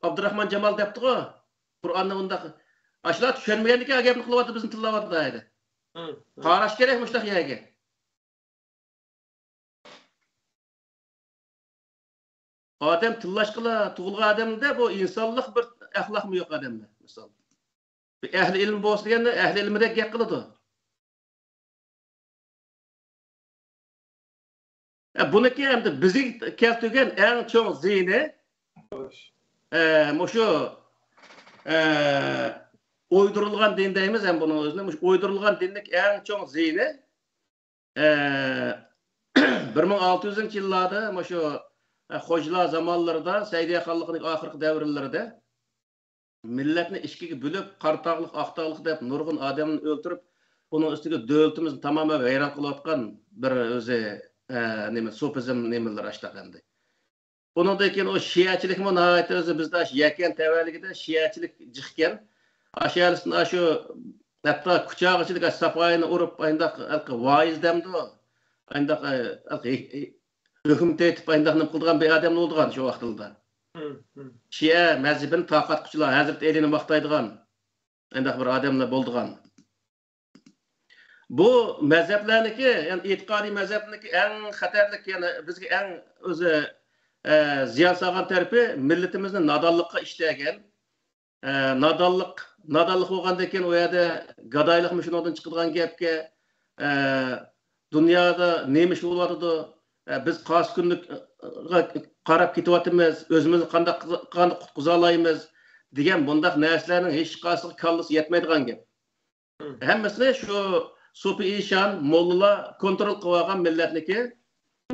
ئابدۇراخمان جامال دەپتىغۇ. قۇرئاننى ئۇنداق، ئاشۇلار چۈشەنمىگەندىكىن گەپنى قىلىۋاتىدۇ، بىزنى تىللاۋاتىدۇ ھەيدە. قاراش كېرەك مۇشۇنداق يەرگە. ئادەم تىللاشقىلا تۇغۇلغان ئادەمدە بۇ ئىنسانلىق بىر ئەخلاقمۇ يوق ئادەمدە، مىسال. بىر ئەھلى ئىلىم بولسا دېگەندە، ئەھلى ئىلىمدەك گەپ قىلىدۇ. ئە، بۇنىڭكى ئەمدى بىزگە كەلتۈرگەن ئەڭ چوڭ زىيىنى، ئە، مۇشۇ، ئە، ئويدۇرۇلغان دىن دەيمىز ھەم بۇنىڭ ئۆزىنى، مۇشۇ ئويدۇرۇلغان دىننىڭ ئەڭ چوڭ زىيىنى، ئە، بىر مىڭ ئالتە يۈزىنچى يىللاردا مۇشۇ، ئە، خوجىلار زامانلىرىدا، سەئىدىيە خانلىقىنىڭ ئاخىرقى دەۋرلىرىدە مىللەتنى ئىككىگە بۆلۈپ، قارا تاغلىق، ئاق تاغلىق دەپ نۇرغۇن ئادەمنى ئۆلتۈرۈپ، ئۇنىڭ ئۈستىگە دۆلىتىمىزنى تامامەن ۋەيران قىلىۋاتقان بىر ئۆزى، ئە، نېمە، سوپىزم نېمىلىرى ئاشتاق ئەمدى. ئۇنىڭدىن كېيىن ئۇ شىئەچىلىكمۇ ناھايىتى ئۆزى بىزدە ئاشۇ يەكەن تەۋەلىكىدە شىئەچىلىك جىقكەن. ئاشۇ يەرلىسىدىن ئاشۇ ھەتتا كۇچاغىچىلىك ئاشۇ ساپايىنى ئۇرۇپ، ئاينداق ھېلىقى ۋائىز دەمدۇ؟ ئاينداق، ئە، ھېلىقى ھۆكۈم تېتىپ، ئاينداق نېمە قىلىدىغان بىر ئادەم بولىدىغان شۇ ۋاقتىدا. شىئە مەزھىپىنى تارقاتقۇچىلار، ھەزرىتى ئەلىنى ماختايدىغان ئاينداق بىر ئادەملەر بولىدىغان. بۇ مەزھەپلەرنىڭكى، يەنى ئېتىقادىي مەزھەپنىڭكى ئەڭ خەتەرلىك، يەنى بىزگە ئەڭ ئۆزى، ئە، زىيان سالغان تەرىپى مىللىتىمىزنى نادانلىققا ئىتتەرگەن، ئە، نادانلىق، نادانلىق بولغاندىن كېيىن ئۇ يەردە گادايلىقمۇ شۇنىڭدىن چىقىدىغان گەپكە، ئە، دۇنيادا نېمە ئىش بولۇۋاتىدۇ؟ ئە، بىز قارسى كۈنلۈككە قاراپ كېتىۋاتىمىز، ئۆزىمىزنى قانداق، قانداق قۇتقۇزالايمىز دېگەن بۇنداق نەرسىلەرنىڭ ھېچقايسىغا كاللىسى يەتمەيدىغان گەپ. ھەممىسىنى شۇ سوپى ئىشان، موللىلار كونترول قىلىۋالغان مىللەتنىكى.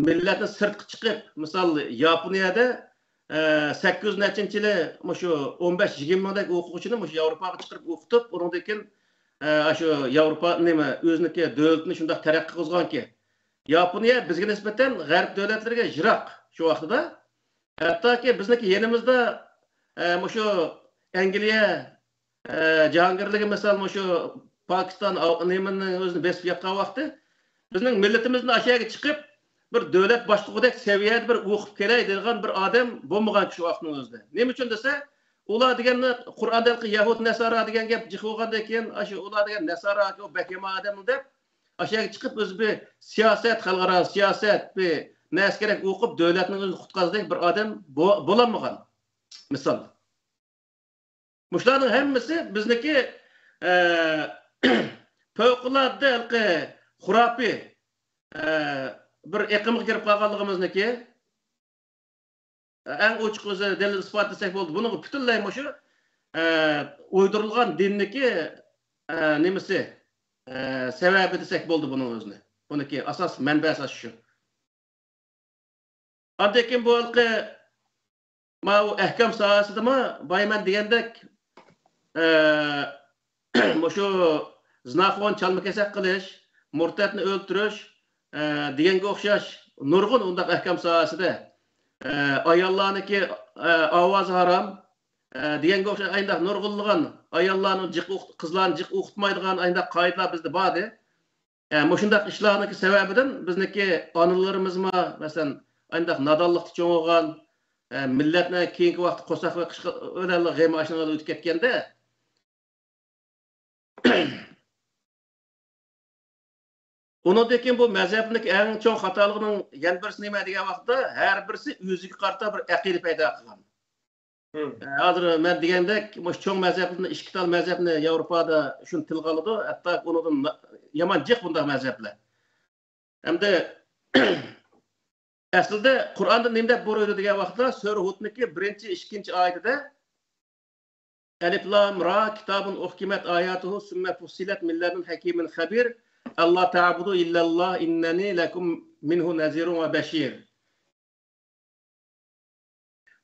مىللەتنى سىرتقا چىقىپ، مىسال، ياپونىيەدە، ئە، سەككىز يۈز نەچچىنچى يىلى مۇشۇ ئون بەش يىگىرمە مىڭدەك ئوقۇغۇچىنى مۇشۇ ياۋروپاغا چىقىرىپ ئوقۇتۇپ، ئۇنىڭدىن كېيىن، ئە، شۇ ياۋروپا نېمە، ئۆزىنىڭكى دۆلىتىنى شۇنداق تەرەققىي قىلغانكى. ياپونىيە بىزگە نىسبەتەن غەرب دۆلەتلىرىگە يىراق شۇ ۋاقتىدا. ھەتتاكى بىزنىڭكى يېنىمىزدا، ئە، مۇشۇ ئەنگلىيە، ئە، جاھانگىرلىكى، مىسال، مۇشۇ پاكىستان، ئاف-، نېمىنىڭ ئۆزىنى بېسىپ ياتقان ۋاقتى، بىزنىڭ مىللىتىمىزنى ئاشۇ يەرگە چىقىپ، بىر دۆلەت باشلىقىدەك سەۋىيەدە بىر ئوقۇپ كېلەي دەيدىغان بىر ئادەم بولمىغان شۇ ۋاقىتنىڭ ئۆزىدە. نېمە ئۈچۈن دېسە، ئۇلار دېگەننى قۇرئاندا ھېلىقى يەھۇد نەسارا دېگەن گەپ جىق بولغاندىن كېيىن، ئاشۇ ئۇلار دېگەن نەسارا، ئۇ بەك يامان ئادەم دەپ، ئاشۇ يەرگە چىقىپ، ئۆزى بىر سىياسەت، خەلقئارا سىياسەت، بىر نەرسە كېرەك ئوقۇپ، دۆلەتنىڭ ئۆزىنى قۇتقۇزدەك بىر ئادەم بو-، بولالمىغان. مىسال. مۇشۇلارنىڭ ھەممىسى بىزنىڭكى، ئە، پەۋقۇلئاددە ھېلىقى خۇراپىي، ئە، بىر ئېقىمغا كىرىپ قالغانلىقىمىزنىڭكى ئەڭ ئوچۇق ئۆزى دەلىل ئىسپات دېسەك بولىدۇ. بۇنىڭغا پۈتۈنلەي مۇشۇ، ئە، ئويدۇرۇلغان دىننىكى، ئە، نېمىسى، ئە، سەۋەبى دېسەك بولىدۇ بۇنىڭ ئۆزىنى. بۇنىڭكى ئاساس مەنبەسى شۇ. ئاندىن كېيىن بۇ ھېلىقى ماۋۇ ئەھكام ساھەسىدىمۇ بايا مەن دېگەندەك، ئە، مۇشۇ زىناخورنى چالما-كېسەك قىلىش، مۇرتەتنى ئۆلتۈرۈش، ئە، دېگەنگە ئوخشاش نۇرغۇن ئۇنداق ئەھكام ساھەسىدە، ئە، ئاياللارنىڭكى، ئە، ئاۋازى ھارام، ئە، دېگەنگە ئوخشاش ئاينداق نۇرغۇنلىغان ئاياللارنىڭ جىق ئوقۇت-، قىزلارنى جىق ئوقۇتمايدىغان ئاينداق قائىدىلەر بىزدە باردى. ئە، مۇشۇنداق ئىشلارنىڭكى سەۋەبىدىن بىزنىڭكى ئانىلىرىمىزمۇ، مەسىلەن، ئانداق نادانلىقتا چوڭ بولغان، ئە، مىللەتنى كېيىنكى ۋاقىتتا قورساق بېقىش بىلەنلا غېمى ئاشۇنىڭ ئۆتۈپ كەتكەندە، ئۇنىڭدىن كېيىن بۇ مەزھەپنىڭكى ئەڭ چوڭ خاتالىقىنىڭ يەنە بىرسى نېمە دېگەن ۋاقىتتا، ھەر بىرسى ئۆزىگە قارىتا بىر ئەقىدە پەيدا قىلغان. مم. ھازىر مەن دېگەندەك، مۇشۇ چوڭ مەزھەپلەرنى، ئىككى تال مەزھەپنى ياۋروپادا شۇنى تىلغا ئالىدۇ، ھەتتا ئۇنىڭدىن يامان جىق بۇنداق مەزھەپلەر. ھەمدە ئەسلىدە قۇرئاندا نېمە دەپ بۇيرۇيدۇ دېگەن ۋاقىتتا، سۈرە ھۇدنىكى بىرىنچى، ئىككىنچى ئايىتىدە، ئەلىف لام را، كىتابۇن ئۇھكىمەت ئاياتۇھۇ، سۈممە فۇسسىلەت مىن لەدۇن ھەكىمىن خەبىر، ئەللا تەبۇدۇ ئىللەللا، ئىننەنى لەكۇم مىنھۇ نەزىرۇن ۋە بەشىر.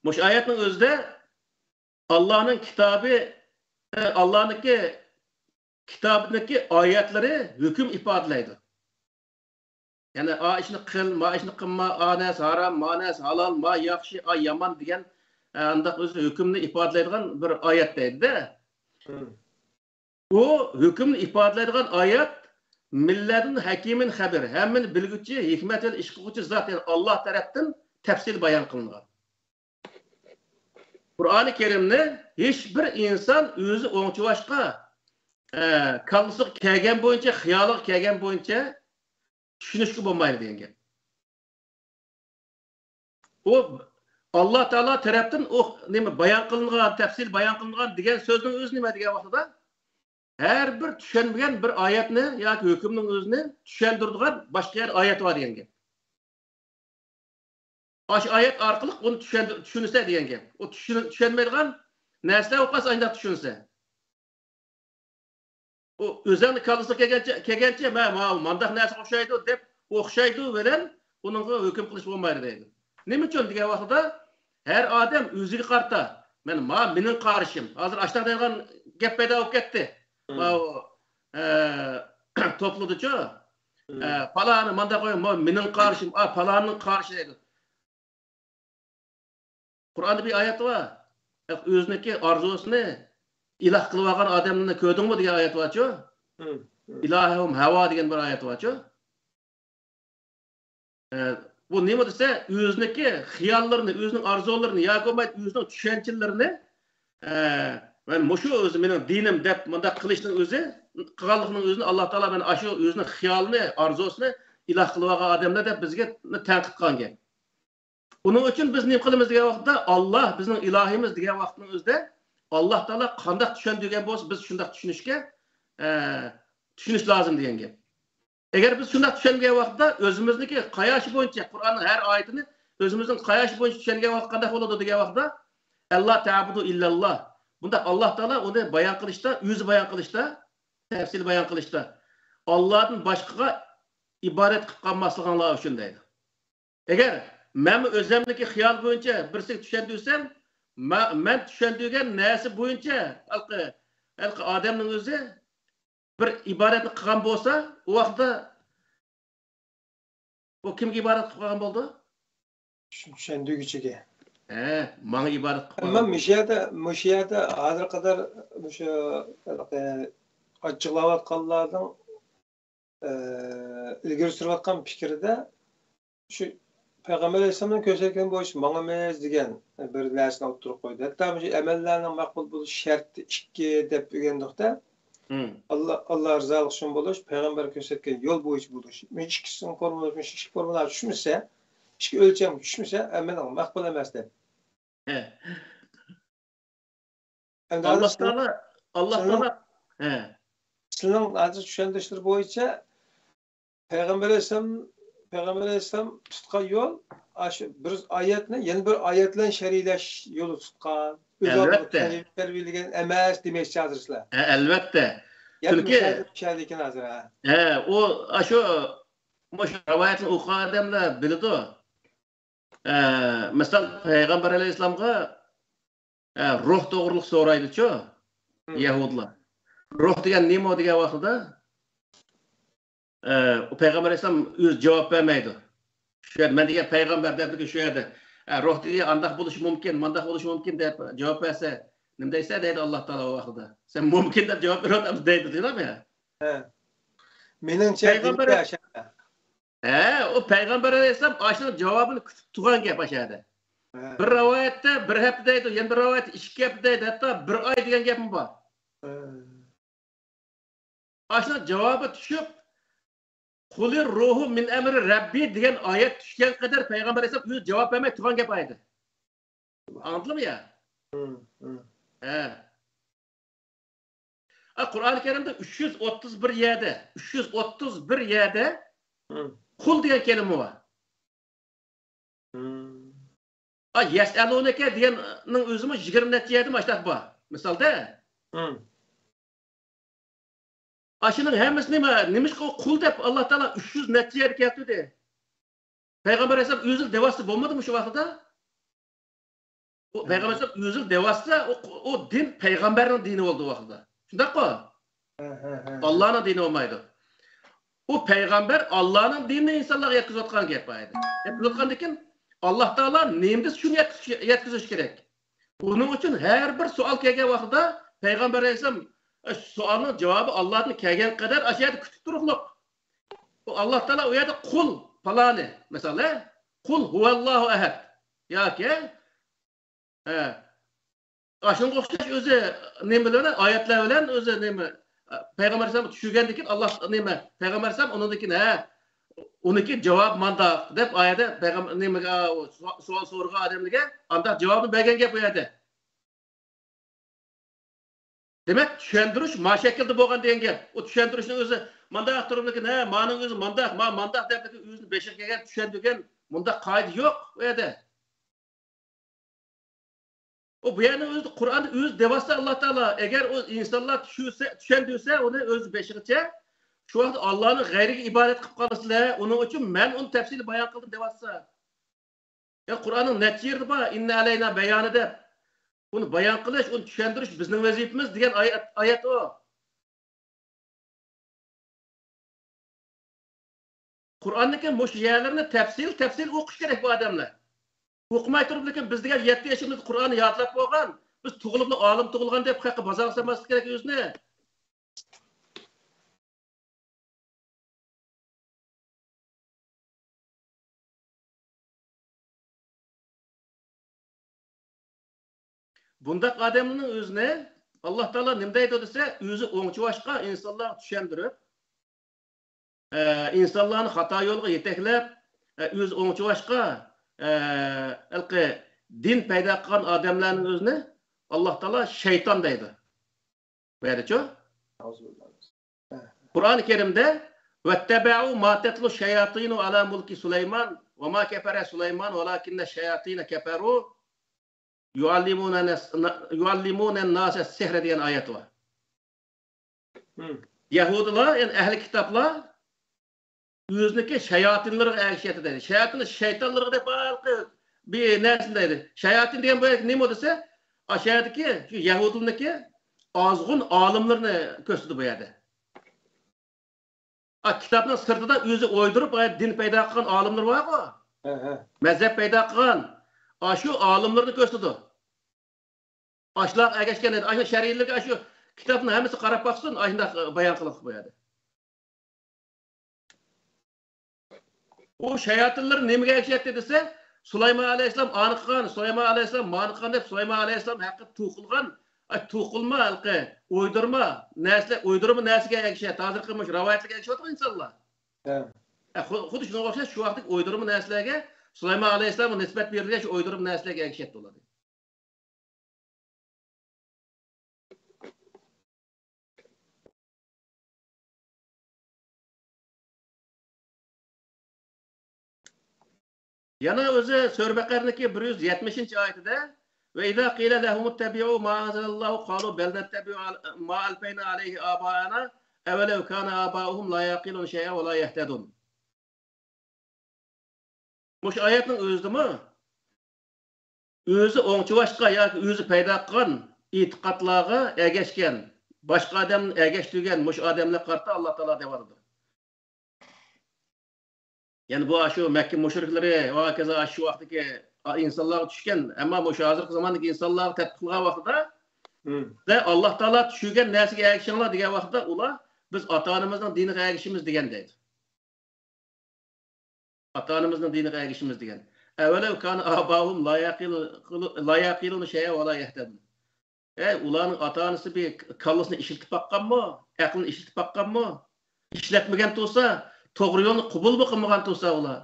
مۇشۇ ئايەتنىڭ ئۆزىدە ئاللانىڭ كىتابى، ئاللانىڭكى كىتابىدىكى ئايەتلىرى ھۆكۈم ئىپادىلەيدۇ. يەنى، ئا ئىشنى قىل، ما ئىشنى قىلما، ئا نەرسە ھارام، ما نەرسە ھالال، ما ياخشى، ئا يامان دېگەن، ئانداق ئۆزى ھۆكۈمنى ئىپادىلەيدىغان بىر ئايەت دەيدۇ-دە. مم. ئۇ ھۆكۈمنى ئىپادىلەيدىغان ئايەت، مىن لەدۇن ھەكىمىن خەبىر، ھەممىنى بىلگۈچى، ھېكمەت بىلەن ئىش قىلغۇچى زات، يەنى ئاللا تەرەپتىن تەپسىلىي بايان قىلىنغان. قۇرئانى كەرىمنى ھېچبىر ئىنسان ئۆزى ئوڭ-چۇۋاشقا، ئە، كاللىسىغا كەلگەن بويىچە، خىيالىغا كەلگەن بويىچە چۈشىنىشكە بولمايدۇ دېگەن گەپ. ئۇ ئاللا تائالا تەرەپتىن ئۇ نېمە بايان قىلىنغان، تەپسىل بايان قىلىنغان دېگەن سۆزنىڭ ئۆزى نېمە دېگەن ۋاقتىدا، ھەر بىر چۈشەنمىگەن بىر ئايەتنى ياكى ھۆكۈمنىڭ ئۆزىنى چۈشەندۈرىدىغان باشقا يەر ئايەت بار دېگەن گەپ. ئاشۇ ئايەت ئارقىلىق ئۇنى چۈشەندۈر-، چۈشىنىسەن دېگەن گەپ. ئۇ چۈشىنە-، چۈشەنمەيدىغان نەرسىلەر بولۇپ قالسا، ئانداق چۈشىنىسەن. ئۇ ئۆزۈڭنىڭ كاللىسىغا كەلگەنچە، كەلگەنچە، مە-، ماۋۇ مانداق نەرسە ئوخشايدۇ دەپ، ئوخشايدۇ بىلەن ئۇنىڭغا ھۆكۈم قىلىش بولمايدۇ دەيدۇ. نېمە ئۈچۈن دېگەن ۋاقتىدا، ھەر ئادەم ئۆزىگە قارىتا، مەن، ما، مېنىڭ قارىشىم. ھازىر ئاشۇنداق دەيدىغان گەپ پەيدا بولۇپ كەتتى. مم. ماۋۇ، ئە، توپلىدىچۇ. مم. ئە، پالانى مانداق قويۇڭ، ما، مېنىڭ قارىشىم، ئا، پالانىڭ قارىشى دەيدۇ. قۇرئاندا بىر ئايەت بار. ئۆزىنىڭكى ئارزۇسىنى ئىلاھ قىلىۋالغان ئادەمنى كۆردۈڭمۇ دېگەن ئايەت بارچۇ. مم، مم. ئىلاھۇم ھاۋا دېگەن بىر ئايەت بارچۇ. ئە، بۇ نېمە دېسە، ئۆزىنىڭكى خىياللىرىنى، ئۆزىنىڭ ئارزۇلىرىنى ياكى بولمايدۇ ئۆزىنىڭ چۈشەنچىلىرىنى، ئە، مەن مۇشۇ ئۆزى مېنىڭ دىنىم دەپ مۇنداق قىلىشنىڭ ئۆزى، قىلغانلىقنىڭ ئۆزىنى ئاللا تائالا مەن ئاشۇ ئۆزىنىڭ خىيالىنى، ئارزۇسىنى ئىلاھ قىلىۋالغان ئادەملەر دەپ بىزگە تەنقىد قىلغان گەپ. ئۇنىڭ ئۈچۈن بىز نېمە قىلىمىز دېگەن ۋاقىتتا، ئاللا بىزنىڭ ئىلاھىمىز دېگەن ۋاقىتنىڭ ئۆزىدە ئاللا تائالا قانداق چۈشەندۈرگەن بولسا، بىز شۇنداق چۈشىنىشكە، ئە، چۈشىنىش لازىم دېگەن گەپ. ئەگەر بىز شۇنداق چۈشەنگەن ۋاقىتتا، ئۆزىمىزنىڭكى قاياشى بويىچە، قۇرئاننىڭ ھەر ئايىتىنى ئۆزىمىزنىڭ قاياشى بويىچە چۈشەنگەن ۋاقىت قانداق بولىدۇ دېگەن ۋاقىتتا، «ئەللا تەبۇدۇ ئىللەللا». بۇنداق ئاللا تائالا ئۇنى بايان قىلىشتا، ئۆزى بايان قىلىشتا، تەپسىلىي بايان قىلىشتا، «ئاللادىن باشقىغا ئىبادەت قىلىپ قالماسلىقىڭلار ئۈچۈن» دەيدۇ. ئەگەر مەنمۇ ئۆزۈمنىڭكى خىيال بويىچە بىرسىگە چۈشەندۈرسەم، مە-، مەن چۈشەندۈرگەن نەرسە بويىچە ھېلىقى، ھېلىقى ئادەمنىڭ ئۆزى بىر ئىبادەتنى قىلغان بولسا، ئۇ ۋاقىتتا ئۇ كىمگە ئىبادەت قىلىپ قالغان بولىدۇ؟ چۈشەندۈرگۈچىگە. ھە، ماڭا ئىبادەت قىلىپ قالغان. ئەمما مۇشۇ يەردە، مۇشۇ يەردە ھازىرغا قەدەر مۇشۇ، ئاچچىقلاۋاتقانلارنىڭ، ئە، ئىلگىرى سۈرۈۋاتقان پىكرىدە شۇ پەيغەمبەر ئەلەيھىسسالامنىڭ كۆرسەتكىنى بويىچە ماڭىمىز دېگەن بىر نەرسىنى ئوتتۇرىغا قويدى. ھەتتا مۇشۇ ئەمەللەرنىڭ مەقبۇل بولۇش شەرتى ئىككى دەپ ئۆگەندۇق-تە. مم. ئاللا، ئاللا رىزالىقى ئۈچۈن بولۇش، پەيغەمبەر كۆرسەتكەن يول بويىچە بولۇش. مۇشۇ ئىككىسىنىڭ فورمۇلىسى، مۇشۇ ئىككى فورمۇلا چۈشمىسە، ئىككى ئۆلچەم چۈشمىسە، ئەمەلنىڭ مەقبۇل ئەمەس دەپ. ھە. ئەمدى ئاللا ھازىر سىلەر، تائالا، ئاللا سىلەرنىڭ، تائالا، ھە. سىلەرنىڭ ھازىر چۈشەندۈرۈشلىرى بويىچە پەيغەمبەر ئەلەيھىسسالام، پەيغەمبەر ئەلەيھىسسالام تۇتقان يول، ئاشۇ بىر ئايەتنى يەنە بىر ئايەت بىلەن شەرھلەش يولى تۇتقان. ئۆزى ئالدىغا ئەلۋەتتە. تەربىيە، تەربىيەلىگەن ئەمەس دېمەكچى ھازىر سىلەر. ھە، ئەلۋەتتە. گەپ چۈنكى مۇشۇ يەردە چۈشەلىدىكەن ھازىر، ھە. ھە، ئۇ، ئاشۇ، مۇشۇ رىۋايەتنى ئوقۇغان ئادەملەر بىلىدۇ. ئە، مىسال، پەيغەمبەر ئەلەيھىسسالامغا، ئە، روھ توغرۇلۇق سورايدىچۇ، مم. يەھۇدلار. روھ دېگەن نېمە دېگەن ۋاقتىدا، ئە، ئۇ پەيغەمبەر ئەلەيھىسسالام ئۆزى جاۋاب بەرمەيدۇ. شۇ يەردە مەن دېگەن پەيغەمبەر دەپتىكەن شۇ يەردە. ئە، روھ دېگەن ئانداق بولۇشى مۇمكىن، مانداق بولۇشى مۇمكىن دەپ جاۋاب بەرسە، نېمە دەيسەن دەيدۇ ئاللا تائالا ئۇ ۋاقتىدا. سەن مۇمكىن دەپ جاۋاب بېرىۋاتامسەن دەيدۇ، جۇمۇ يا؟ ھە. مېنىڭچە پەيغەمبەر دېدى ئاشۇ. ھە، ئۇ پەيغەمبەر ئەلەيھىسسالام ئاشۇنىڭ جاۋابىنى كۈتۈپ تۇرغان گەپ ئاشۇ يەردە. ھە. بىر رىۋايەتتە بىر ھەپتە دەيدۇ، يەنە بىر رىۋايەتتە ئىككى ھەپتە دەيدۇ، ھەتتا بىر ئاي دېگەن گەپمۇ بار. ھە. ئاشۇنىڭ جاۋابى چۈشۈپ، «قۇلىر روھۇ مىن ئەمرى رەببى» دېگەن ئايەت چۈشكەن قەدەر پەيغەمبەر ئەلەيھىسسالام ئۆزى جاۋاب بەرمەي تۇرغان گەپ ئايدى. ئاڭلىدىڭمۇ يا؟ ھە، ھە. ھە. ئا، قۇرئان كەرىمدە ئۈچ يۈز ئوتتۇز بىر يەردە، ئۈچ يۈز ئوتتۇز بىر يەردە ھە. قۇل دېگەن كەلىمە بار. ھە. ئا، يەسئەلۇنەكە دېگەننىڭ ئۆزىمۇ يىگىرمە نەچچە يەردە ماشۇنداق بار. مىسالدا. ھە. ئاشۇنىڭ ھەممىسى نېمە؟ نېمىشقا ئۇ قۇل دەپ ئاللا تائالا ئۈچ يۈز نەچچە يەردە كەلتۈردى؟ پەيغەمبەر ئەلەيھىسسالام ئۆزى دەۋاتسا بولمىدىمۇ شۇ ۋاقتىدا؟ ئۇ ھە. پەيغەمبەر ئەلەيھىسسالام ئۆزى دەۋاتسا، ئۇ، ئۇ دىن پەيغەمبەرنىڭ دىنى بولدى ئۇ ۋاقتىدا. شۇنداققۇ؟ ھە، ھە، ھە. ئاللانىڭ دىنى بولمايدۇ. ئۇ پەيغەمبەر ئاللانىڭ دىنىنى ئىنسانلارغا يەتكۈزۈۋاتقان گەپ ئىدى. يەتكۈزۈۋاتقاندىكىن، ئاللا تائالا نېمە دېسە شۇنى يەتكۈزۈش، يەتكۈزۈشى كېرەك. ئۇنىڭ ئۈچۈن ھەر بىر سوئال كەلگەن ۋاقتىدا پەيغەمبەر ئەلەيھىسسالام، ئە، شۇ سوئالنىڭ جاۋابى ئاللادىن كەلگەن قەدەر ئاشۇ يەردە كۈتۈپ تۇرۇقلۇق. ئۇ ئاللا تائالا ئۇ يەردە قۇل پالانى، مىسال، ھە؟ قۇل ھۇۋاللاھۇ ئەھەد. ياكى، ھە، ئاشۇنىڭغا ئوخشاش ئۆزى نېمە بىلەن، ئايەتلەر بىلەن ئۆزى نېمە، پەيغەمبەر ئەلەيھىسسالام چۈشۈرگەندىكىن ئاللا نېمە، پەيغەمبەر ئەلەيھىسسالام ئۇنىڭدىن كېيىن، ھە، ئۇنىڭكى جاۋاب مانداق دەپ ئايەتتە پەيغەمبەر نېمىگە، ئۇ سوئال سورىغان ئادەملەرگە ئانداق جاۋابنى بەرگەن گەپ ئۇ يەردە. دېمەك، چۈشەندۈرۈش ما شەكىلدە بولغان دېگەن گەپ. ئۇ چۈشەندۈرۈشنىڭ ئۆزى مانداق تۇرۇپلىكىن، ھە، مانىڭ ئۆزى مانداق، ما مانداق دەپلىكىن ئۆزىنىڭ بېشىغا كەلگەن چۈشەندۈرگەن مۇنداق قائىدە يوق ئۇ يەردە. ئۇ بۇ يەرنىڭ ئۆزىدە قۇرئاندا ئۆزى دەۋاتسا ئاللا تائالا، ئەگەر ئۇ ئىنسانلار چۈشۈرسە، چۈشەندۈرسە ئۇنى ئۆز بېشىغىچە، شۇ ۋاقىتتا ئاللانىڭ غەيرىگە ئىبادەت قىلىپ قالىسىلەر، ئۇنىڭ ئۈچۈن مەن ئۇنى تەپسىلىي بايان قىلدىم دەۋاتسا. يا قۇرئاننىڭ نەچچە يېرىدە بار، «ئىننە ئەلەينا بەيانى» دەپ. ئۇنى بايان قىلىش، ئۇنى چۈشەندۈرۈش بىزنىڭ ۋەزىپىمىز دېگەن ئايەت، ئايەت ئۇ. قۇرئاننىڭكى مۇشۇ يەرلىرىنى تەپسىل، تەپسىل ئوقۇش كېرەك بۇ ئادەملەر. ئوقۇماي تۇرۇپ، لېكىن بىز دېگەن يەتتە يېشىمىزدا قۇرئاننى يادلاپ بولغان، بىز تۇغۇلۇپلا ئالىم تۇغۇلغان دەپ خەققە بازارغا سالماسلىق كېرەك ئۆزىنى. بۇنداق ئادەمنىڭ ئۆزىنى ئاللا تائالا نېمە دەيدۇ دېسە، ئۆزى ئوڭچىۋاشقا ئىنسانلارغا چۈشەندۈرۈپ، ئە، ئىنسانلارنى خاتا يولغا يېتەكلەپ، ئە، ئۆزى ئوڭچىۋاشقا، ئە، ھېلىقى دىن پەيدا قىلغان ئادەملەرنىڭ ئۆزىنى ئاللاھ تائالا شەيتان دەيدۇ. بۇ يەردىچۇ؟ قۇرئان كەرىمدە، «ۋەتتەبەئۇ ما تەتلۇ شەياتىنۇ ئالا مۇلكى سۇلەيمان ۋە ما كەفەرە سۇلەيمان ۋەلاكىننە شەياتىنە كەفەرۇ يۇئەللىمۇنە نەس-، يۇئەللىمۇنە ناسە سىھرە» دېگەن ئايەت بار. يەھۇدىيلار، يەنى ئەھلى كىتابلار ئۆزىنىڭكى شاياتىنلىرىغا ئەگىشەتتى دەيدۇ. شاياتىن شەيتانلىرىغا دەپ ھېلىقى بىر نەرسىنى دەيدۇ. شاياتىن دېگەن بۇ يەردىكى نېمە دېسە، ئاشۇ يەردىكى شۇ يەھۇدىيلارنىڭكى ئازغۇن ئالىملىرىنى كۆرسىتىدۇ بۇ يەردە. ئا، كىتابنىڭ سىرتىدا ئۆزى ئويدۇرۇپ، ئا، دىن پەيدا قىلغان ئالىملار بارغۇ. ھە، ھە. مەزھەپ پەيدا قىلغان ئاشۇ ئالىملىرىنى كۆرسىتىدۇ. ئاشۇلارغا ئەگەشكەن ئىدى. ئاشۇ شەرئىيلەرگە ئاشۇ كىتابنىڭ ھەممىسى قاراپ باقسۇن، ئاشۇنداق بايان قىلىنغان بۇ يەردە. ئۇ شاياتىنلار نېمىگە ئەگىشەتتى دېسە، سۇلايمان ئەلەيھىسسالام ئانى قىلغان، سۇلايمان ئەلەيھىسسالام مانى قىلغان دەپ سۇلايمان ئەلەيھىسسالام ھەققىدە توقۇلغان، ئاي، توقۇلما ھېلىقى، ئويدۇرما نەرسىلەر، ئويدۇرما نەرسىگە ئەگىشەتتى. ھازىرقى مۇشۇ رىۋايەتلەرگە ئەگىشىۋاتىدىغۇ ئىنسانلار. ھە. ئە، خۇ-، خۇددى شۇنىڭغا ئوخشاش شۇ ۋاقىتتىكى ئويدۇرما نەرسىلەرگە سۇلايمان ئەلەيھىسسالامغا نىسبەت بېرىلگەن شۇ ئويدۇرما نەرسىلەرگە ئەگىشەتتى ئۇلار. يەنە ئۆزى سۈرە بەقەرىنىڭكى بىر يۈز يەتمىشىنچى ئايىتىدە، «وإذا قيل لهم اتبعوا ما أنزل الله قالوا بل نتبع ما ألفينا عليه آباءنا أولو كان آباؤهم لا يعقلون شيئا ولا يهتدون.» مۇشۇ ئايەتنىڭ ئۆزىدىمۇ ئۆزى ئوڭچىۋاشقا ياكى ئۆزى پەيدا قىلغان ئېتىقادلارغا ئەگەشكەن، باشقا ئادەمنى ئەگەشتۈرگەن مۇشۇ ئادەملەرگە قارىتا ئاللا تائالا دەۋاتىدۇ. يەنى بۇ ئاشۇ مەككە مۇشرىكلىرى ۋە ھاكازا ئاشۇ ۋاقىتتىكى ئىنسانلارغا چۈشكەن، ئەمما مۇشۇ ھازىرقى زاماندىكى ئىنسانلارغا تەتبىق قىلغان ۋاقتىدا، مم. سىلەر ئاللا تائالا چۈشۈرگەن نەرسىگە ئەگىشىڭلار دېگەن ۋاقتىدا ئۇلار، بىز ئاتا-ئانىمىزنىڭ دىنىغا ئەگىشىمىز دېگەن دەيدۇ. ئاتا-ئانىمىزنىڭ دىنىغا ئەگىشىمىز دېگەن. «أولو كان آباؤهم لا يعقلون، لا يعقلون شيئا ولا يهتدون.» ئەي، ئۇلارنىڭ ئاتا-ئانىسى بىر كاللىسىنى ئىشلىتىپ باققانمۇ؟ ئەقلىنى ئىشلىتىپ باققانمۇ؟ ئىشلەتمىگەن تۇرسا، توغرا يولنى قوبۇلمۇ قىلمىغان تۇرسا ئۇلار.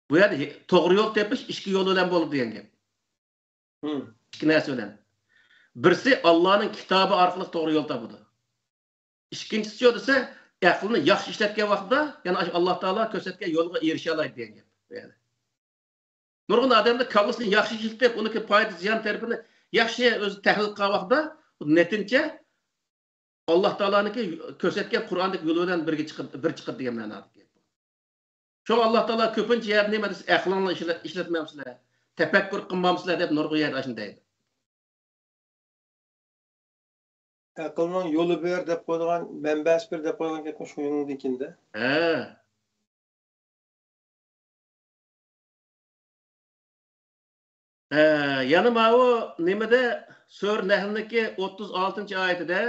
بۇ يەردە ھې-، توغرا يول تېپىش ئىككى يول بىلەن بولىدۇ دېگەن گەپ. مم. ئىككى نەرسە بىلەن. بىرسى ئاللانىڭ كىتابى ئارقىلىق توغرا يول تاپىدۇ. ئىككىنچىسى شۇ دېسە، ئەقلىنى ياخشى ئىشلەتكەن ۋاقتىدا، يەنە ئاشۇ ئاللا تائالا كۆرسەتكەن يولغا ئېرىشەلەيدۇ دېگەن گەپ. يەنى نۇرغۇن ئادەملەر كاللىسىنى ياخشى ئىشلىتىپ، ئۇنىڭكى پايدا زىيان تەرىپىنى ياخشى ئۆزى تەھلىل قىلغان ۋاقتىدا، نەتىجە ئاللا تائالانىڭكى كۆرسەتكەن قۇرئاندىكى يول بىلەن بىرگە چىقىدۇ، بىر چىقىدۇ دېگەن مەنادىكى گەپ. شۇڭا ئاللا تائالا كۆپىنچە يەردە نېمە دېسە، ئەقلىڭلارنى ئىشلە-، ئىشلەتمەمسىلەر، تەپەككۇر قىلمامسىلەر دەپ نۇرغۇن يەردە ئاشۇنداق دەيدۇ. ئەقىلنىڭ يولى بىر دەپ قويىدىغان، مەنبەسى بىر دەپ قويغان گەپمۇ شۇنىڭدىن كېيىن-دە. ھە. ھە، يەنە ماۋۇ نېمىدە، سۈرە نەھلنىڭكى ئوتتۇز ئالتىنچى ئايىتىدە،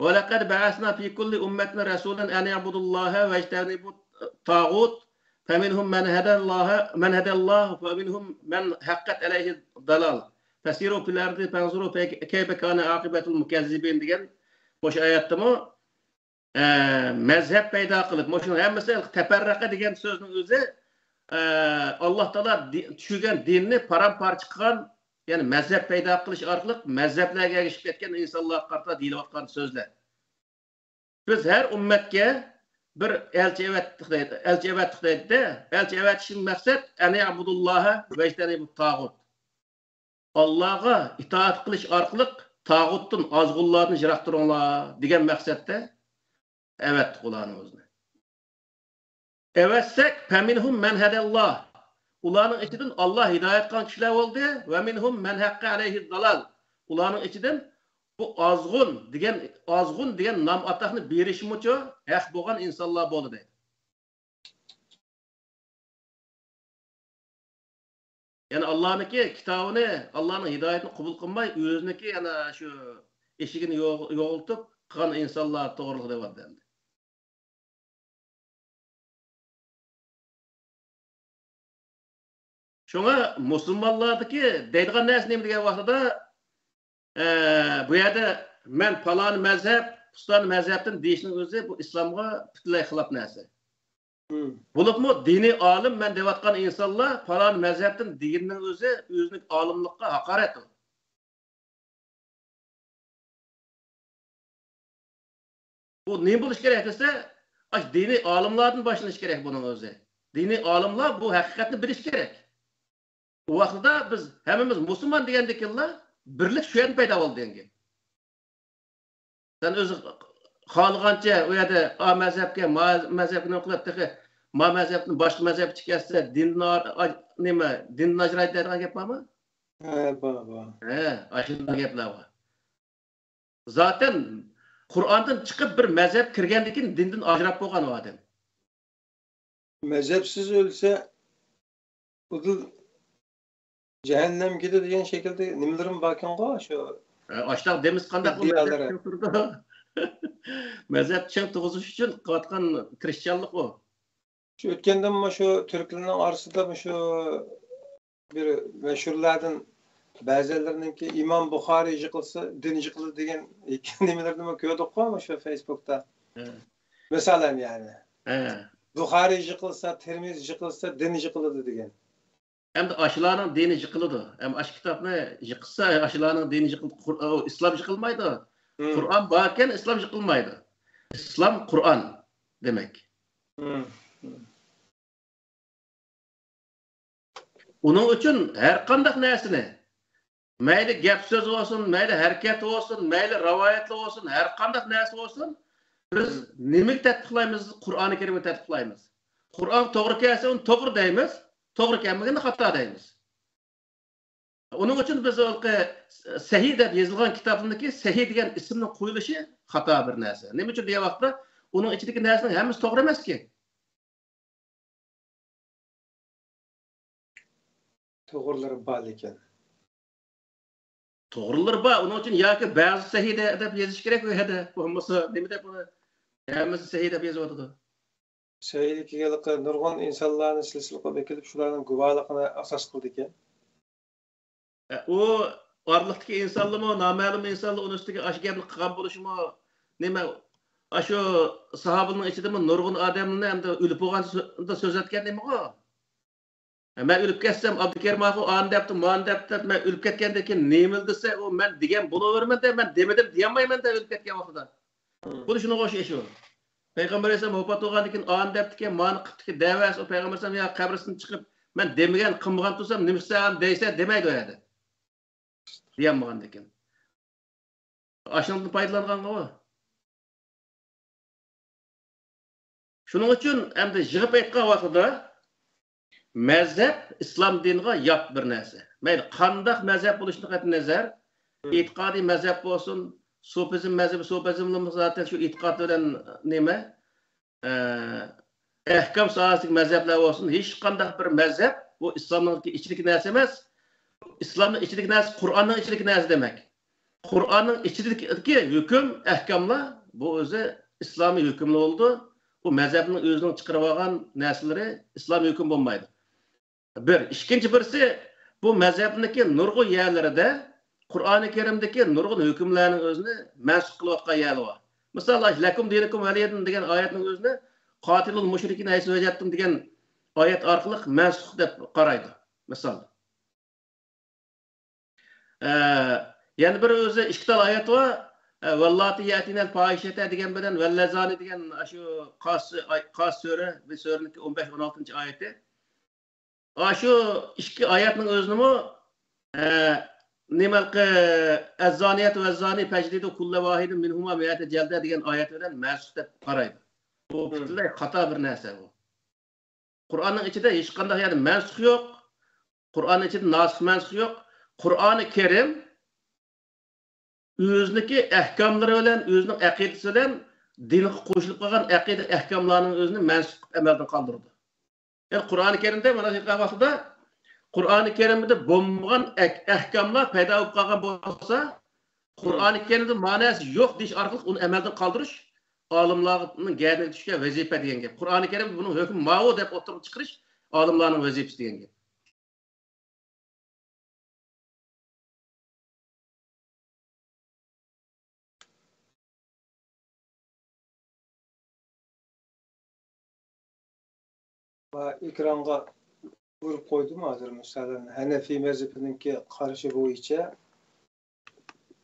«ولقد بعثنا في كل أمة رسولا أن اعبدوا الله واجتنبوا الطاغوت فمنهم من هدى الله، من هدى الله ومنهم من حقت عليه الضلالة فسيروا في الأرض فانظروا كيف كان عاقبة المكذبين» دېگەن مۇشۇ ئايەتتىمۇ، ئە، مەزھەپ پەيدا قىلىپ، مۇشۇنىڭ ھەممىسى تەپەررەقە دېگەن سۆزنىڭ ئۆزى، ئە، ئاللا تائالا دى-، چۈشۈرگەن دىننى پارام-پارچە قىلغان، يەنى مەزھەپ پەيدا قىلىش ئارقىلىق مەزھەپلەرگە ئەگىشىپ كەتكەن ئىنسانلارغا قارىتا دېيىلىۋاتقان سۆزلەر. بىز ھەر ئۈممەتكە بىر ئەلچى ئەۋەتتۇق دەيدۇ. ئەلچى ئەۋەتتۇق دەيدۇ-دە، ئەلچى ئەۋەتىشتىن مەقسەت، «أن اعبدوا الله واجتنبوا الطاغوت». ئاللاغا ئىتائەت قىلىش ئارقىلىق تاغۇتتىن، ئازغۇنلاردىن يىراق تۇرۇڭلار دېگەن مەقسەتتە ئەۋەتتۇق ئۇلارنى ئۆزىنى. ئەۋەتسەك، فمنهم من هدى الله. ئۇلارنىڭ ئىچىدىن ئاللا ھىدايەت قىلغان كىشىلەر بولدى. ومنهم من حق عليه الضلال. ئۇلارنىڭ ئىچىدىن بۇ ئازغۇن دېگەن، ئازغۇن دېگەن نام ئاتاقنى بېرىشمۇچۇ ھەق بولغان ئىنسانلار بولدى. يەنى ئاللانىڭكى كىتابىنى، ئاللانىڭ ھىدايىتىنى قوبۇل قىلماي، ئۆزىنىڭكى يەنە شۇ ئېشىكىنى يوغ-، يوغىلىتىپ قىلغان ئىنسانلار توغرىلىق دەۋاتىدۇ ئەمدى. شۇڭا مۇسۇلمانلاردىكى دەيدىغان نەرسە نېمە دېگەن ۋاقتىدا، ئە، بۇ يەردە مەن پالان مەزھەپ، پۇستان مەزھەپتىن دېيىشنىڭ ئۆزى بۇ ئىسلامغا پۈتۈنلەي خىلاپ نەرسە. مم. بولۇپمۇ دىنىي ئالىم مەن دەۋاتقان ئىنسانلار پالان مەزھەپتىن دېگىنىنىڭ ئۆزى ئۆزىنىڭ ئالىملىققا ھاقارەت ئۇ. بۇ نېمە بولۇش كېرەك دېسە، ئاشۇ دىنىي ئالىملاردىن باشلىنىش كېرەك بۇنىڭ ئۆزى. دىنىي ئالىملار بۇ ھەقىقەتنى بىلىش كېرەك. ئۇ ۋاقتىدا بىز ھەممىمىز مۇسۇلمان دېگەندىكىنلا بىرلىك شۇ يەردىن پەيدا بولدى دېگەن گەپ. سەن ئۆزى خالىغانچە ئۇ يەردە ئا مەزھەپكە، ما مەزھەپكە نېمە قىلىپ، تېخى ما مەزھەپتىن باشقا مەزھەپكە كەتسە، دىندىن ئا-، ئا-، نېمە، دىندىن ئاجرايدۇ دەيدىغان گەپ بارمۇ؟ ھە، بار، بار. ھە، ئاشۇنداق گەپلەر بار. زاتەن قۇرئاندىن چىقىپ بىر مەزھەپ كىرگەندىن كېيىن دىندىن ئاجراپ بولغان ئۇ ئادەم. مەزھەپسىز ئۆلسە، ئۇدۇل جەھەننەمگە كېتىدۇ دېگەن شەكىلدە نېمىلىرىمۇ باركەنغۇ، شۇ ئاشتاق دېمىسى قانداق بۇ مەزھەپ ئىدىيالىرى. چىڭ تۇرىدۇ؟ مەزھەپ چىڭ تۇرغۇزۇش ئۈچۈن قىلىۋاتقان تىرىشچانلىق ئۇ. شۇ ئۆتكەندىمۇ شۇ تۈركلەرنىڭ ئارىسىدا شۇ بىر مەشھۇرلاردىن بەزىلىرىنىڭكى ئىمام بۇخارىي يىقىلسا، دىن يىقىلىدۇ دېگەن نېمىلىرىنىمۇ كۆردۇققۇ شۇ فېيسبۇكتا. ھە. مىسالەن يەنى. ھە. بۇخارىي يىقىلسا، تىرمىزى يىقىلسا، دىن يىقىلىدۇ دېگەن. ئەمدى ئاشۇلارنىڭ دىنى يىقىلىدۇ. ئەمما ئاشۇ كىتابنى يىقىتسا، ئاشۇلارنىڭ دىنى يىقىلىدۇ. قۇر-، ئۇ ئىسلام يىقىلمايدۇ. مم. قۇرئان باركەن، ئىسلام يىقىلمايدۇ. ئىسلام قۇرئان دېمەك. مم. مم. ئۇنىڭ ئۈچۈن ھەر قانداق نەرسىنى، مەيلى گەپ سۆز بولسۇن، مەيلى ھەرىكەت بولسۇن، مەيلى رىۋايەتلەر بولسۇن، ھەر قانداق نەرسە بولسۇن، بىز نېمىگە تەتبىقلايمىز؟ قۇرئانى كەرىمگە تەتبىقلايمىز. قۇرئان توغرا كەلسە، ئۇنى توغرا دەيمىز، توغرا كەلمىگەندە خاتا دەيمىز. ئۇنىڭ ئۈچۈن بىز ھېلىقى سەھىھ دەپ يېزىلغان كىتابنىڭكى سەھىھ دېگەن ئىسىمنىڭ قويۇلۇشى خاتا بىر نەرسە. نېمە ئۈچۈن دېگەن ۋاقىتتا، ئۇنىڭ ئىچىدىكى نەرسىنىڭ ھەممىسى توغرا ئەمەسكى. توغرىلىرى بار لېكىن. توغرىلىرى بار. ئۇنىڭ ئۈچۈن ياكى بەزى سەھىھ دەپ يېزىش كېرەك ئۇ يەردە. بولمىسا نېمە دەپ ئۇنى ھەممىسى سەھىھ دەپ يېزىۋاتىدۇ. سەھىھلىكىگە ھېلىقى نۇرغۇن ئىنسانلارنى سىلسىلە قىلىپ ئەكېلىپ، شۇلارنىڭ گۇۋاھلىقىنى ئاساس قىلىدىكەن. ئە، ئۇ ئارىلىقتىكى ئىنسانلارمۇ، نامەلۇم ئىنسانلار ئۇنىڭ ئۈستىگە ئاشۇ گەپنى قىلغان بولۇشىمۇ، نېمە، ئاشۇ ساھابىنىڭ ئىچىدىمۇ نۇرغۇن ئادەمنى ئەمدى ئۆلۈپ بولغان سۆ-، سۆزلەتكەن نېمىغۇ؟ مەن ئۆلۈپ كەتسەم، ئابدۇكېرىم ئاخۇن ئانى دەپتۇ، مانى دەپتۇ دەپ، مەن ئۆلۈپ كەتكەندىن كېيىن نېمىلا دېسە، ئۇ مەن دېگەن بولۇۋېرىمەن دە، مەن دېمىدىم دېيەلمەيمەن دە ئۆلۈپ كەتكەن ۋاقتىدا. مم. خۇددى شۇنىڭغا ئوخشاش ئۇ. پەيغەمبەر ئەلەيھىسسالام ۋاپات بولغاندىن كېيىن ئانى دەپتىكەن، مانى قىپتىكەن دەۋەرسە، ئۇ پەيغەمبەر ئەلەيھىسسالام يا قەبرىسىدىن چىقىپ، مەن دېمىگەن، قىلمىغان تۇرسام، نېمە ئىشتا دەيسەن دېمەيدۇ ئۇ يەردە. دېيەلمىغاندىكىن. ئاشۇنىڭدىن پايدىلانغانغۇ. شۇنىڭ ئۈچۈن ئەمدى يىغىپ ئېيتقان ۋاقتىدا مەزھەپ ئىسلام دىنىغا يات بىر نەرسە. مەيلى قانداق مەزھەپ بولۇشىدىن قەتئىينەزەر، مم. ئېتىقادىي مەزھەپ بولسۇن، سۇپىزم مەزھىپى، سۇپىزملىمۇ زاتەن شۇ ئېتىقاد بىلەن نېمە، ئە، ئەھكام ساھەسىدىكى مەزھەپلەر بولسۇن، ھېچقانداق بىر مەزھەپ بۇ ئىسلامنىڭ ئىچىدىكى نەرسە ئەمەس. ئىسلامنىڭ ئىچىدىكى نەرسە قۇرئاننىڭ ئىچىدىكى نەرسە دېمەك. قۇرئاننىڭ ئىچىدىكى ھۆكۈم، ئەھكاملار بۇ ئۆزى ئىسلامىي ھۆكۈملا بولىدۇ. بۇ مەزھەپنىڭ ئۆزىنىڭ چىقىرىۋالغان نەرسىلىرى ئىسلامىي ھۆكۈم بولمايدۇ. بىر. ئىككىنچى بىرسى، بۇ مەزھەپنىڭكى نۇرغۇن يەرلىرىدە قۇرئانى كەرىمدىكى نۇرغۇن ھۆكۈملەرنىڭ ئۆزىنى مەنسۇخ قىلىۋاتقان يەرلەر بار. مىسال، لەكۇم دىنۇكۇم ۋەلىيەدىن دېگەن ئايەتنىڭ ئۆزىنى قاتىلۇل مۇشرىكىنە ھەيسۇ ۋەجەتتۇم دېگەن ئايەت ئارقىلىق مەنسۇخ دەپ قارايدۇ. مىسال. ئە، يەنە بىر ئۆزى ئىككى تال ئايەت بار. ئە، ۋەللاتى يەتىنەل پاھىشەتە دېگەن بىلەن ۋەللەزانى دېگەن شۇ قاس، ئاي-، قاس سۈرە، بىر سۈرىنىڭكى ئون بەش، ئون ئالتىنچى ئايىتى. ئاشۇ ئىككى ئايەتنىڭ ئۆزىنىمۇ، ئە، نېمە، ئەززانىيەتۇ ۋەززانى فەجلىدۇ كۇللە ۋاھىدىن مىنھۇما مىئەتە جەلدە دېگەن ئايەت بىلەن مەنسۇخ دەپ قارايدۇ. بۇ مم. پۈتۈنلەي خاتا بىر نەرسە بۇ. قۇرئاننىڭ ئىچىدە ھېچقانداق يەردە مەنسۇخ يوق. قۇرئاننىڭ ئىچىدە ناسىخ مەنسۇخ يوق. قۇرئانى كەرىم ئۆزىنىڭكى ئەھكاملىرى بىلەن، ئۆزىنىڭ ئەقىدىسى بىلەن دىنغا قوشۇلۇپ قالغان ئەقىدە ئەھكاملارنىڭ ئۆزىنى مەنسۇخ قىلىپ ئەمەلدىن قالدۇرىدۇ. يەنى قۇرئانى كەرىمدە مانا شۇنداق ۋاقتىدا قۇرئانى كەرىمدە بولمىغان ئەك-، ئەھكاملار پەيدا بولۇپ قالغان بولسا، قۇرئانى كەرىمدە ماناسى يوق دېيىش ئارقىلىق ئۇنى ئەمەلدىن قالدۇرۇش ئالىملارنىڭ گەدىنىگە چۈشكەن ۋەزىپە دېگەن گەپ. قۇرئانى كەرىم بۇنىڭ ھۆكمى ماۋۇ دەپ ئوتتۇرىغا چىقىرىش ئالىملارنىڭ ۋەزىپىسى دېگەن گەپ. ئېكرانغا ئۇرۇپ قويدۇم ھازىر، مىسالەن، ھەنەفىي مەزھىپىنىڭكى قارىشى بويىچە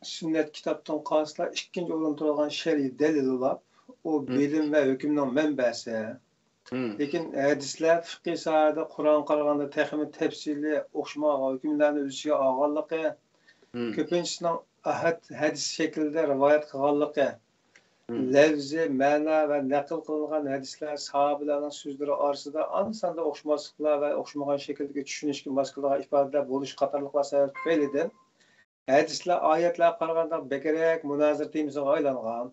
سۈننەت كىتابتىن قالسىلا ئىككىنچى ئورۇندا تۇرىدىغان شەرئىي دەلىل ئۇلاپ، ئۇ بىلىم ۋە ھۆكۈمنىڭ مەنبەسى. لېكىن ھەدىسلەر فىقھىي ساھەدە قۇرئانغا قارىغاندا تېخىمۇ تەپسىلىي ئوخشىمىغان ھۆكۈملەرنى ئۆز ئىچىگە ئالغانلىقى، كۆپىنچىسىنىڭ ئەھەد ھەدىس شەكلىدە رىۋايەت قىلغانلىقى، لەۋزى، مەنا ۋە نەقىل قىلىنغان ھەدىسلەر ساھابىلەرنىڭ سۆزلىرى ئارىسىدا ئان-ساندا ئوخشىماسلىقلار ۋە ئوخشىمىغان شەكىلدىكى چۈشىنىشكە ماس كېلىدىغان ئىپادىلەر بولۇشى قاتارلىقلار سەۋەب تۈپەيلىدىن، ھەدىسلەر ئايەتلەرگە قارىغاندا بەكرەك مۇنازىرە تېمىسىغا ئايلانغان.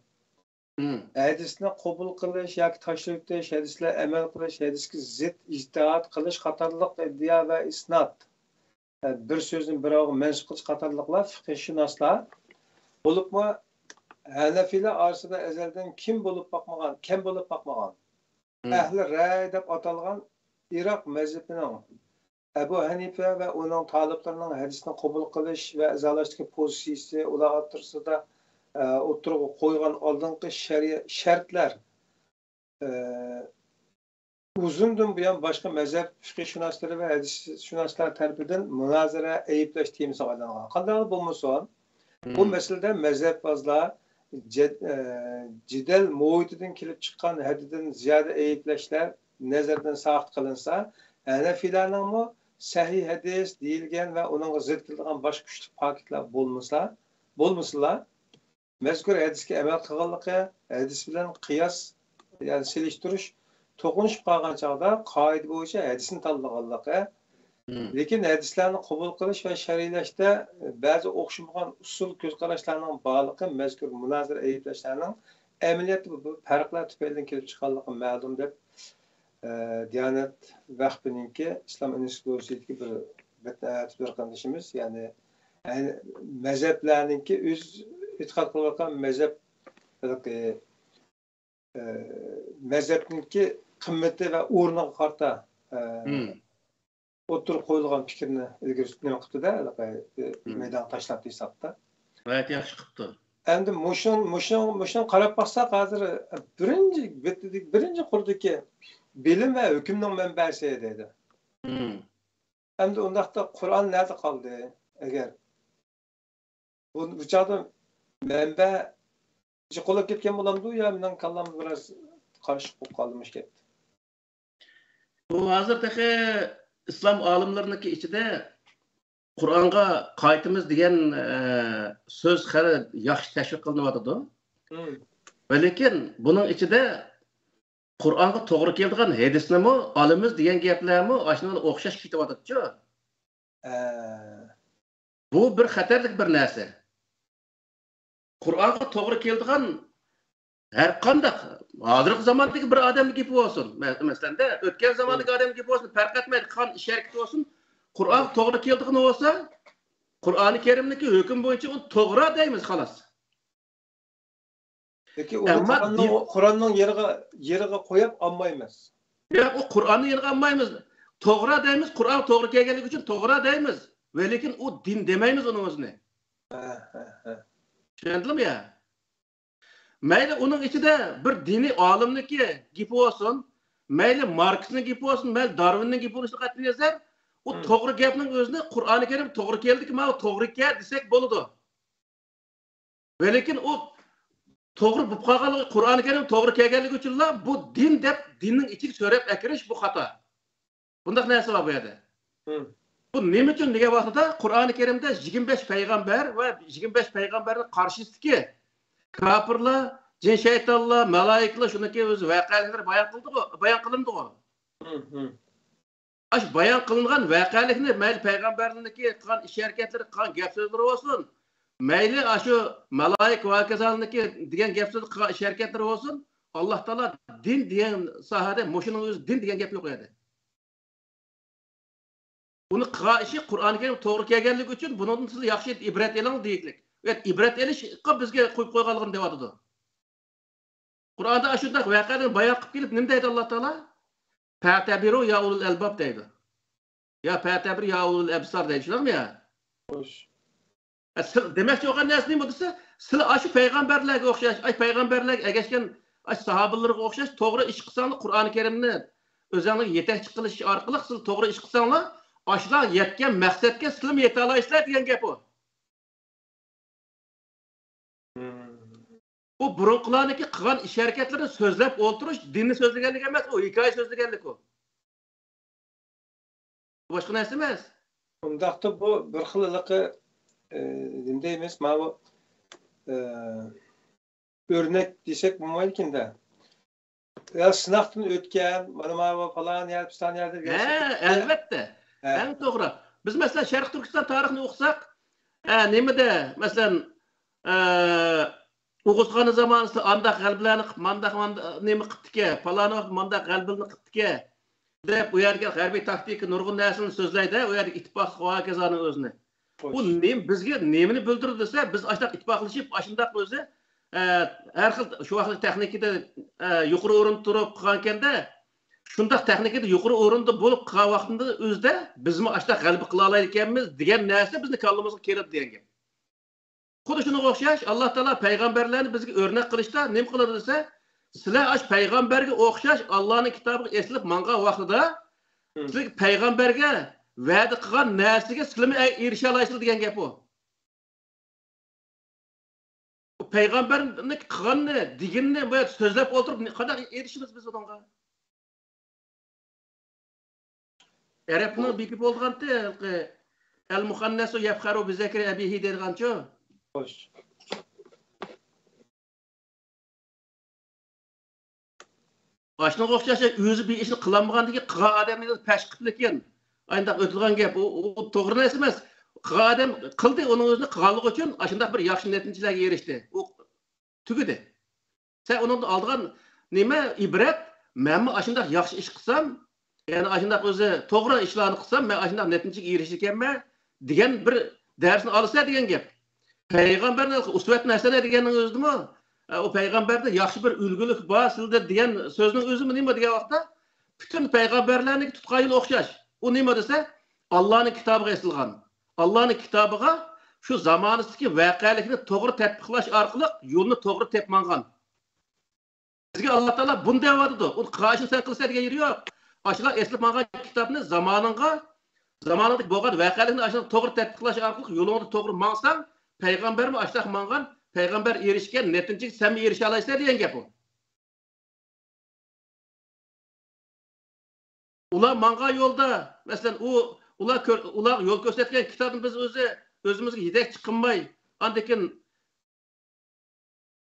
ھەدىسنى قوبۇل قىلىش ياكى تاشلىۋېتىش، ھەدىسلەر ئەمەل قىلىش، ھەدىسكە زىت ئىجتىھات قىلىش قاتارلىق ئىدىيە ۋە ئىسناد، بىر سۆزنى بىراۋغا مەنسۇپ قىلىش قاتارلىقلار فىقھشۇناسلار، بولۇپمۇ ھەنەفىيلەر ئارىسىدا ئەزەلدىن كىم بولۇپ باقمىغان، كەم بولۇپ باقمىغان، ئەھلى رەي دەپ ئاتالغان ئىراق مەزھىپىنىڭ ئەبۇ ھەنىفە ۋە ئۇنىڭ تالىپلىرىنىڭ ھەدىسنى قوبۇل قىلىش ۋە ئىزاھلاشتىكى پوزىتسىيىسى، ئۇلار ئوتتۇرىسىدا، ئە، ئوتتۇرىغا قويغان ئالدىنقى شەرئىي شەرتلەر، ئە، ئۇزۇندىن بۇيان باشقا مەزھەپ فىقىھشۇناسلىرى ۋە ھەدىسشۇناسلار تەرىپىدىن مۇنازىرە، ئەيىبلەش تېمىسىغا ئايلانغان. قانداقلا بولمىسۇن، بۇ مەسىلىدە مەزھەپبازلار جەد-، ئە، جېدەل مۇھىتىدىن كېلىپ چىققان ھەددىدىن زىيادە ئەيىبلەشلەر نەزەردىن ساقىت قىلىنسا، ھەنەفىيلەرنىڭمۇ سەھىھ ھەدىس دېيىلگەن ۋە ئۇنىڭغا زىت كېلىدىغان باشقا كۈچلۈك پاكىتلار بولمىسا، بولمىسىلا، مەزكۇر ھەدىسكە ئەمەل قىلغانلىقى، ھەدىس بىلەن قىياس، يەنى سېلىشتۇرۇش، توقۇنۇشۇپ قالغان چاغدا قائىدە بويىچە ھەدىسنى تاللىغانلىقى، لېكىن ھەدىسلەرنى قوبۇل قىلىش ۋە شەرھلەشتە بەزى ئوخشىمىغان ئۇسۇل، كۆز قاراشلارنىڭ بارلىقى مەزكۇر مۇنازىرە، ئەيىبلەشلەرنىڭ ئەمەلىيەتتە بۇ، بۇ پەرقلەر تۈپەيلىدىن كېلىپ چىققانلىقى مەلۇم، دەپ، ئە، دىيانەت ۋەقپىنىڭكى ئىسلام ئىنستىتۇتىدىكى بىر، بىر، ئە، بىر قېرىندىشىمىز، يەنى، يەنى مەزھەپلەرنىڭكى ئۆز ئېتىقاد قىلىۋاتقان مەزھەپ، ھېلىقى، ئە، مەزھەپنىڭكى قىممىتى ۋە ئورنىغا قارىتا، ئە، ئوتتۇرىغا قويۇلغان پىكىرنى ئىلگىرى سۈرۈپ نېمە قىپتۇ-دە، ھېلىقى، ئە، مەيدانغا تاشلاپتۇ ھېسابتا. غايەت ياخشى قىپتۇ. ئەمدى مۇشۇ، مۇشۇ، مۇشۇنى قاراپ باقساق، ھازىر بىرىنچى بېتىدىكى، بىرىنچى قۇردىكى بىلىم ۋە ھۆكۈمنىڭ مەنبەسى دەيدۇ. ئەمدى ئۇنداقتا قۇرئان نەدە قالدى؟ ئەگەر بۇ، بۇ چاغدا مەنبە جىق بولۇپ كەتكەن بولامدۇ يا مېنىڭ كاللام بىراز قارىشىق بولۇپ قالدىمۇ كەتتى؟ بۇ ھازىر تېخى ئىسلام ئالىملىرىنىڭكى ئىچىدە قۇرئانغا قايتىمىز دېگەن، ئە، سۆز خېلى ياخشى تەشۋىق قىلىنىۋاتىدۇ. ۋە لېكىن بۇنىڭ ئىچىدە قۇرئانغا توغرا كېلىدىغان ھەدىسنىمۇ ئالىمىز دېگەن گەپلەرمۇ ئاشۇنىڭغا ئوخشاش كېتىۋاتىدۇچۇ. ئە. بۇ بىر خەتەرلىك بىر نەرسە. قۇرئانغا توغرا كېلىدىغان ھەر قانداق، ھازىرقى زاماندىكى بىر ئادەمنىڭ گېپى بولسۇن، مە-، مەسىلەندە، ئۆتكەن زاماندىكى ئادەمنىڭ گېپى بولسۇن، پەرق ئەتمەيدۇ، قان ئىش ھەرىكىتى بولسۇن، قۇرئانغا توغرا كېلىدىغىنى بولسا، قۇرئانى كەرىمنىڭكى ھۆكمى بويىچە ئۇنى توغرا دەيمىز، خالاس. لېكىن ئۇنى ئەمما قۇرئاننىڭ، دىن قۇرئاننىڭ يېرىغا، يېرىغا قويۇپ ئالمايمىز. ياق، ئۇ قۇرئاننى يېرىغا ئالمايمىز. توغرا دەيمىز، قۇرئان توغرا كەلگەنلىكى ئۈچۈن توغرا دەيمىز. ۋە لېكىن ئۇ دىن دېمەيمىز ئۇنىڭ ئۆزىنى. ھە، ھە، ھە. چۈشەندىڭلارمۇ يا؟ مەيلى ئۇنىڭ ئىچىدە بىر دىنىي ئالىمنىڭكى گېپى بولسۇن، مەيلى ماركسنىڭ گېپى بولسۇن، مەيلى دارۋىننىڭ گېپى بولۇشىدىن قەتئىينەزەر، ئۇ توغرا گەپنىڭ ئۆزىنى قۇرئانى كەرىم توغرا كەلدىكى، ماۋۇ توغرا ئىكەن دېسەك بولىدۇ. ۋە لېكىن ئۇ توغرا بولۇپ قالغانلىقى، قۇرئانى كەرىم توغرا كەلگەنلىكى ئۈچۈنلا بۇ دىن دەپ دىننىڭ ئىچىگە سۆرەپ ئەكىرىش بۇ خاتا. بۇنداق نەرسە بار بۇ يەردە. بۇ نېمە ئۈچۈن دېگەن ۋاقتىدا قۇرئانى كەرىمدە يىگىرمە بەش پەيغەمبەر ۋە يىگىرمە بەش پەيغەمبەرنىڭ قارشىسىدىكى كاپىرلار، جىن شەيتانلار، مالايىكىلار، شۇنىڭكى ئۆزى ۋەقەلىكلىرى بايان قىلدىغۇ، بايان قىلىندىغۇ. ئاشۇ بايان قىلىنغان ۋەقەلىكنى مەيلى پەيغەمبەرلەرنىڭكى قىلغان ئىش ھەرىكەتلىرى، قىلغان گەپ سۆزلىرى بولسۇن، مەيلى ئاشۇ مالايىكە ۋە ھاكازانىڭكى دېگەن گەپ سۆزى، قىلغان ئىش ھەرىكەتلىرى بولسۇن، ئاللا تائالا دىن دېگەن ساھەدە مۇشۇنىڭ ئۆزى دىن دېگەن گەپ يوق ئۇ يەردە. ئۇنى قىلغان ئىشى قۇرئانى كەرىم توغرا كەلگەنلىكى ئۈچۈن بۇنىڭدىن سىز ياخشى ئىبرەت ئېلىڭ دېگۈلۈك. ئىبرەت ئېلىشقا بىزگە قويۇپ قويغانلىقىنى دەۋاتىدۇ. قۇرئاندا ئاشۇنداق ۋەقەلەرنى بايان قىلىپ كېلىپ نېمە دەيدۇ ئاللا تائالا؟ فەتەبىرۇ يا ئۇلۇل ئەلباب دەيدۇ. يا فەتەبىرۇ يا ئۇلۇل ئەبسار دەيدۇ، شۇنداقمۇ يا؟ خوش. ئە، سىل-، دېمەكچى بولغان نەرسە نېمە دېسە، سىلەر ئاشۇ پەيغەمبەرلەرگە ئوخشاش، ئاي، پەيغەمبەرلەرگە ئەگەشكەن ئاش ساھابىلىرىغا ئوخشاش توغرا ئىش قىلساڭلار، قۇرئانى كەرىمنى ئۆزۈڭلارگە يېتەكچى قىلىش ئارقىلىق سىلەر توغرا ئىش قىلساڭلار، ئاشۇلار يەتكەن مەقسەتكە سىلەرمۇ يېتەلايسىلەر دېگەن گەپ ئۇ. ئۇ بۇرۇنقىلارنىڭكى قىلغان ئىش ھەرىكەتلىرىنى سۆزلەپ ئولتۇرۇش دىننى سۆزلىگەنلىك ئەمەس، ئۇ ھېكايە سۆزلىگەنلىك ئۇ. باشقا نەرسە ئەمەس. ئۇنداقتا بۇ بىر خىل ھېلىقى، ئى، نېمە دەيمىز، ماۋۇ، ئى، ئۆرنەك دېسەك بولمايدىكىن-دە. يا سىناقتىن ئۆتكەن، مانا، مانا پالان يەر، پىستان يەر دەپ ھە، ياشاپ كەتتى. ئەلۋەتتە. ھە. ئەڭ توغرا. بىز، مەسىلەن، شەرقىي تۈركىستان تارىخىنى ئوقۇساق، ھە، نېمىدە، مەسىلەن، ئە، ئوغۇزخان زامانىسىدا ئانداق غەلىبىلەرنى قىپ، مانداق، مانداق نېمە قىپتىكەن، پالان ۋاقىت مانداق غەلىبىلەرنى قىپتىكەن، دەپ، ئۇ يەردىكى ھەربىي تاكتىكا نۇرغۇن نەرسىنى سۆزلەيدۇ، ئۇ يەردە ئىتتىپاقلىق ۋە ھاكازانىڭ ئۆزىنى. خوش. بۇ نېمە، بىزگە نېمىنى بىلدۈرىدۇ دېسە، بىز ئاشۇنداق ئىتتىپاقلىشىپ، ئاشۇنداق ئۆزى، ئە، ھەر خىل شۇ ۋاقىتتا تېخنىكىدا، ئە، يۇقىرى ئورۇندا تۇرۇپ قىلغانكەندە، شۇنداق تېخنىكىدا يۇقىرى ئورۇندا بولۇپ قىلغان ۋاقتىمىزدا ئۆزىدە بىزمۇ ئاشۇنداق غەلىبە قىلالايدىكەنمىز دېگەن نەرسە بىزنىڭ كاللىمىزغا كىرىدۇ دېگەن گەپ. خۇددى شۇنىڭغا ئوخشاش، ئاللا تائالا پەيغەمبەرلەرنى بىزگە ئۆرنەك قىلىشتا نېمە قىلىدۇ دېسە، سىلەر ئاشۇ پەيغەمبەرگە ئوخشاش ئاللانىڭ كىتابىغا ئېسىلىپ ماڭغان ۋاقتىدا، مم. سىلەر پەيغەمبەرگە ۋەدە قىلغان نەرسىگە سىلەرمۇ ئەي-، ئېرىشەلايسىلەر دېگەن گەپ ئۇ. پەيغەمبەرنىڭ قىلغىنىنى، دېگىنىنى بۇ يەردە سۆزلەپ ئولتۇرۇپ، قانداق ئېرىشىمىز بىز بۇنىڭغا؟ ئەرەبنىڭ بېكى بولىدىغانتى، ھېلىقى، ئەل مۇخەننەسۇ يەپخەرۇ بىزەكرى ئەبىھى دەيدىغانچۇ؟ خوش. ئاشۇنىڭغا ئوخشاش، ئۆزى بىر ئىشنى قىلالمىغاندىكىن قىلغان ئادەمنى پەش قىپتىكەن. ئانداق ئۆتىدىغان گەپ. ئۇ، ئۇ توغرا نەرسە ئەمەس. قىلغان ئادەم قىلدى، ئۇنىڭ ئۆزىنى قىلغانلىقى ئۈچۈن ئاشۇنداق بىر ياخشى نەتىجىلەرگە ئېرىشتى. ئۇ تۈگىدى. سەن ئۇنىڭدىن ئالىدىغان نېمە ئىبرەت؟ مەنمۇ ئاشۇنداق ياخشى ئىش قىلسام، يەنى ئاشۇنداق ئۆزى توغرا ئىشلارنى قىلسام، مەن ئاشۇنداق نەتىجىگە ئېرىشىدىكەنمەن دېگەن بىر دەرسنى ئالىسەن دېگەن گەپ. پەيغەمبەرنىڭ ئۇسۋەتۇن ھەسەنە دېگەننىڭ ئۆزىدىمۇ، ئە، ئۇ پەيغەمبەردە ياخشى بىر ئۈلگىلىك بار سىلىدە دېگەن سۆزنىڭ ئۆزىمۇ نېمە دېگەن ۋاقىتتا، پۈتۈن پەيغەمبەرلەرنىڭكى تۇتقان يولى ئوخشاش. ئۇ نېمە دېسە، ئاللانىڭ كىتابىغا ئېسىلغان. ئاللانىڭ كىتابىغا شۇ زامانىسىدىكى ۋەقەلىكنى توغرا تەتبىقلاش ئارقىلىق يولنى توغرا تېپىپ ماڭغان. بىزگە ئاللا تائالا بۇنى دەۋاتىدۇ. ئۇ قىلغان ئىشنى سەن قىلىسەن دېگەن يېرى يوق. ئاشۇلار ئېسىلىپ ماڭغان كىتابنى زامانىڭغا، زامانىڭدا بولغان ۋەقەلىكنى ئاشۇنداق توغرا تەتبىقلاش ئارقىلىق يولۇڭدا توغرا ماڭساڭ، پەيغەمبەرمۇ ئاشۇنداق ماڭغان، پەيغەمبەر ئېرىشكەن نەتىجىگە سەنمۇ ئېرىشەلەيسەن دېگەن گەپ ئۇ. ئۇلار ماڭغان يولدا، مەسىلەن، ئۇ، ئۇلار كۆر-، ئۇلارغا يول كۆرسەتكەن كىتابنى بىز ئۆزى، ئۆزىمىزگە يېتەكچى قىلماي، ئاندىن كېيىن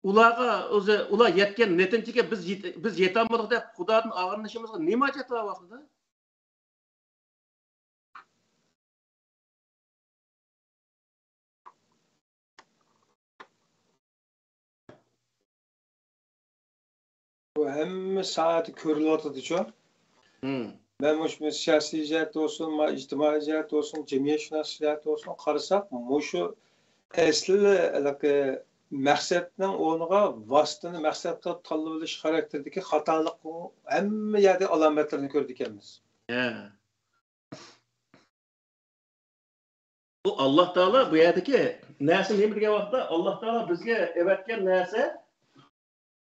ئۇلارغا ئۆزى، ئۇلار يەتكەن نەتىجىگە بىز يېت-، بىز يېتەلمىدۇق دەپ خۇدادىن ئاغرىنىشىمىزغا نېمە ھاجەت بار ۋاقتىدا؟ بۇ ھەممە ساھەدە كۆرۈلۈۋاتىدۇچۇ. مم. مەن مۇشۇ سىياسىي جەھەتتە بولسۇن، ما ئىجتىمائىي جەھەتتە بولسۇن، جەمئىيەتشۇناسلىق جەھەتتە بولسۇن، قارىساق، مۇشۇ ئەسلى ھېلىقى مەقسەتنىڭ ئورنىغا ۋاسىتىنى مەقسەت قىلىپ تاللىۋېلىش خاراكتېرىدىكى خاتالىق ھەممە يەردە ئالامەتلىرىنى كۆرىدىكەنمىز. ھە. بۇ ئاللا تائالا بۇ يەردىكى نەرسە نېمە دېگەن ۋاقىتتا، ئاللا تائالا بىزگە ئەۋەتكەن نەرسە،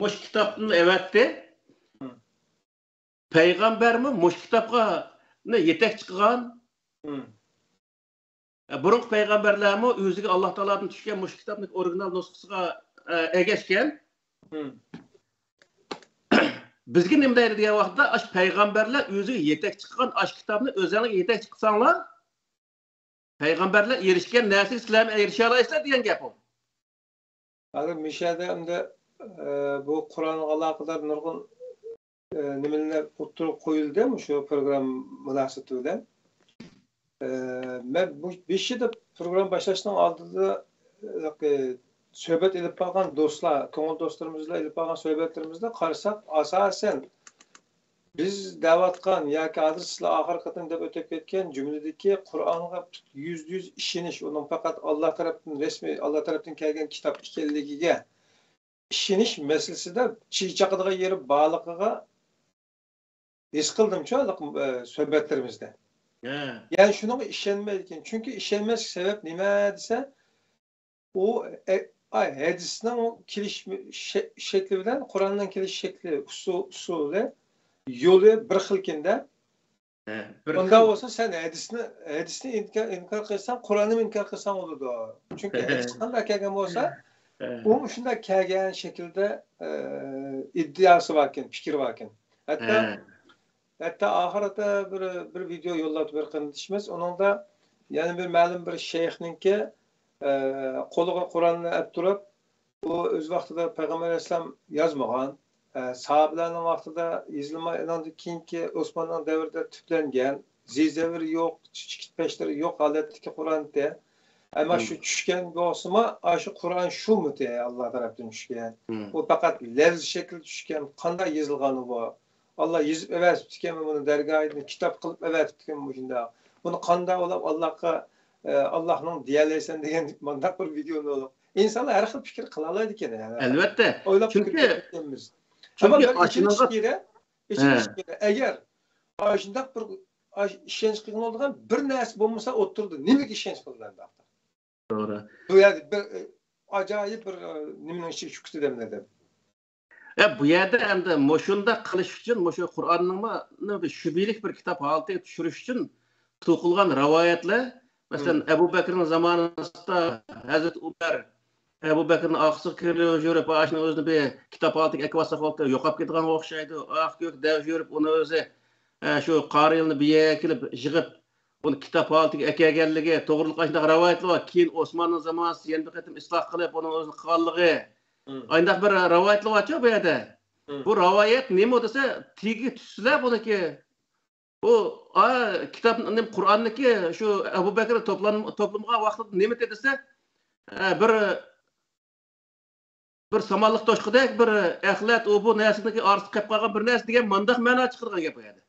مۇشۇ كىتابنى ئەۋەتتى. مم. پەيغەمبەرمۇ مۇشۇ كىتابقا يېتەكچى قىلغان. مم. بۇرۇنقى پەيغەمبەرلەرمۇ ئۆزىگە ئاللا تائالادىن چۈشكەن مۇشۇ كىتابنىڭ ئورىگىنال نۇسخىسىغا، ئە، ئەگەشكەن. مم. بىزگە نېمە دەيدۇ دېگەن ۋاقىتتا، ئاشۇ پەيغەمبەرلەر ئۆزىگە يېتەكچى قىلغان ئاشۇ كىتابنى ئۆزەڭلارگە يېتەكچى قىلساڭلار، پەيغەمبەرلەر ئېرىشكەن نەرسىگە سىلەرمۇ ئېرىشەلەيسىلەر دېگەن گەپ ئۇ. ھازىر مۇشۇ يەردە ئەمدى، ئە، بۇ قۇرئانغا ئالاقىدار نۇرغۇن، ئە، نېمىلەر ئوتتۇرىغا قويۇلدى مۇشۇ پروگرامما مۇناسىۋىتى بىلەن. ئە، مەن بۇ بېشىدا پروگرامما باشلاشنىڭ ئالدىدا، ئە، سۆھبەت ئېلىپ بارغان دوستلار، كۆڭۈل دوستلىرىمىز بىلەن ئېلىپ بارغان سۆھبەتلىرىمىزدە قارىساق، ئاساسەن بىز دەۋاتقان ياكى ھازىر سىلەر ئاخىرقى قېتىم دەپ ئۆتۈپ كەتكەن جۈملىدىكى قۇرئانغا يۈزدە يۈز ئىشىنىش، ئۇنىڭ پەقەت ئاللا تەرەپتىن رەسمىي، ئاللا تەرەپتىن كەلگەن كىتاب ئىكەنلىكىگە ئىشىنىش مەسىلىسىدە چىگىپ چاقىدىغان يېرى بارلىقىغا ھېس قىلدىمچۇ، ئە، سۆھبەتلىرىمىزدە. ھە. يەنى شۇنىڭغا ئىشەنمەيدىكەن. چۈنكى ئىشەنمەسلىك سەۋەب نېمە دېسە، ئۇ، ئە، ئاي، ھەدىسنىڭ كېلىش شە-، شەكلى بىلەن قۇرئاننىڭ كېلىش شەكلى، ئۇسۇ-، ئۇسۇلى، يولى بىر خىلكەن-دە. ھە، بىر ئۇنداق خىل. بولسا سەن ھەدىسنى، ھەدىسنى ئىنكار، ئىنكار قىلساڭ، قۇرئاننىمۇ ئىنكار قىلساڭ بولىدۇ. چۈنكى ھە. ھەدىس قانداق كەلگەن بولسا، ئۇ مۇشۇنداق كەلگەن شەكىلدە، ئە، ئىدىيەسى باركەن، پىكرى باركەن. ھەتتا، ھەتتا ئاخىرىدا بىر، بىر ۋىدېئو يوللاپتۇ بىر قېرىندىشىمىز. ئۇنىڭدا يەنە بىر مەلۇم بىر شەيخنىڭكى، ئە، قولىغا قۇرئاننى ئەپ تۇرۇپ، ئۇ ئۆز ۋاقتىدا پەيغەمبەر ئەلەيھىسسالام يازمىغان، ئە، ساھابىلەرنىڭ ۋاقتىدا يېزىلماي، ئۇنىڭدىن كېيىنكى ئوسماننىڭ دەۋرىدە تىپلەنگەن، زىزەۋر يوق، چىكىت پەشلىرى يوق ھالەتتىكى قۇرئان ئىدى. ئەمما شۇ چۈشكەن بولسىمۇ، ئاشۇ قۇرئان شۇمىدى ئاللا تەرەپتىن چۈشكەن؟ ئۇ پەقەت لەۋز شەكلىدە چۈشكەن. قانداق يېزىلغان ئۇ؟ ئاللا يېزىپ ئەۋەتىپتىكەنمۇ بۇنى دەرگاھىدىن، كىتاب قىلىپ ئەۋەتىپتىكەنمۇ مۇشۇنداق؟ بۇنى قانداق ئويلاپ ئاللاغا، ئە، ئاللاھنىڭ دېيەلەيسەن دېگەن مانداق بىر ۋىدېونى ئويلاپ. ئىنسانلار ھەر خىل پىكىر قىلالايدىكەن، يەنى. ئەلۋەتتە. ئويلاپ پىكىر چۈنكى، قىلىپ كەتكەنمىز. ئەمما چۈنكى بىر ئىچىنىش ئاشۇنىڭغا كېرەك، ئىچىنىش كېرەك. ئەگەر ئاشۇنداق بىر ئاش-، ئىشەنچ قىلغىلى بولىدىغان بىر نەرسە بولمىسا ئوتتۇرىدا نېمىگە ئىشەنچ قىلىدۇ ئەمدى؟ توغرا. بۇ يەردە بىر، ئە، ئاجايىپ بىر، ئە، نېمىنىڭ ئىچىگە چۈشۈپ كېتىدۇ ئەمدى. ئە، بۇ يەردە ئەمدى مۇشۇنداق قىلىش ئۈچۈن، مۇشۇ قۇرئاننىڭمۇ بىر شۈبھىلىك بىر كىتاب ھالىتىگە چۈشۈرۈش ئۈچۈن توقۇلغان رىۋايەتلەر، مەسىلەن، ئەبۇ بەكرىنىڭ زامانىسىدا ھەزرىتى ئۇمەر ئەبۇ بەكرىنىڭ ئارقىسىغا كىرىۋېرىپ، ئاشۇنى ئۆزىنى بىر كىتاب ھالىتىگە ئەكىۋالساق بولدى، يوقاپ كېتىدىغانغا ئوخشايدۇ. ئاق كۆك دەۋ يۈرۈپ، ئۇنى ئۆزى، ئە، شۇ قارىيلىنى بىر يەرگە كېلىپ يىغىپ، ئۇنى كىتاب ھالىتىگە ئەكەلگەنلىكى توغرىلىق ئاشۇنداق رىۋايەتلەر بار. كېيىن ئوسماننىڭ زامانىسىدا يەنە بىر قېتىم ئىسلاھ قىلىپ، ئۇنىڭ ئۆزىنى قىلغانلىقى. ئاينداق بىر رىۋايەتلەر بارچۇ بۇ يەردە. بۇ رىۋايەت نېمە دېسە، تېگىگە چۈشسىلە بۇنىڭكى. بۇ، ئا، كىتاب، نېمە، قۇرئاننىكى شۇ ئەبۇ بەكرى توپلان-، توپلىمىغان ۋاقتىدا نېمە دېسە، ئە، بىر، بىر سامانلىق توشقۇدەك، بىر ئەخلەت، ئۇ بۇ نەرسىنىڭكى ئارىسىدا قېلىپ قالغان بىر نەرسە دېگەن مانداق مەنا چىقىدىغان گەپ ئۇ يەردە.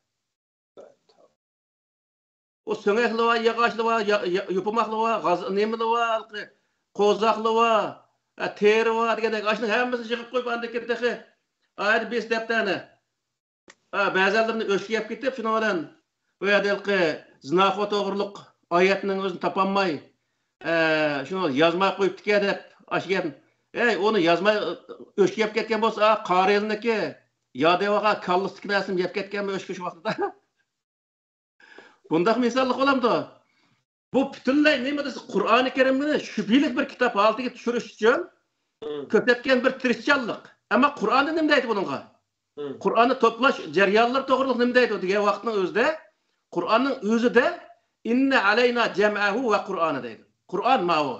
ئۇ سۆڭەكلىرى بار، ياغاچلىرى بار، يا-، يا-، يوپۇرماقلىرى بار، غاز-، نېمىلىرى بار، ھېلىقى قوزاقلىرى بار، ئە، تېرى بار دېگەندەك، ئاشۇنىڭ ھەممىسىنى يىغىپ قويۇپ، ئاندىن كېيىن تېخى، ئايدا بىر دەپتەرنى، ئە، بەزەنلىرىنى ئۆچكە يەپ كېتىپ، شۇنىڭ بىلەن بۇ يەردە ھېلىقى زىناخور توغرۇلۇق ئايەتنىڭ ئۆزىنى تاپالماي، ئە، شۇنى يازماي قويۇپتىكەن دەپ، ئاشۇ گەپ، ئەي، ئۇنى يازماي، ئۆچكە يەپ كەتكەن بولسا، ئا، قارىيلىنىڭكى يادەۋرغا كاللىسىدىكى نەرسىنى يەپ كەتكەنمۇ ئۆچكە شۇ ۋاقتىدا؟ بۇنداق مىساللىق بولامدۇ؟ بۇ پۈتۈنلەي نېمە دېسە، قۇرئانى كەرىمنى شۈبھىلىك بىر كىتاب ھالىتىگە چۈشۈرۈش ئۈچۈن كۆرسەتكەن بىر تىرىشچانلىق. ئەمما قۇرئاندا نېمە دەيدۇ بۇنىڭغا؟ قۇرئاننى توپلاش جەريانلىرى توغرىلىق نېمە دەيدۇ دېگەن ۋاقىتنىڭ ئۆزىدە، قۇرئاننىڭ ئۆزىدە، «ئىننە ئەلەينا جەمئەھۇ ۋە قۇرئانە» دەيدۇ. قۇرئان ماۋۇ.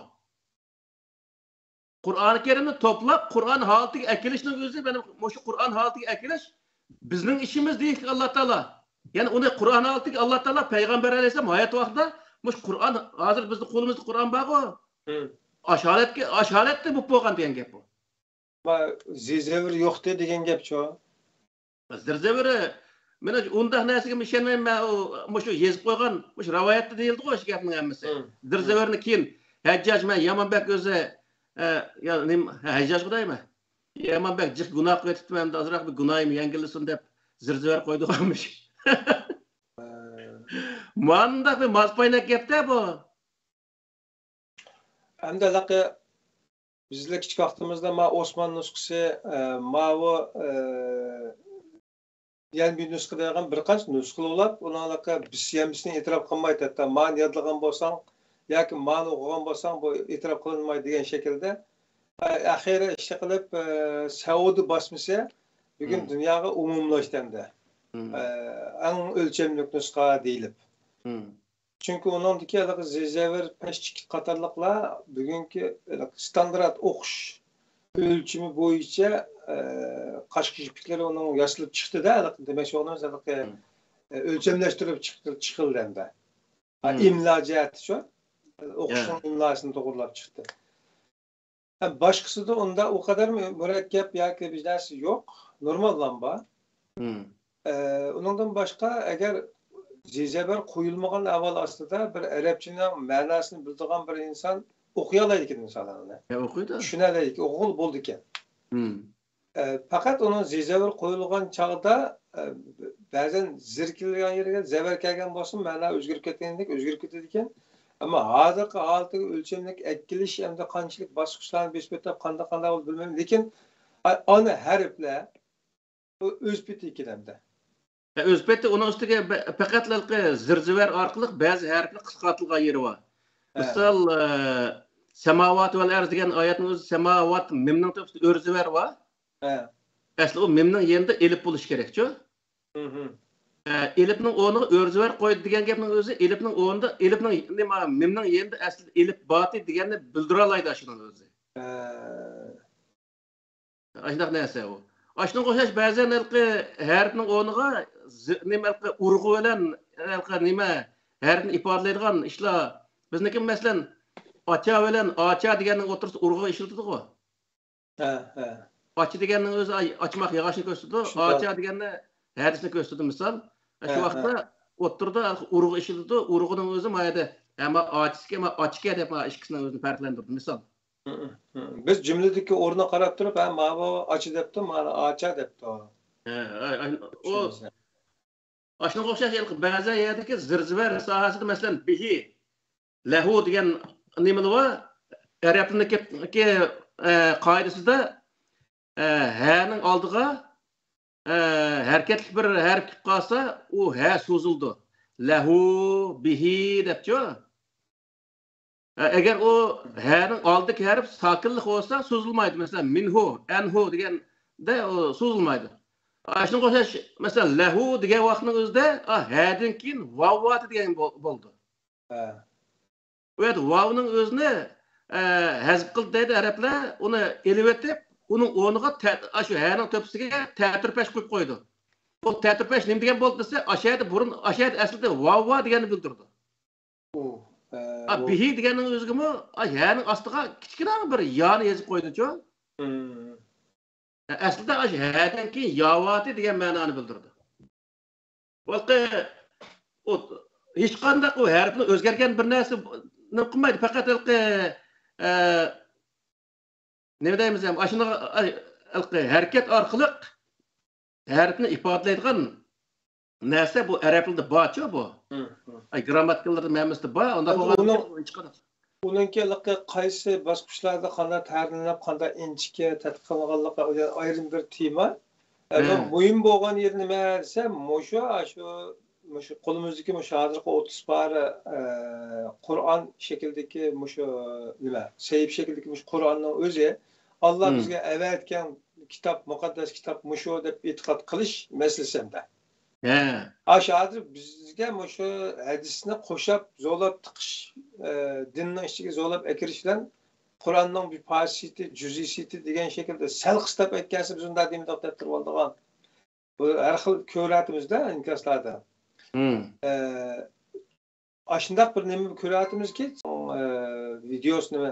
قۇرئانى كەرىمنى توپلاپ، قۇرئان ھالىتىگە ئەكېلىشنىڭ ئۆزى، مانا مۇشۇ قۇرئان ھالىتىگە ئەكېلىش بىزنىڭ ئىشىمىز، دېيىشلىك ئاللا تائالا. يەنى ئۇنى قۇرئان ھالىتىگە ئاللا تائالا پەيغەمبەر ئەلەيھىسسالام ھايات ۋاقتىدا، مۇشۇ قۇرئان، ھازىر بىزنىڭ قولىمىزدا قۇرئان بارغۇ. ئاشۇ ھالەتكە، ئاشۇ ھالەتتە بولۇپ بولغان دېگەن گەپ بۇ. زىزەۋر يوقتى دېگەن گەپچۇ. زىرزەۋرى، مەن ئۇنداق نەرسىگە ئىشەنمەيمەن. مەن ئۇ، مۇشۇ يېزىپ قويغان، مۇشۇ رىۋايەتتە دېيىلدىغۇ شۇ گەپنىڭ ھەممىسى. زىرزەۋرنى كېيىن ھەججاج، مەن يامان بەك ئۆزى، ئە، يا، نېمە، ھەججاج خۇدايمۇ؟ يامان بەك جىق گۇناھ قىلىۋېتىپتىمەن، ئەمدى ئازراق بىر گۇناھىم يەڭگىللىسۇن دەپ زىرزەۋر قويدۇرغانمىش. مانداق بىر ماز پايناق گەپتە بۇ. ئەمدى ھېلىقى بىزلەر كىچىك ۋاقتىمىزدا ما ئوسمان نۇسخىسى، ئە، ماۋۇ، ئە، يەنە بىر نۇسخا دەيدىغان بىر قانچە نۇسخىلار بولۇپ، ئۇنىڭ ھېلىقى بىسيەمبىسىنى ئېتىراپ قىلمايتتى. ھەتتا مانى يادلىغان بولساڭ ياكى مانى ئوقۇغان بولساڭ، بۇ ئېتىراپ قىلىنمايدۇ دېگەن شەكىلدە. ئە، ئەخىرى ئىشقىلىپ، ئە، سەئۇدى باسمىسى بۈگۈن دۇنياغا ئومۇملاشتى ئەمدى. ئە، ئەڭ ئۆلچەملىك نۇسخا دېيىلىپ. چۈنكى ئۇنىڭدىكى ھېلىقى زىزەۋر، پەشچىكىت قاتارلىقلار بۈگۈنكى ھېلىقى ستاندارت ئوقۇش ئۆلچىمى بويىچە، ئە، قاش كىرپىكلىرى ئۇنىڭ ياسىلىپ چىقتى-دە، ھېلىقى دېمەكچى بولغىنىمىز ھېلىقى، ئە، ئۆلچەملەشتۈرۈپ چىق-، چىقىلدى ئەمدى. ئىملا جەھەتتە شۇ، ئوقۇشنىڭ ئىملاسىنى توغرىلاپ چىقتى. ھە، باشقىسىدا ئۇنداق ئۇ قەدەر مۇرەككەپ ياكى بىر نەرسە يوق، نورمال لامبا. ئە، ئۇنىڭدىن باشقا، ئەگەر زىزەبەر قويۇلمىغان ئەھۋال ئاستىدا بىر ئەرەبچىنىڭ مەناسىنى بىلىدىغان بىر ئىنسان ئوقۇيالايدىكەن، مىسالەن، ئۇنى. ئە، ئوقۇيدۇ. چۈشىنەلەيدىكەن، ئوقۇغىلى بولىدىكەن. ئە، پەقەت ئۇنىڭ زىزەۋەر قويۇلغان چاغدا، ئە، بەزەن زىر كېلىدىغان يېرىگە زەۋەر كەلگەن بولسا، مەنا ئۆزگىرىپ كەتكەندەك ئۆزگىرىپ كېتىدىكەن. ئەمما ھازىرقى ھالىتىگە ئۆلچەملىك ئەكېلىش ئەمدى قانچىلىك باسقۇچلارنى بېسىپ ئۆتۈپ، قانداق، قانداق بولدى بىلمەيمەن. لېكىن، ئا-، ئانا ھەرپلەر ئۇ ئۆز پېتى ئىكەن ئەمدى. ئە، ئۆز پېتى ئۇنىڭ ئۈستىگە بە-، پەقەتلا زىرزىۋەر ئارقىلىق بەزى ھەرپلەر قىسقارتىلغان يېرى بار. ھە. مىسال، ئە، سەماۋات ۋەل ئەرز دېگەن ئايەتنىڭ ئۆزى سەماۋات مىمنىڭ تۆپىسىدە ئۆرزىۋەر بار. ھە. ئەسلى ئۇ مىمنىڭ يېنىدا ئېلىپ بولۇشى كېرەكچۇ؟ ھە، ئېلىپنىڭ ئورنىغا ئۆرزىۋەر قويدى دېگەن گەپنىڭ ئۆزى ئېلىپنىڭ ئورنىدا، ئېلىپنىڭ نېمە، مىمنىڭ يېنىدا ئەسلىدە ئېلىپ باتى دېگەننى بىلدۈرەلەيدۇ ئاشۇنىڭ ئۆزى. ھە. ئاشۇنداق نەرسە ئۇ. ئاشۇنىڭغا ئوخشاش بەزەن ھېلىقى ھەرپنىڭ ئورنىغا زى-، نېمە، ھېلىقى ئۇرغۇ بىلەن ھېلىقى نېمە، ھەرپنى ئىپادىلەيدىغان ئىشلار. بىزنىڭكى مەسىلەن، ئاچا بىلەن ئاچا دېگەننىڭ ئوتتۇرىسىدا ئۇرغۇ ئىشلىتىدىغۇ. ھە، ھە. ئاچا دېگەننىڭ ئۆزى ئاي-، ئاچماق ياغاچنى كۆرسىتىدۇ. شۇنداق. ئاچا دېگەننى ھەدىسنى كۆرسىتىدۇ مىسال. ھە، شۇ ھە. ۋاقىتتا ئوتتۇرىدا ئۇرغۇ ئىشلىتىدۇ. ئۇرغۇنىڭ ئۆزى ما يەردە، ھە، ما ئاچىسىكەن، ما ئاچىكەن دەپ ما ئىككىسىنىڭ ئۆزىنى پەرقلەندۈرىدۇ مىسال. ھە، ھە. بىز جۈملىدىكى ئورنىغا قاراپ تۇرۇپ، ھە، ماۋۇ ئاچا دەپتۇ، مانا ئاچا دەپتۇ. ھە، ئاي-، ئاي-، ئۇ شۇ مىسال. ئاشۇنىڭغا ئوخشاش ھېلىقى بەزى يەردىكى زىرزىۋەر ساھەسىدە، مەسىلەن، بىھى، لەھۇ دېگەن نېمىلەر بار؟ ئەرەبنىڭكى، ئە، قائىدىسىدە، ئە، ھەنىڭ ئالدىغا، ئە، ھەرىكەتلىك بىر ھەرپ كېلىپ قالسا، ئۇ ھە سوزۇلىدۇ. لەھۇ، بىھى دەپچۇ. ئە، ئەگەر ئۇ ھەنىڭ ئالدىدىكى ھەرپ ساكىنلىق بولسا سوزۇلمايدۇ. مەسىلەن، مىنھۇ، ئەنھۇ دېگەندە ئۇ سوزۇلمايدۇ. ئاشۇنىڭغا ئوخشاش، مەسىلەن، لەھۇ دېگەن ۋاقىتنىڭ ئۆزىدە، ئا، ھەدىن كېيىن ۋاۋ ۋاتى دېگەن بول-، بولىدۇ. ھە. ئۇ يەردە ۋاۋنىڭ ئۆزىنى، ئە، ھەزپ قىلدى دەيدۇ ئەرەبلەر، ئۇنى ئېلىۋېتىپ، ئۇنىڭ ئورنىغا تە-، ئاشۇ ھەنىڭ تۆپىسىگە تەتۈرپەش قويۇپ قويىدۇ. ئۇ تەتۈرپەش نېمە دېگەن بولدى دېسە، ئاشۇ يەردە بۇرۇن، ئاشۇ يەردە ئەسلىدە ۋاۋ ۋا دېگەننى بىلدۈرىدۇ. ئۇ، ئە، ئا، ئۇ بىھى دېگەننىڭ ئۆزىگىمۇ، ئا، ھەنىڭ ئاستىغا كىچىككىنە بىر يانى يېزىپ قويدىچۇ. مم. ئە، ئەسلىدە ئاشۇ ھەدىن كېيىن ياۋاتى دېگەن مەنانى بىلدۈرىدۇ. ھېلىقى، ئۇ، ھېچقانداق ئۇ ھەرپنى ئۆزگەرگەن بىر نەرسە نېمە قىلمايدۇ. پەقەت ھېلىقى، ئە، نېمە دەيمىز، ئاشۇنداق، ئاي، ھېلىقى ھەرىكەت ئارقىلىق ھەرپنى ئىپادىلەيدىغان نەرسە بۇ ئەرەبلەردە بارچۇ بۇ. ھە، ھە. ئاي، گرامماتىكىلىرىدا ھەممىسىدە بار. ئۇنداق بولغان ئۇنىڭ، ئۇنىڭكى ھېلىقى قايسى باسقۇچلاردا قانداق تەھرىرلىنىپ، قانداق ئىنچىكە تەتقىق قىلىنغانلىقى ئايرىم بىر تېما. ئەمما ھە. مۇھىم بولغان يېرى نېمە دېسە، مۇشۇ، ئاشۇ، مۇشۇ قولىمىزدىكى مۇشۇ ھازىرقى ئوتتۇز پارە، ئە، قۇرئان شەكلىدىكى مۇشۇ نېمە، سەھىپە شەكلىدىكى مۇشۇ قۇرئاننىڭ ئۆزى، ئاللا ھىم. بىزگە ئەۋەتكەن كىتاب، مۇقەددەس كىتاب مۇشۇ دەپ ئېتىقاد قىلىش مەسىلىسى ھەمدە. ھە. ئاشۇ ھازىر بىزگە مۇشۇ ھەدىسنى قوشاپ، زورلاپ تىقىش، ئە، دىننىڭ ئىچىگە زورلاپ ئەكىرىش بىلەن قۇرئاننىڭ بىر پارچىسى، جۈزئىسى دېگەن شەكىلدە سەل قىستاپ ئەتكەنسە، بىز ئۇنداق دېمىدۇق دەپ تۇرۇۋالىدىغان. بۇ ھەر خىل كۆرۈۋاتىمىزدا، ئىنكاسلاردا. ھىم. ئە، ئاشۇنداق بىر نېمە كۆرۈۋاتىمىزكى، ئە، ۋىدېئوسىنى،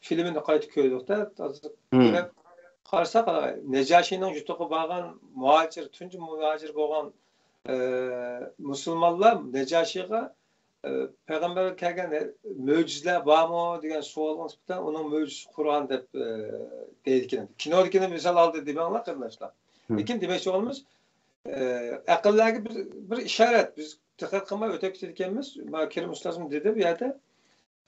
فىلىمىنى قايتا كۆردۇق-دە، ھىم. كۆرۈپ قارىساق، نەجاشىنىڭ يۇرتىغا بارغان مۇھاجىر، تۇنجى مۇھاجىر بولغان، ئە، مۇسۇلمانلار نەجاشىغا، ئە، پەيغەمبەرگە كەلگەن مۆجىزىلەر بارمۇ دېگەن سوئالغا نىسبەتەن ئۇنىڭ مۆجىزىسى قۇرئان دەپ، ئە، دەيدىكەن. كىنودىكىنى مىسال ئالدى دېمەڭلار، قېرىنداشلار. ھىم. لېكىن دېمەكچى بولغىنىمىز، ئە، ئەقىللەرگە بىر، بىر ئىشارەت. بىز دىققەت قىلماي ئۆتۈپ كېتىدىكەنمىز. مانا كېرىم ئۇستازمۇ دېدى بۇ يەردە،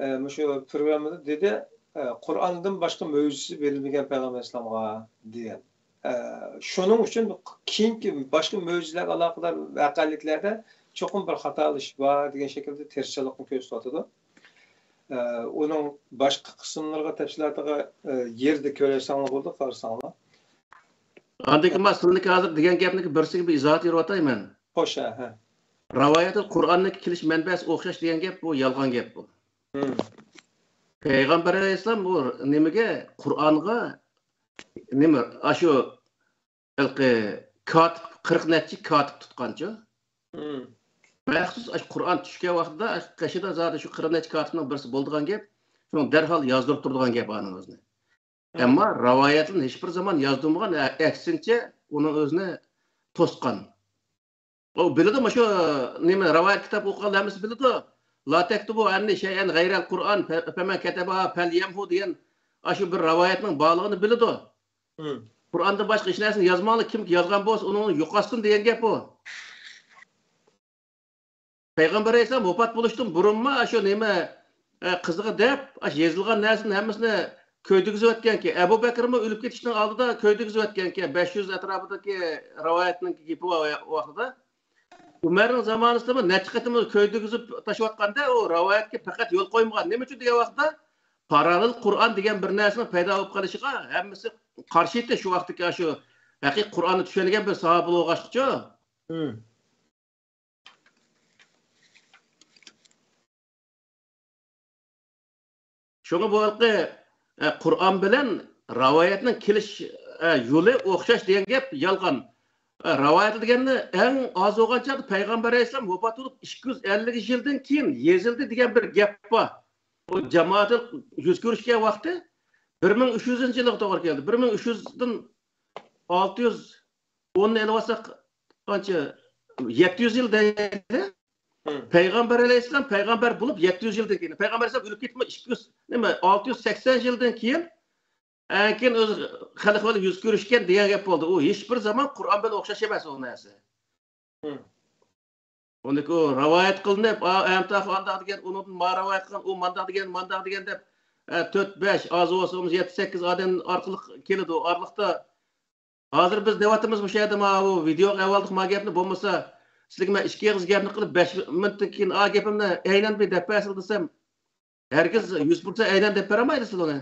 ئە، مۇشۇ پروگراممىدا دېدى، ئە، قۇرئاندىن باشقا مۆجىزىسى بېرىلمىگەن پەيغەمبەر ئەلەيھىسسالامغا دېگەن. ئە، شۇنىڭ ئۈچۈن كېيىنكى باشقا مۆجىزىلەرگە ئالاقىدار ۋەقەلىكلەردە چوقۇم بىر خاتالىشىش بار دېگەن شەكىلدە تىرىشچانلىقنى كۆرسىتىۋاتىدۇ. ئە، ئۇنىڭ باشقا قىسىملىرىغا، تەپسىلاتىغا، ئە، يېرىدە كۆرۈۋەتسەڭلار بولىدۇ، قارىساڭلار. ئاندىن كېيىن مانا سىلىنىڭكى ھازىر دېگەن گەپنىڭكى بىرسىگە بىر ئىزاھات بېرىۋاتاي مەن. خوش، ھە، ھە. راۋايەتۇل قۇرئاننىڭكى كېلىش مەنبەسى ئوخشاش دېگەن گەپ، بۇ يالغان گەپ بۇ. ھىم. پەيغەمبەر ئەلەيھىسسالام بۇ نېمىگە، قۇرئانغا نېمە، ئاشۇ ھېلىقى كاتىپ، قىرىق نەچچە كاتىپ تۇتقانچۇ؟ ھىم. مەخسۇس ئاشۇ قۇرئان چۈشكەن ۋاقتىدا قېشىدا زادى شۇ قىرىق نەچچە كاتىپنىڭ بىرسى بولىدىغان گەپ. شۇنىڭ دەرھال يازدۇرۇپ تۇرىدىغان گەپ ئانىڭىزنى. ئەمما راۋايەتلىرىنى ھېچبىر زامان يازدۇرمىغان، ئە-، ئەكسىنچە ئۇنىڭ ئۆزىنى توسقان. ئۇ بىلىدۇ، مۇشۇ نېمە، راۋايەت كىتاب ئوقۇغانلار ھەممىسى بىلىدۇ. لا تەكتۇبۇ ئەننى شەيئەن غەيرەل قۇرئان، پە-، پەمەن كەتەبەھا پەل يەمھۇ دېگەن ئاشۇ بىر راۋايەتنىڭ بارلىقىنى بىلىدۇ. ھىم. قۇرئاندىن باشقا ھېچ نەرسىنى يازماڭلار، كىم يازغان بولسا ئۇنى يوقاتسۇن دېگەن گەپ ئۇ. پەيغەمبەر ئەلەيھىسسالام ۋاپات بولۇشتىن بۇرۇنمۇ ئاشۇ نېمە، ئە، قىزىغا دەپ، ئاشۇ يېزىلغان نەرسىنى ھەممىسىنى كۆيدۈرگۈزۈۋەتكەنكەن. ئەبۇ بەكرىمۇ ئۆلۈپ كېتىشنىڭ ئالدىدا كۆيدۈرگۈزۈۋەتكەنكەن. بەش يۈز ئەتراپىدىكى راۋايەتنىڭ گېپى بار ئۇ ۋاقتىدا. ئۆمەرنىڭ زامانىسىدىمۇ نەچچە قېتىم كۆيدۈرگۈزۈپ تاشلىۋاتقاندا، ئۇ راۋايەتكە پەقەت يول قويمىغان. نېمە ئۈچۈن دېگەن ۋاقىتتا، پاراللېل قۇرئان دېگەن بىر نەرسىنىڭ پەيدا بولۇپ قېلىشىغا ھەممىسى قارشى ئىدى شۇ ۋاقىتتىكى شۇ ھەقىقىي قۇرئاننى چۈشەنگەن بىر ساھابىلەر بولغاچقىچۇ. شۇڭا بۇ ھېلىقى، ئە، قۇرئان بىلەن رىۋايەتنىڭ كېلىش، ئە، يولى ئوخشاش دېگەن گەپ يالغان. ئە، رىۋايەت دېگەندە ئەڭ ئاز بولغان چاغدا پەيغەمبەر ئەلەيھىسسالام ۋاپات بولۇپ ئىككى يۈز ئەللىك يىلدىن كېيىن يېزىلدى دېگەن بىر گەپ بار. ئۇ جامائەتتە يۈز كۆرۈشكەن ۋاقتى بىر مىڭ ئۈچ يۈزىنچى يىلغا توغرا كەلدى. بىر مىڭ ئۈچ يۈزدىن ئالتە يۈز ئوننى ئېلىۋالساق، قانچە؟ يەتتە يۈز يىل دەيدۇ. پەيغەمبەر ئەلەيھىسسالام پەيغەمبەر بولۇپ يەتتە يۈز يىلدىن كېيىن، پەيغەمبەر ئەلەيھىسسالام ئۆلۈپ كېتىپ ئىككى يۈز، نېمە، ئالتە يۈز سەكسەن يىلدىن كېيىن، ئەنكىن ئۆز خەلقى بىلەن يۈز كۆرۈشكەن دېگەن گەپ بولدى. ئۇ ھېچ بىر زامان قۇرئان بىلەن ئوخشاش ئەمەس ئۇ نەرسە. ئۇنىڭكى ئۇ رىۋايەت قىلىنىپ، ئا، ئەمتاخ ئانداق دېگەن، ئۇنىڭدىن ما رىۋايەت قىلغان، ئۇ مانداق دېگەن، مانداق دېگەن دەپ، ئە، تۆت، بەش، ئاز بولسا يەتتە، سەككىز ئادەم ئارقىلىق كېلىدۇ. ئارىلىقتا ھازىر بىز دەۋاتىمىز مۇشۇ يەردە، ماۋۇ ۋىدېئوغا ئەۋالدۇق ما گەپنى، بولمىسا سىلىگە مەن ئىككى ئېغىز گەپنى قىلىپ، بەش مىنۇتتىن كېيىن ئا گېپىمنى ئەينەن بىر دەپ بەرسىلە دېسەم، ھەرگىز يۈز پۇرسەنت ئەينەن دەپ بەرەلمەيدۇ سىلەر ئۇنى.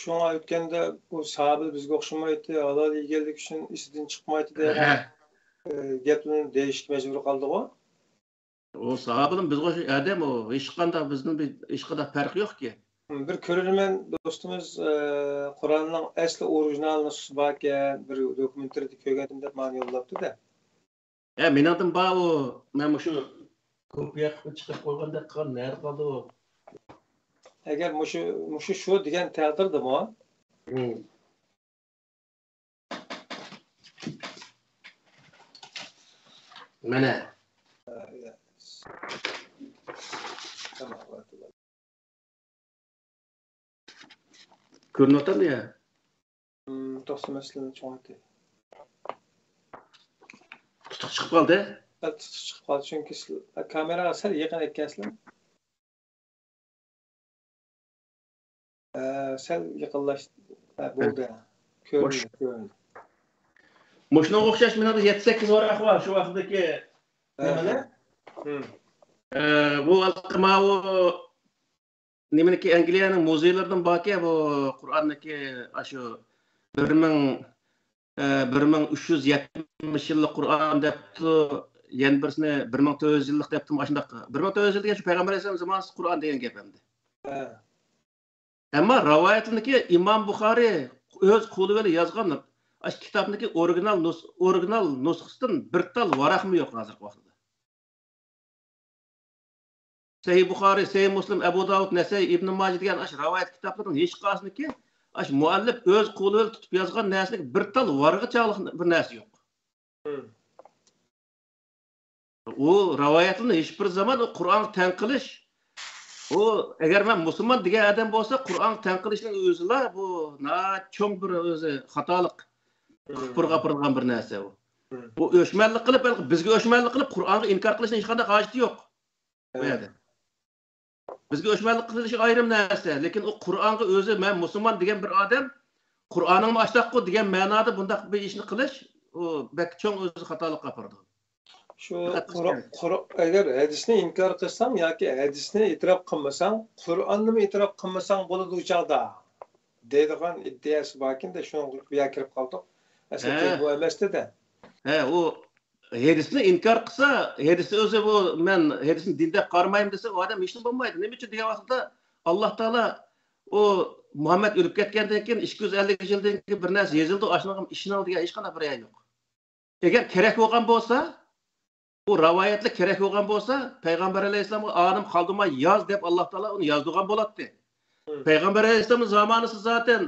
شۇڭا ئۆتكەندە ئۇ ساھابىلەر بىزگە ئوخشىمايتتى، ھالال يېگەنلىكى ئۈچۈن ئېسىدىن چىقمايتتى دېگەن، ئە، گەپنى دېيىشكە مەجبۇر قالدىغۇ. ئۇ ساھابىلەر بىزگە ئوخشاش ئادەم ئۇ. ھېچقانداق بىزنىڭ بىر ھېچقانداق پەرقى يوقكى. بىر كۆرۈرمەن دوستىمىز، ئە، قۇرئاننىڭ ئەسلى ئورىگىنال نۇسخىسى باركەن، بىر دوكۇمېنتىرىدا كۆرگەنتىم دەپ ماڭا يوللاپتۇ-دە. ھە، مېنىڭدىن بار ئۇ. مەن مۇشۇ كوپىيە قىلىپ چىقىپ قويغاندەك قىلغان، نەدە قالدى ئۇ؟ ئەگەر مۇشۇ، مۇشۇ شۇ دېگەن تەقدىردىمۇ؟ ھىم. مانا. كۆرۈنۈۋاتامدۇ يا؟ توختىماي سىلەرنى چوڭايتاي. تۇتۇق چىقىپ قالدى. ھە، تۇتۇق چىقىپ قالدى، چۈنكى سىلەر كامېراغا سەل يېقىن ئەكەلسىلەر. ھە، سەل يېقىنلاش. ھە، بولدى. كۆرۈندى، كۆرۈندى. مۇشۇنىڭغا ئوخشاش مېنىڭدە يەتتە، سەككىز ۋاراق بار شۇ ۋاقىتتىكى نېمىلەر. ھە. ئە، بۇ ھېلىقى ماۋۇ نېمىنىڭكى، ئەنگلىيەنىڭ مۇزېيلىرىدىن باركەن بۇ قۇرئاننىڭكى، ئاشۇ بىر مىڭ، ئە، بىر مىڭ ئۈچ يۈز يەتمىش يىللىق قۇرئان دەپتۇ، يەنە بىرسىنى بىر مىڭ تۆت يۈز يىللىق دەپتۇ، ئاشۇنداق. بىر مىڭ تۆت يۈز يىل دېگەن شۇ پەيغەمبەر ئەلەيھىسسالام زامانىسى قۇرئان دېگەن گەپ ئەمدى. ھە. ئەمما رىۋايەتلىكى ئىمام بۇخارىي ئۆز قولى بىلەن يازغان ئاشۇ كىتابنىڭكى ئورىگىنال نۇس-، ئورىگىنال نۇسخىسىدىن بىر تال ۋاراقمۇ يوق ھازىرقى ۋاقىتتا. سەھىھ بۇخارىي، سەھىھ مۇسلىم، ئەبۇ داۋۇد، نەسەئىي، ئىبنى ماجە دېگەن ئاشۇ رىۋايەت كىتابلىرىنىڭ ھېچقايسىنىڭكى ئاشۇ مۇئەللىپ ئۆز قولى بىلەن تۇتۇپ يازغان نەرسىنىڭ بىر تال ۋارىغى چاغلىق بىر نەرسە يوق. ھىم. ئۇ رىۋايەتلەرنى ھېچ بىر زامان ئۇ قۇرئانغا تەڭ قىلىش، ئۇ ئەگەر مەن مۇسۇلمان دېگەن ئادەم بولسا، قۇرئانغا تەڭ قىلىشنىڭ ئۆزىلا بۇ ناھايىتى چوڭ بىر ئۆزى خاتالىق، ھىم. كۇپۇرغا ئاپىرىدىغان بىر نەرسە ئۇ. ھىم. ئۇ ئۆچمەنلىك قىلىپ، بىزگە ئۆچمەنلىك قىلىپ، قۇرئانغا ئىنكار قىلىشنىڭ ھېچقانداق ھاجىتى يوق بۇ ھە. يەردە. بىزگە ئۆچمەنلىك قىلىش ئايرىم نەرسە، لېكىن ئۇ قۇرئانغا ئۆزى مەن مۇسۇلمان دېگەن بىر ئادەم قۇرئانىڭمۇ ئاشۇنداققۇ دېگەن مەنادا بۇنداق بىر ئىشنى قىلىش، ئۇ بەك چوڭ ئۆزى خاتالىققا ئاپىرىدۇ. شۇ دىققەت قىلىش قۇر-، كېرەك. قۇر-، ئەگەر ھەدىسنى ئىنكار قىلساڭ ياكى ھەدىسنى ئېتىراپ قىلمىساڭ، قۇرئاننىمۇ ئېتىراپ قىلمىساڭ بولىدۇ ئۇ چاغدا، دەيدىغان ئىدىيەسى باركەن-دە، شۇنىڭغا بىر كىرىپ قالدۇق. ئەسلىدە ھە. بۇ ئەمەستە-دە. ھە، ئۇ ھەدىسنى ئىنكار قىلسا، ھەدىسنى ئۆزى بۇ، مەن ھەدىسنى دىن دەپ قارىمايمەن دېسە، ئۇ ئادەم ھېچنېمە بولمايدۇ. نېمە ئۈچۈن دېگەن ۋاقىتتا، ئاللا تائالا ئۇ مۇھەممەد ئۆلۈپ كەتكەندىن كېيىن، ئىككى يۈز ئەللىك يىلدىن كېيىن بىر نەرسە يېزىلدى، ئاشۇنىڭغا ئىشىنىڭ دېگەن ھېچقانداق بىر ئايەت يوق. ئەگەر كېرەك بولغان بولسا، ئۇ رىۋايەتلىك كېرەك بولغان بولسا، پەيغەمبەر ئەلەيھىسسالامغا ئانىم قالدۇرماي ياز دەپ ئاللا تائالا ئۇنى يازدۇرغان بولاتتى. ھىم. پەيغەمبەر ئەلەيھىسسالامنىڭ زامانىسى زاتەن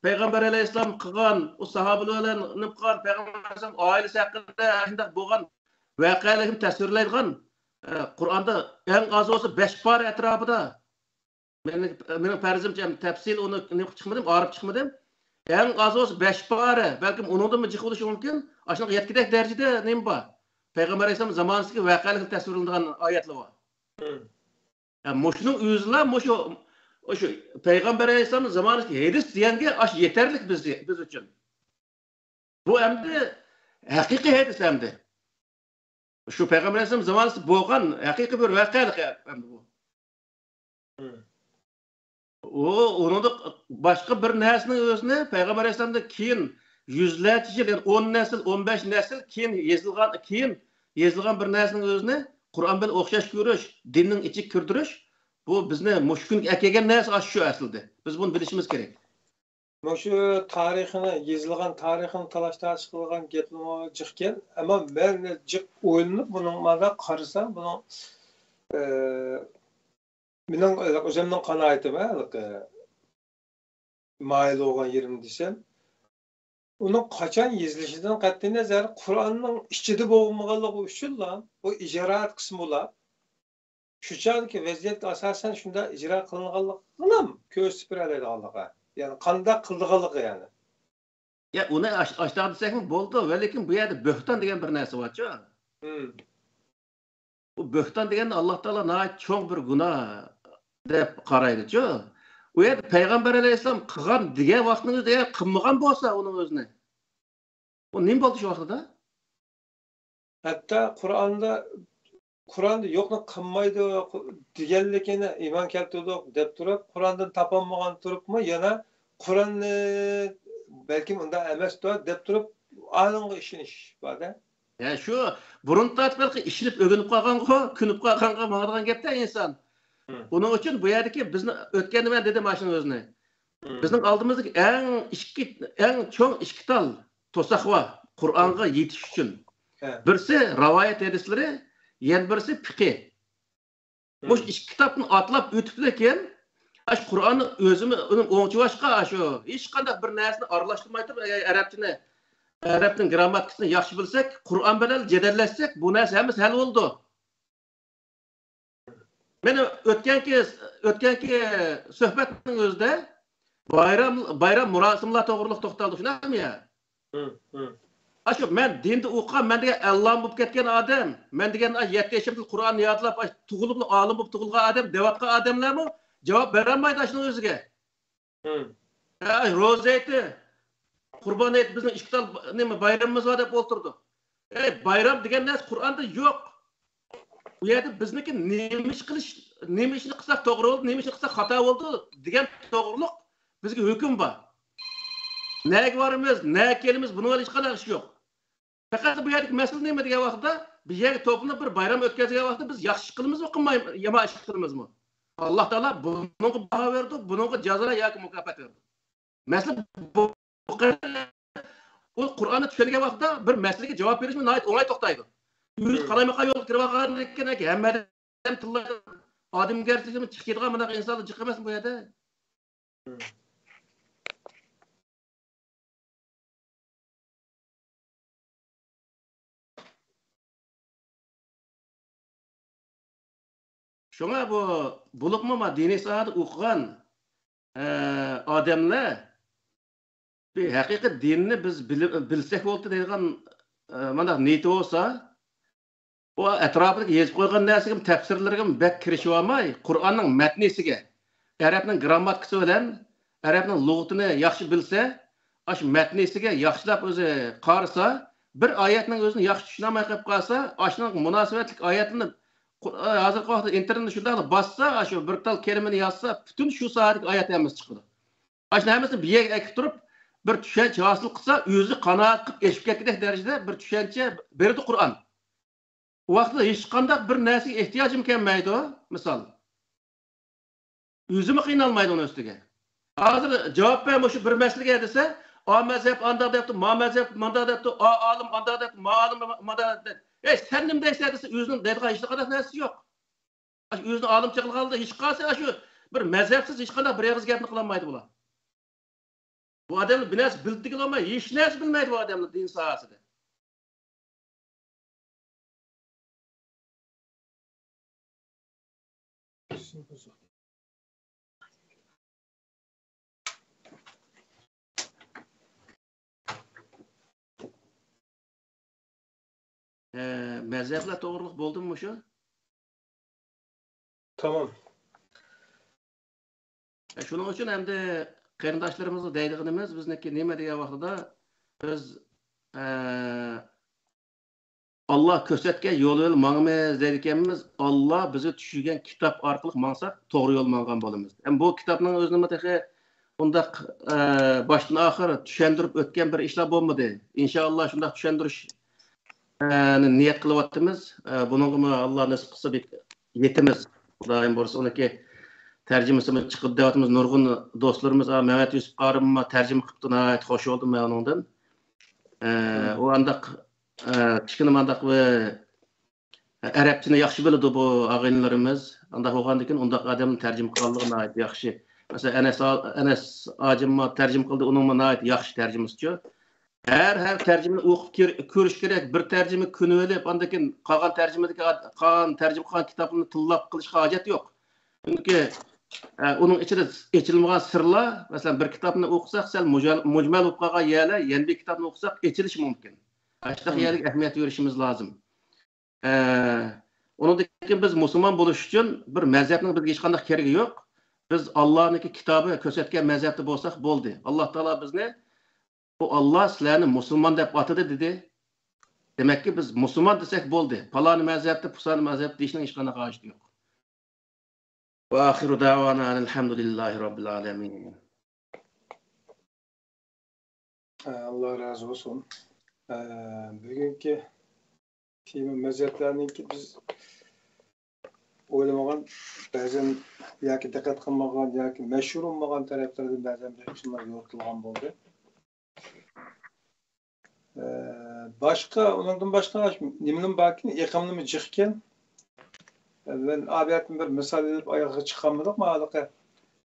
پەيغەمبەر ئەلەيھىسسالام قىلغان، ئۇ ساھابىلەر بىلەن نېمە قىلغان، پەيغەمبەر ئەلەيھىسسالام ئائىلىسى ھەققىدە شۇنداق بولغان ۋەقەلەرنى تەسۋىرلەيدىغان، ئە، قۇرئاندا ئەڭ ئاز بولسا بەش پارە ئەتراپىدا، مېنىڭ، مېنىڭ پەرىزىمچە، ئەمدى تەپسىلىي ئۇنى نېمە قىلىپ چىقمىدىم، ئايرىپ چىقمىدىم. ئەڭ ئاز بولسا بەش پارە، بەلكىم ئۇنىڭدىنمۇ جىق بولۇشى مۇمكىن. ئاشۇنىڭغا يەتكۈدەك دەرىجىدە نېمە بار؟ پەيغەمبەر ئەلەيھىسسالام زامانىسىدىكى ۋەقەلەر تەسۋىرلىنىدىغان ئايەتلەر بار. ھىم. ھە، مۇشۇنىڭ ئۆزىلا، مۇشۇ، مۇشۇ پەيغەمبەر ئەلەيھىسسالام زامانىسىدىكى ھەدىس دېگەنگە ئاشۇ يېتەرلىك بىز، بىز ئۈچۈن. بۇ ئەمدى ھەقىقىي ھەدىس ئەمدى. شۇ پەيغەمبەر ئەلەيھىسسالام زامانىسىدا بولغان ھەقىقىي بىر ۋەقەلىك ئەمدى بۇ. ھىم. ئۇ، ئۇنىڭدا باشقا بىر نەرسىنىڭ ئۆزىنى پەيغەمبەر ئەلەيھىسسالامدىن كېيىن يۈزلەرچە يىل، يەنى ئون نەسىل، ئون بەش نەسىل كېيىن يېزىلغان، كېيىن يېزىلغان بىر نەرسىنىڭ ئۆزىنى قۇرئان بىلەن ئوخشاش كۆرۈش، دىننىڭ ئىچىگە كىردۈرۈش، بۇ بىزنى مۇشۇ كۈنگە ئەكەلگەن نەرسە ئاشۇ شۇ ئەسلىدە. بىز بۇنى بىلىشىمىز كېرەك. مۇشۇ تارىخىنى، يېزىلغان تارىخىنى تالاش-تارتىش قىلغان گەپلىرىمۇ جىقكەن. ئەمما مەن جىق ئويلىنىپ، بۇنىڭ مانا قارىسام، بۇنىڭ، ئى، مېنىڭ ئۆزۈمنىڭ قانائىتىم، ھە، ھېلىقى مايىل بولغان يېرىم دېسەم، ئۇنىڭ قاچان يېزىلىشىدىن قەتئىينەزەر، قۇرئاننىڭ ئىچىدە بولمىغانلىقى ئۈچۈنلا بۇ ئىجرائات قىسمى بولار. شۇ چاغدىكى ۋەزىيەتكە ئاساسەن شۇنداق ئىجرا قىلىنغانلىقىنىمۇ كۆرسىتىپ بېرەلەيدىغانلىقى. يەنى قانداق قىلىدىغانلىقى يەنى. يا، ئۇنى ئاش-، ئاشتاق دېسەكمۇ بولىدۇ، ۋەلىكىن بۇ يەردە بۆھتان دېگەن بىر نەرسە بارچۇ. مم. بۇ بۆھتان دېگەننى ئاللا تائالا ناھايىتى چوڭ بىر گۇناھ دەپ قارايدۇچۇ. ئۇ يەردە پەيغەمبەر ئەلەيھىسسالام قىلغان دېگەن ۋاقتىنىڭ ئۆزىدە، ئەگەر قىلمىغان بولسا ئۇنىڭ ئۆزىنى، ئۇ نېمە بولدى شۇ ۋاقتىدا؟ ھەتتا قۇرئاندا، قۇرئاندا يوقنى قىلمايدۇ دېگەنلىكىنى ئىمان كەلتۈردۇق دەپ تۇرۇپ، قۇرئاندىن تاپالمىغان تۇرۇپمۇ يەنە قۇرئاننى بەلكىم ئۇنداق ئەمەستۇ دەپ تۇرۇپ، ئالىمغا ئىشىنىش بار-دە. يا، شۇ بۇرۇن تارتىپ ھېلىقى ئىشىنىپ ئۆگىنىپ قالغانغۇ، كۆنۈپ قالغانغا ماڭىدىغان گەپتە ئىنسان. مم. ئۇنىڭ ئۈچۈن بۇ يەردىكى بىزنى ئۆتكەندە مەن دېدىم ماشۇنىڭ ئۆزىنى. مم. بىزنىڭ ئالدىمىزدىكى ئەڭ ئىككى، ئەڭ چوڭ ئىككى تال توساق بار قۇرئانغا يېتىش ئۈچۈن. ھە. بىرسى راۋايەت ھەدىسلىرى، يەنە بىرسى پىقى. مم. مۇشۇ ئىككى كىتابنى ئاتلاپ ئۆتۈپلا كېيىن، ئاشۇ قۇرئاننى ئۆزىمۇ ئۇنى ئوڭچىۋاشقا، ئاشۇ ھېچقانداق بىر نەرسىنى ئارىلاشتۇرماي تۇرۇپ، ئەگەر ئەرەبچىنى، ئەرەبنىڭ گىرامماتىكىسىنى ياخشى بىلسەك، قۇرئان بىلەن جېدەللەشسەك، بۇ نەرسە ھەممىسى ھەل بولىدۇ. مەن ئۆتكەنكى، ئۆتكەنكى سۆھبەتنىڭ ئۆزىدە بايرام، بايرام مۇراسىملار توغرۇلۇق توختالدۇق، شۇنداقمۇ يا؟ مم، مم. ئاشۇ مەن دىندا ئوقۇغان، مەن دېگەن ئاللام بولۇپ كەتكەن ئادەم، مەن دېگەن ئاشۇ يەتتە يېشىمدىن قۇرئاننى يادلاپ، ئاشۇ تۇغۇلۇپلا ئالىم بولۇپ تۇغۇلغان ئادەم دەۋاتقان ئادەملەرمۇ جاۋاب بېرەلمەيدۇ ئاشۇنىڭ ئۆزىگە. مم. ھە، روزا ھېيتى، قۇربان ھېيتى بىزنىڭ ئىككى تال نېمە بايرىمىمىز بار دەپ ئولتۇرىدۇ. ئەي، بايرام دېگەن نەرسە قۇرئاندا يوق. ئۇ يەردە بىزنىڭكى نېمە ئىش قىلىش، نېمە ئىشنى قىلساق توغرا بولىدۇ، نېمە ئىشنى قىلساق خاتا بولىدۇ دېگەن توغرۇلۇق بىزگە ھۆكۈم بار. نەگە بارىمىز، نەگە كېلىمىز، بۇنىڭ بىلەن ھېچقانداق ئىش يوق. پەقەت بۇ يەردىكى مەسىلە نېمە دېگەن ۋاقىتتا، بىر يەرگە توپلىنىپ بىر بايرام ئۆتكۈزگەن ۋاقىتتا بىز ياخشى ئىش قىلىمىزمۇ، قىلماي، يامان ئىش قىلىمىزمۇ؟ ئاللا تائالا بۇنىڭغا باھا بېرىدۇ، بۇنىڭغا جازا ياكى مۇكاپات بېرىدۇ. مەسىلە بۇ، ئۇ قۇرئاننى چۈشەنگەن ۋاقتىدا بىر مەسىلىگە جاۋاب بېرىشمۇ ناھايىتى ئوڭاي توختايدۇ. ئۆزى قالايمىقان يولغا كىرىۋالغاندىكىن، ھەممە ئادەم تىللايدۇ. ئادەمگەرچىلىكىمۇ چىقىدىغان مۇنداق ئىنسانلار جىق ئەمەسمۇ بۇ يەردە؟ شۇڭا بۇ، بولۇپمۇ ما دىنىي ساھەدە ئوقۇغان، ئە، ئادەملەر بىر ھەقىقىي دىننى بىز بىلىپ، بىلسەك بولدى دەيدىغان، ئە، مانداق نىيىتى بولسا، بۇ ئەتراپىدىكى يېزىپ قويغان نەرسىگىمۇ، تەپسىرلىرىگىمۇ بەك كىرىشىۋالماي، قۇرئاننىڭ مەتنىسىگە، ئەرەبنىڭ گىرامماتىكىسى بىلەن ئەرەبنىڭ لۇغىتىنى ياخشى بىلسە، ئاشۇ مەتنىسىگە ياخشىلاپ ئۆزى قارىسا، بىر ئايەتنىڭ ئۆزىنى ياخشى چۈشىنەلمەي قېلىپ قالسا، ئاشۇنىڭغا مۇناسىۋەتلىك ئايەتنى قۇ-، ھازىرقى ۋاقىتتا ئىنتېرنېتنى شۇنداقلا باسسا، ئاشۇ بىر تال كەلىمىنى يازسا، پۈتۈن شۇ ساھەدىكى ئايەت ھەممىسى چىقىدۇ. ئاشۇنى ھەممىسىنى بىر يەرگە ئەكىپ تۇرۇپ، بىر چۈشەنچە ھاسىل قىلسا، ئۆزى قانائەت قىلىپ ئېشىپ كەتكۈدەك دەرىجىدە بىر چۈشەنچە بېرىدۇ قۇرئان. ئۇ ۋاقىتتا ھېچقانداق بىر نەرسىگە ئېھتىياجىم كەلمەيدۇ، مىسال. ئۆزىمۇ قىينالمايدۇ ئۇنىڭ ئۈستىگە. ھازىر جاۋاب بەر مۇشۇ بىر مەسىلىگە دېسە، ئا مەزھەپ ئانداق دەپتۇ، ما مەزھەپ مانداق دەپتۇ، ئا ئالىم ئانداق دەپتۇ، ما ئالىم مانداق دەپتۇ. ھەي، سەن نېمە دەيسەن دېسە، ئۆزىنىڭ دەيدىغان ھېچقانداق نەرسىسى يوق. ئاشۇ ئۆزىنى ئالىم چاغلىغاندا ھېچقايسى ئاشۇ بىر مەزھەپسىز ھېچقانداق بىر ئېغىز گەپنى قىلالمايدۇ بۇلار. بۇ ئادەملەر بىر نەرسە بىلدى دېگىلى بولماي، ھېچ نەرسە بىلمەيدۇ بۇ ئادەملەر دىن ساھەسىدە. ئە، مەزھەپلەر توغرۇلۇق بولدىمۇ مۇشۇ؟ تامام. ئە، شۇنىڭ ئۈچۈن ئەمدى قېرىنداشلىرىمىزغا دەيدىغىنىمىز، بىزنىڭكى نېمە دېگەن ۋاقتىدا بىز، ئە، ئاللا كۆرسەتكەن يول بىلەن ماڭىمىز دەيدىكەنمىز. ئاللا بىزگە چۈشۈرگەن كىتاب ئارقىلىق ماڭساق، توغرا يول ماڭغان بولىمىز. ھەم بۇ كىتابنىڭ ئۆزىنىمۇ تېخى ئۇنداق، ئە، باشتىن ئاخىر چۈشەندۈرۈپ ئۆتكەن بىر ئىشلار بولمىدى. ئىنشائاللا شۇنداق چۈشەندۈرۈش، ئە، نى نىيەت قىلىۋاتىمىز. ئە، بۇنىڭغىمۇ ئاللا نېسىپ قىلسا بىك-، يېتىمىز. خۇدايىم بۇيرۇسا ئۇنىڭكى تەرجىمىسىمۇ چىقىدۇ دەۋاتىمىز. نۇرغۇن دوستلىرىمىز، ئا، مەمەت يۈسۈپ قارىممۇ تەرجىمە قىپتۇ، ناھايىتى خوش بولدۇم مەن ئۇنىڭدىن. ئە، ئۇ ئانداق، ئە، كىچىككىنە مانداق بىر ئەرەبچىنى ياخشى بىلىدۇ بۇ ئاغىنىلىرىمىز. ئانداق بولغاندىكىن ئۇنداق ئادەم تەرجىمە قىلغانلىقى ناھايىتى ياخشى. مەسىلەن، ئەنەس، ئەنەس ھاجىممۇ تەرجىمە قىلدى، ئۇنىڭمۇ ناھايىتى ياخشى تەرجىمىسىچۇ. ھەر، ھەر تەرجىمىنى ئوقۇپ كىر-، كۆرۈش كېرەك. بىر تەرجىمە كۆنۈۋېلىپ، ئاندىن كېيىن قالغان تەرجىمىدىكى ئاد-، قالغان تەرجىمە قىلغان كىتابلارنى تىللاپ قىلىشقا ھاجەت يوق. چۈنكى، ئە، ئۇنىڭ ئىچىدە ئېچىلمىغان سىرلار، مەسىلەن، بىر كىتابنى ئوقۇساق، سەل مۇجەل-، مۇجمەل بولۇپ قالغان يەرلەر، يەنە بىر كىتابنى ئوقۇساق، ئېچىلىشى مۇمكىن. ئاشۇنداق يەرلەرگە ئەھمىيەت بېرىشىمىز لازىم. ئە، ئۇنىڭدىن كېيىن بىز مۇسۇلمان بولۇش ئۈچۈن بىر مەزھەپنىڭ بىزگە ھېچقانداق كېرىكى يوق. بىز ئاللانىڭكى كىتابى كۆرسەتكەن مەزھەپتە بولساق بولدى. ئاللا تائالا بىزنى، بۇ ئاللا سىلەرنى مۇسۇلمان دەپ ئاتىدى دېدى. دېمەككى، بىز مۇسۇلمان دېسەك بولدى. پالانى مەزھەپتە، پۇسانى مەزھەپتە دېيىشنىڭ ھېچقانداق ھاجىتى يوق. ۋە ئاخىرۇ دەۋانا ئەنىل ھەمدۇلىللاھى رەببىل ئالەمىن. ئاللا رازى بولسۇن. ئە، بۈگۈنكى تېما مەزھەپلەرنىڭكى بىز ئويلىمىغان، بەزەن ياكى دىققەت قىلمىغان ياكى مەشھۇر بولمىغان تەرەپلىرىدىن بەزەن بىر قىسىملار يورۇتۇلغان بولدى. ئە، باشقا، ئۇنىڭدىن باشقا نېمىنىمۇ باركىن، ئېقىمنىمۇ جىقكەن. مەن ئابىيەتتىن بىر مىسال ئېلىپ ئاياغغا چىقالمىدۇق، ماۋۇ ھېلىقى،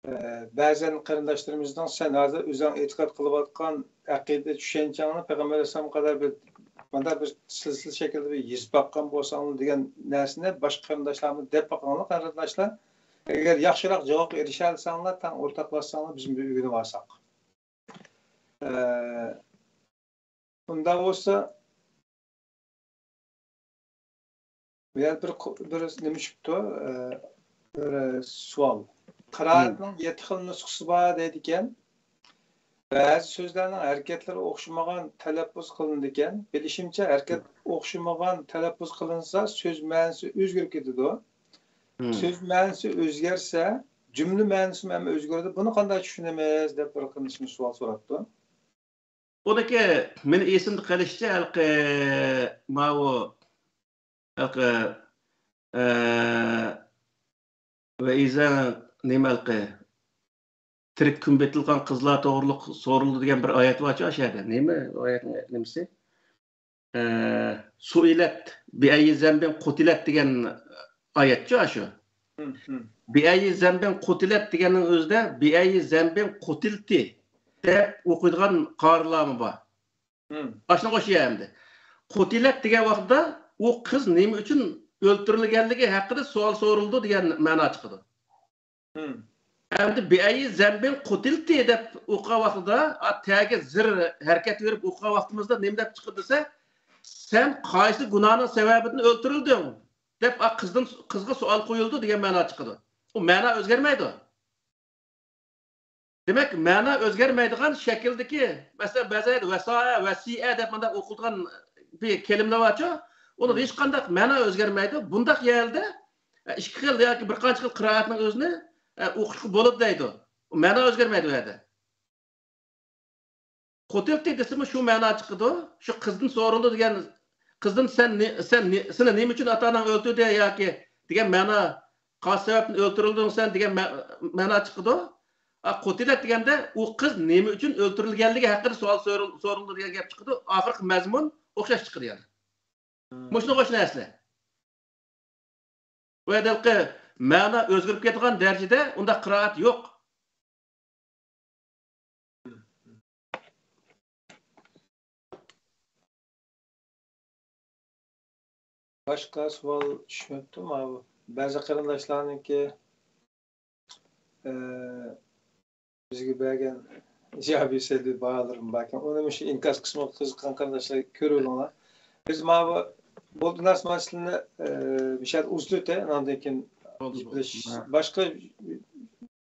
ئە، بەزەن قېرىنداشلىرىمىزنىڭ سەن ھازىر ئۆزۈڭ ئېتىقاد قىلىۋاتقان ئەقىدە چۈشەنچەڭنى پەيغەمبەر ئەلەيھىسسالامغا قەدەر بىر، مۇنداق بىر سىلسىلە شەكلىدە بىر يېزىپ باققان بولساڭلار دېگەن نەرسىنى باشقا قېرىنداشلارمۇ دەپ باقىڭلار، قېرىنداشلار. ئەگەر ياخشىراق جاۋابقا ئېرىشەلىسەڭلار، تەڭ ئورتاقلاشساڭلار، بىزمۇ بىر ئۆگىنىۋالساق. ئە، ئۇنداق بولسا، بۇ يەردە بىر قو-، بىر نېمە چۈشۈپتۇ، ئە، بىر سوئال. قىرائەتنىڭ يەتتە خىل نۇسخىسى بار دەيدىكەن. بەزى سۆزلەرنىڭ ھەرىكەتلىرى ئوخشىمىغان تەلەپپۇز قىلىنىدىكەن. بىلىشىمچە، ھەرىكەت ئوخشىمىغان تەلەپپۇز قىلىنسا، سۆز مەنىسى ئۆزگىرىپ كېتىدۇ. سۆز مەنىسى ئۆزگەرسە، جۈملە مەنىسىمۇ ھەم ئۆزگىرىدۇ. بۇنى قانداق چۈشىنىمىز؟ دەپ بىر قېرىندىشىمىز سوئال سوراپتۇ. ئۇنىڭكى مېنى ئېسىمدە قېلىشىچە، ھېلىقى ماۋۇ، ھېلىقى، ئە، ۋە ئىزا نېمە ھېلىقى تىرىك كۈمبەتلىقان قىزلار توغرۇلۇق سورۇلدى دېگەن بىر ئايەت بارچۇ ئاشۇ يەردە. نېمە ئايەتنىڭ نېمىسى؟ ئە، سۇئىلەت بىئەيي زەنبىن قۇتىلەت دېگەن ئايەتچۇ ئاشۇ. بىئەيي زەنبىن قۇتىلەت دېگەننىڭ ئۆزىدە بىئەيي زەنبىن قۇتىلتى دەپ ئوقۇيدىغان قارىلارمۇ بار. ئاشۇنىڭغا ئوخشايدۇ ئەمدى. قۇتىلەت دېگەن ۋاقىتتا ئۇ قىز نېمە ئۈچۈن ئۆلتۈرۈلگەنلىكى ھەققىدە سوئال سورۇلىدۇ دېگەن مەنا چىقىدۇ. ئەمدى بىئەيي زەنبىن قۇتىلتى دەپ ئوقۇغان ۋاقتىدا، ئا، تەگە زىر ھەرىكەت بېرىپ ئوقۇغان ۋاقتىمىزدا نېمە دەپ چىقىدۇ دېسە، سەن قايسى گۇناھنىڭ سەۋەبىدىن ئۆلتۈرۈلدۈڭ؟ دەپ، ئا، قىزدىن، قىزغا سوئال قويۇلىدۇ دېگەن مەنا چىقىدۇ. ئۇ مەنا ئۆزگەرمەيدۇ. دېمەك، مەنا ئۆزگەرمەيدىغان شەكىلدىكى، مەسىلەن، بەزى يەردە ۋەسائە، ۋەسىئە دەپ مۇنداق ئوقۇلىدىغان بىر كەلىمىلەر بارچۇ، ئۇنىڭ ھېچقانداق مەنا ئۆزگەرمەيدۇ. بۇنداق يەردە، ئە، ئىككى خىل ياكى بىر قانچە خىل قىرائەتنىڭ ئۆزىنى، ئە، ئوقۇشقا بولىدۇ دەيدۇ. مەنا ئۆزگەرمەيدۇ ئۇ يەردە. قۇتىلتى دېسىمۇ شۇ مەنا چىقىدۇ. شۇ قىزدىن سورىلىدۇ دېگەن، قىزدىن سەن نې-، سەن نې-، سېنى نېمە ئۈچۈن ئاتا-ئاناڭ ئۆلتۈردى ياكى دېگەن مەنا، قايسى سەۋەبتىن ئۆلتۈرۈلدۈڭ سەن دېگەن مە-، مەنا چىقىدۇ. ئا، قۇتىلەت دېگەندە ئۇ قىز نېمە ئۈچۈن ئۆلتۈرۈلگەنلىكى ھەققىدە سوئال سورۇل-، سورۇلدى دېگەن گەپ چىقىدۇ. ئاخىرقى مەزمۇن ئوخشاش چىقىدۇ يەنە. مۇشۇنىڭغا ئوخشاش نەرسىلەر. ئۇ يەردە ھېلىقى مەنا ئۆزگىرىپ كېتىدىغان دەرىجىدە ئۇنداق قىرائەت يوق. باشقا سوئال چۈشمەپتۇ ماۋۇ. بەزى قېرىنداشلارنىڭكى، ئە، بىزگە بەرگەن ئىجابىي سەلبىي باھالىرىمۇ باركەن. ئۇنى مۇشۇ ئىنكاس قىسمىغا قىزىققان قېرىنداشلار كۆرۈۋېلىڭلار. بىز ماۋۇ بولدى ناس مەسىلىنى، ئە، بىر شەرت ئۇزىتىۋېتەي، ئاندىن كېيىن، بولدى، بولدى. باشقا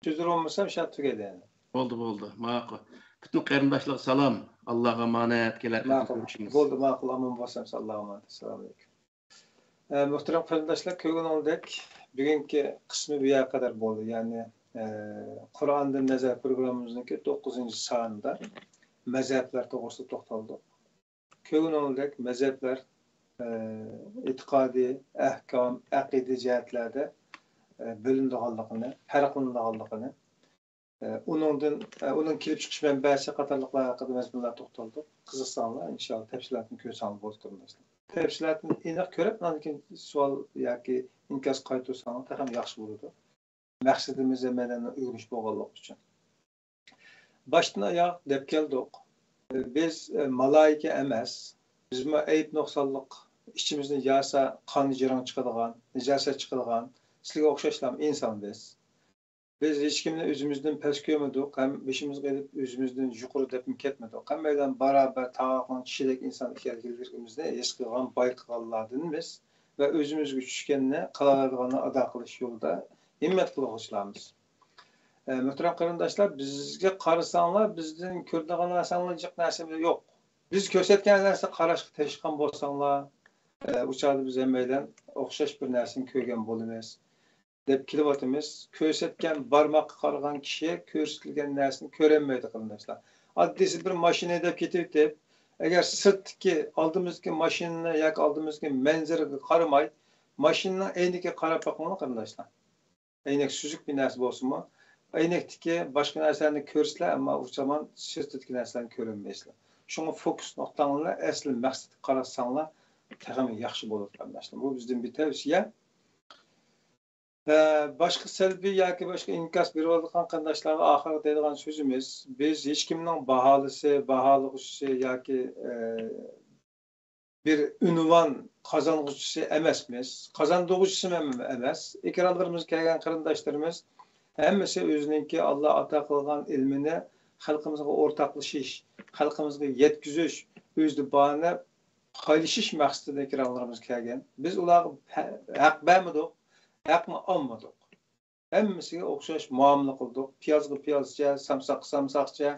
سۆزلىرى بولمىسا، شۇ تۈگەيلى يەنە. بولدى، بولدى. ماقۇل. پۈتۈن قېرىنداشلارغا سالام. ئاللاغا ئامانەت، كېلەر قېتىم ماقۇل. كۆرۈشىمىز. بولدى، ماقۇل. ئامان بولسام، ئاللاغا ئامانەت. ئەسسالامۇ ئەلەيكۇم. ئە، مۆھتەرەم قېرىنداشلار، كۆرگىنىڭىزدەك، بۈگۈنكى قىسمى بۇ يەرگە قەدەر بولدى. يەنى، ئە، قۇرئاندىن نەزەر پروگراممىمىزنىڭكى توققۇزىنچى سانىدا مەزھەپلەر توغرىسىدا توختالدۇق. كۆرگىنىڭىزدەك، مەزھەپلەر، ئە، ئېتىقادىي، ئەھكام، ئەقىدە جەھەتلەردە، ئە، بۆلۈنىدىغانلىقىنى، پەرقلىنىدىغانلىقىنى، ئە، ئۇنىڭدىن، ئە، ئۇنىڭ كېلىپ چىقىش مەنبەسى قاتارلىقلار ھەققىدە مەزمۇنلار توختالدۇق. قىزىقساڭلار، ئىنشاللا تەپسىلاتىنى كۆرسەڭلار بولىدۇ، قېرىنداشلار. تەپسىلاتىنى ئېنىق كۆرۈپ، ئاندىن كېيىن سوئال ياكى ئىنكاس قايتۇرساڭلار تېخىمۇ ياخشى بولىدۇ. مەقسىتىمىز ھەممەيلەننىڭ ئۆگىنىش بولغانلىقى ئۈچۈن. باشتىن ئاياغ دەپ كەلدۇق. بىز، ئە، مالايىكە ئەمەس. بىزمۇ ئەيىب نۇقسانلىق، ئىچىمىزدىن ياسا قان جىرىڭ چىقىدىغان، نىجاسەت چىقىدىغان، سىلىگە ئوخشاشلام ئىنسان بىز. بىز ھېچكىمنى ئۆزىمىزدىن پەس كۆرمىدۇق ھەم بېشىمىزغا ئېلىپ ئۆزىمىزدىن يۇقىرى دەپمۇ كەتمىدۇق. ھەممەيلەن باراۋەر تاغاقنىڭ چىشىدەك ئىنسان ئىكەنلىكىمىزنى ھېس قىلغان، بايقىغانلاردىنمىز ۋە ئۆزىمىزگە چۈشكەننى قىلالايدىغاننى ئادا قىلىش يولىدا ھىممەت قىلغۇچىلارمىز. ئە، مۆھتەرەم قېرىنداشلار، بىزگە قارىساڭلار، بىزدىن كۆرىدىغان نەرسەڭلار جىق نەرسە يوق. بىز كۆرسەتكەن نەرسە قاراشقا تىرىشقان بولساڭلار، ئە، ئۇ چاغدا بىز ھەممەيلەن ئوخشاش بىر نەرسىنى كۆرگەن بولىمىز، دەپ كېلىۋاتىمىز. كۆرسەتكەن بارماققا قارىغان كىشى كۆرسىتىلگەن نەرسىنى كۆرەلمەيدۇ، قېرىنداشلار. ئاددىيسى بىر ماشىنا ھەيدەپ كېتىۋېتىپ، ئەگەر سىرتتىكى، ئالدىمىزدىكى ماشىنىنى ياكى ئالدىمىزدىكى مەنزىرىگە قارىماي، ماشىنىنىڭ ئەينىكىگە قاراپ باقىڭلار، قېرىنداشلار. ئەينەك سۈزۈك بىر نەرسە بولسىمۇ، ئەينەكتىكى باشقا نەرسىلەرنى كۆرىسىلەر، ئەمما ئۇ زامان سىرتىدىكى نەرسىلەرنى كۆرەلمەيسىلەر. شۇڭا فوكۇس نۇقتاڭلار ئەسلى مەقسەتكە قاراتساڭلار، تېخىمۇ ياخشى بولىدۇ، قېرىنداشلار. بۇ بىزدىن بىر تەۋسىيە. ئە، باشقا سەلبىي ياكى باشقا ئىنكاس بېرىۋاتقان قېرىنداشلارغا ئاخىرقى دەيدىغان سۆزىمىز، بىز ھېچكىمنىڭ باھالىسى، باھالىغۇچىسى ياكى، ئە، بىر ئۇنۋان قازانغۇچىسى ئەمەسمىز، قازاندۇرغۇچىسى ھەم ئەمەس. ئېكرانلىرىمىزغا كەلگەن قېرىنداشلىرىمىز ھەممىسى ئۆزىنىڭكى ئاللا ئاتا قىلغان ئىلمىنى خەلقىمىزغا ئورتاقلىشىش، خەلقىمىزگە يەتكۈزۈش، ئۆزىدە بارنى پايلىشىش مەقسىتىدە ئېكرانلىرىمىزغا كەلگەن. بىز ئۇلارغا ھە-، ھەق بەرمىدۇق، ھەقمۇ ئالمىدۇق. ھەممىسىگە ئوخشاش مۇئامىلە قىلدۇق. پىيازغا پىيازچە، سامساققا سامساقچە،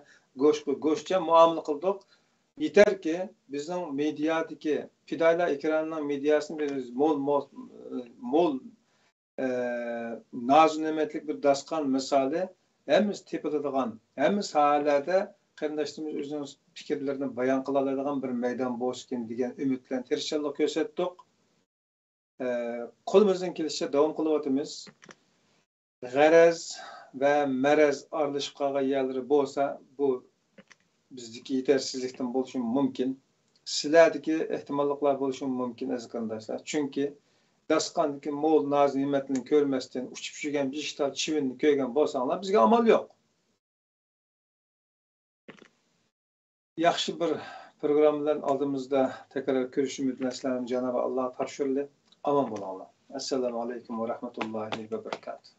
گۆشكە گۆشچە مۇئامىلە قىلدۇق. يېتەركى، بىزنىڭ مېدىيادىكى پىدائىيلار ئېكرانىنىڭ مېدىياسىنى بىز مول، مول، مول، ئە، نازۇ نېمەتلىك بىر داستىخان مىسالى، ھەممىسى تېپىلىدىغان، ھەممە ساھەلەردە قېرىنداشلىرىمىز ئۆزىنىڭ پىكىرلىرىنى بايان قىلالايدىغان بىر مەيدان بولسىكىن دېگەن ئۈمىد بىلەن تىرىشچانلىق كۆرسەتتۇق. ئە، قولىمىزدىن كېلىشىچە داۋام قىلىۋاتىمىز. غەرەز ۋە مەرەز ئارىلىشىپ قالغان يەرلىرى بولسا، بۇ بىزدىكى يېتەرسىزلىكتىن بولۇشى مۇمكىن. سىلەردىكى ئېھتىماللىقلار بولۇشى مۇمكىن، ئەزىز قېرىنداشلار. چۈنكى داستىخاندىكى مول ناز نېمەتلىرىنى كۆرمەستىن، ئۇچۇپ يۈرگەن بىر شتال چىۋىننى كۆرگەن بولساڭلار، بىزگە ئامال يوق. ياخشى بىر پروگرامما بىلەن ئالدىمىزدا تەكرار كۆرۈشۈش ئۈمىدى بىلەن سىلەرنى جانابى ئاللاغا تاپشۇرىلى. ئامان بولۇڭلار. ئەسسالامۇ ئەلەيكۇم ۋە رەھمەتۇللاھى ۋە بەرىكاتۇھ.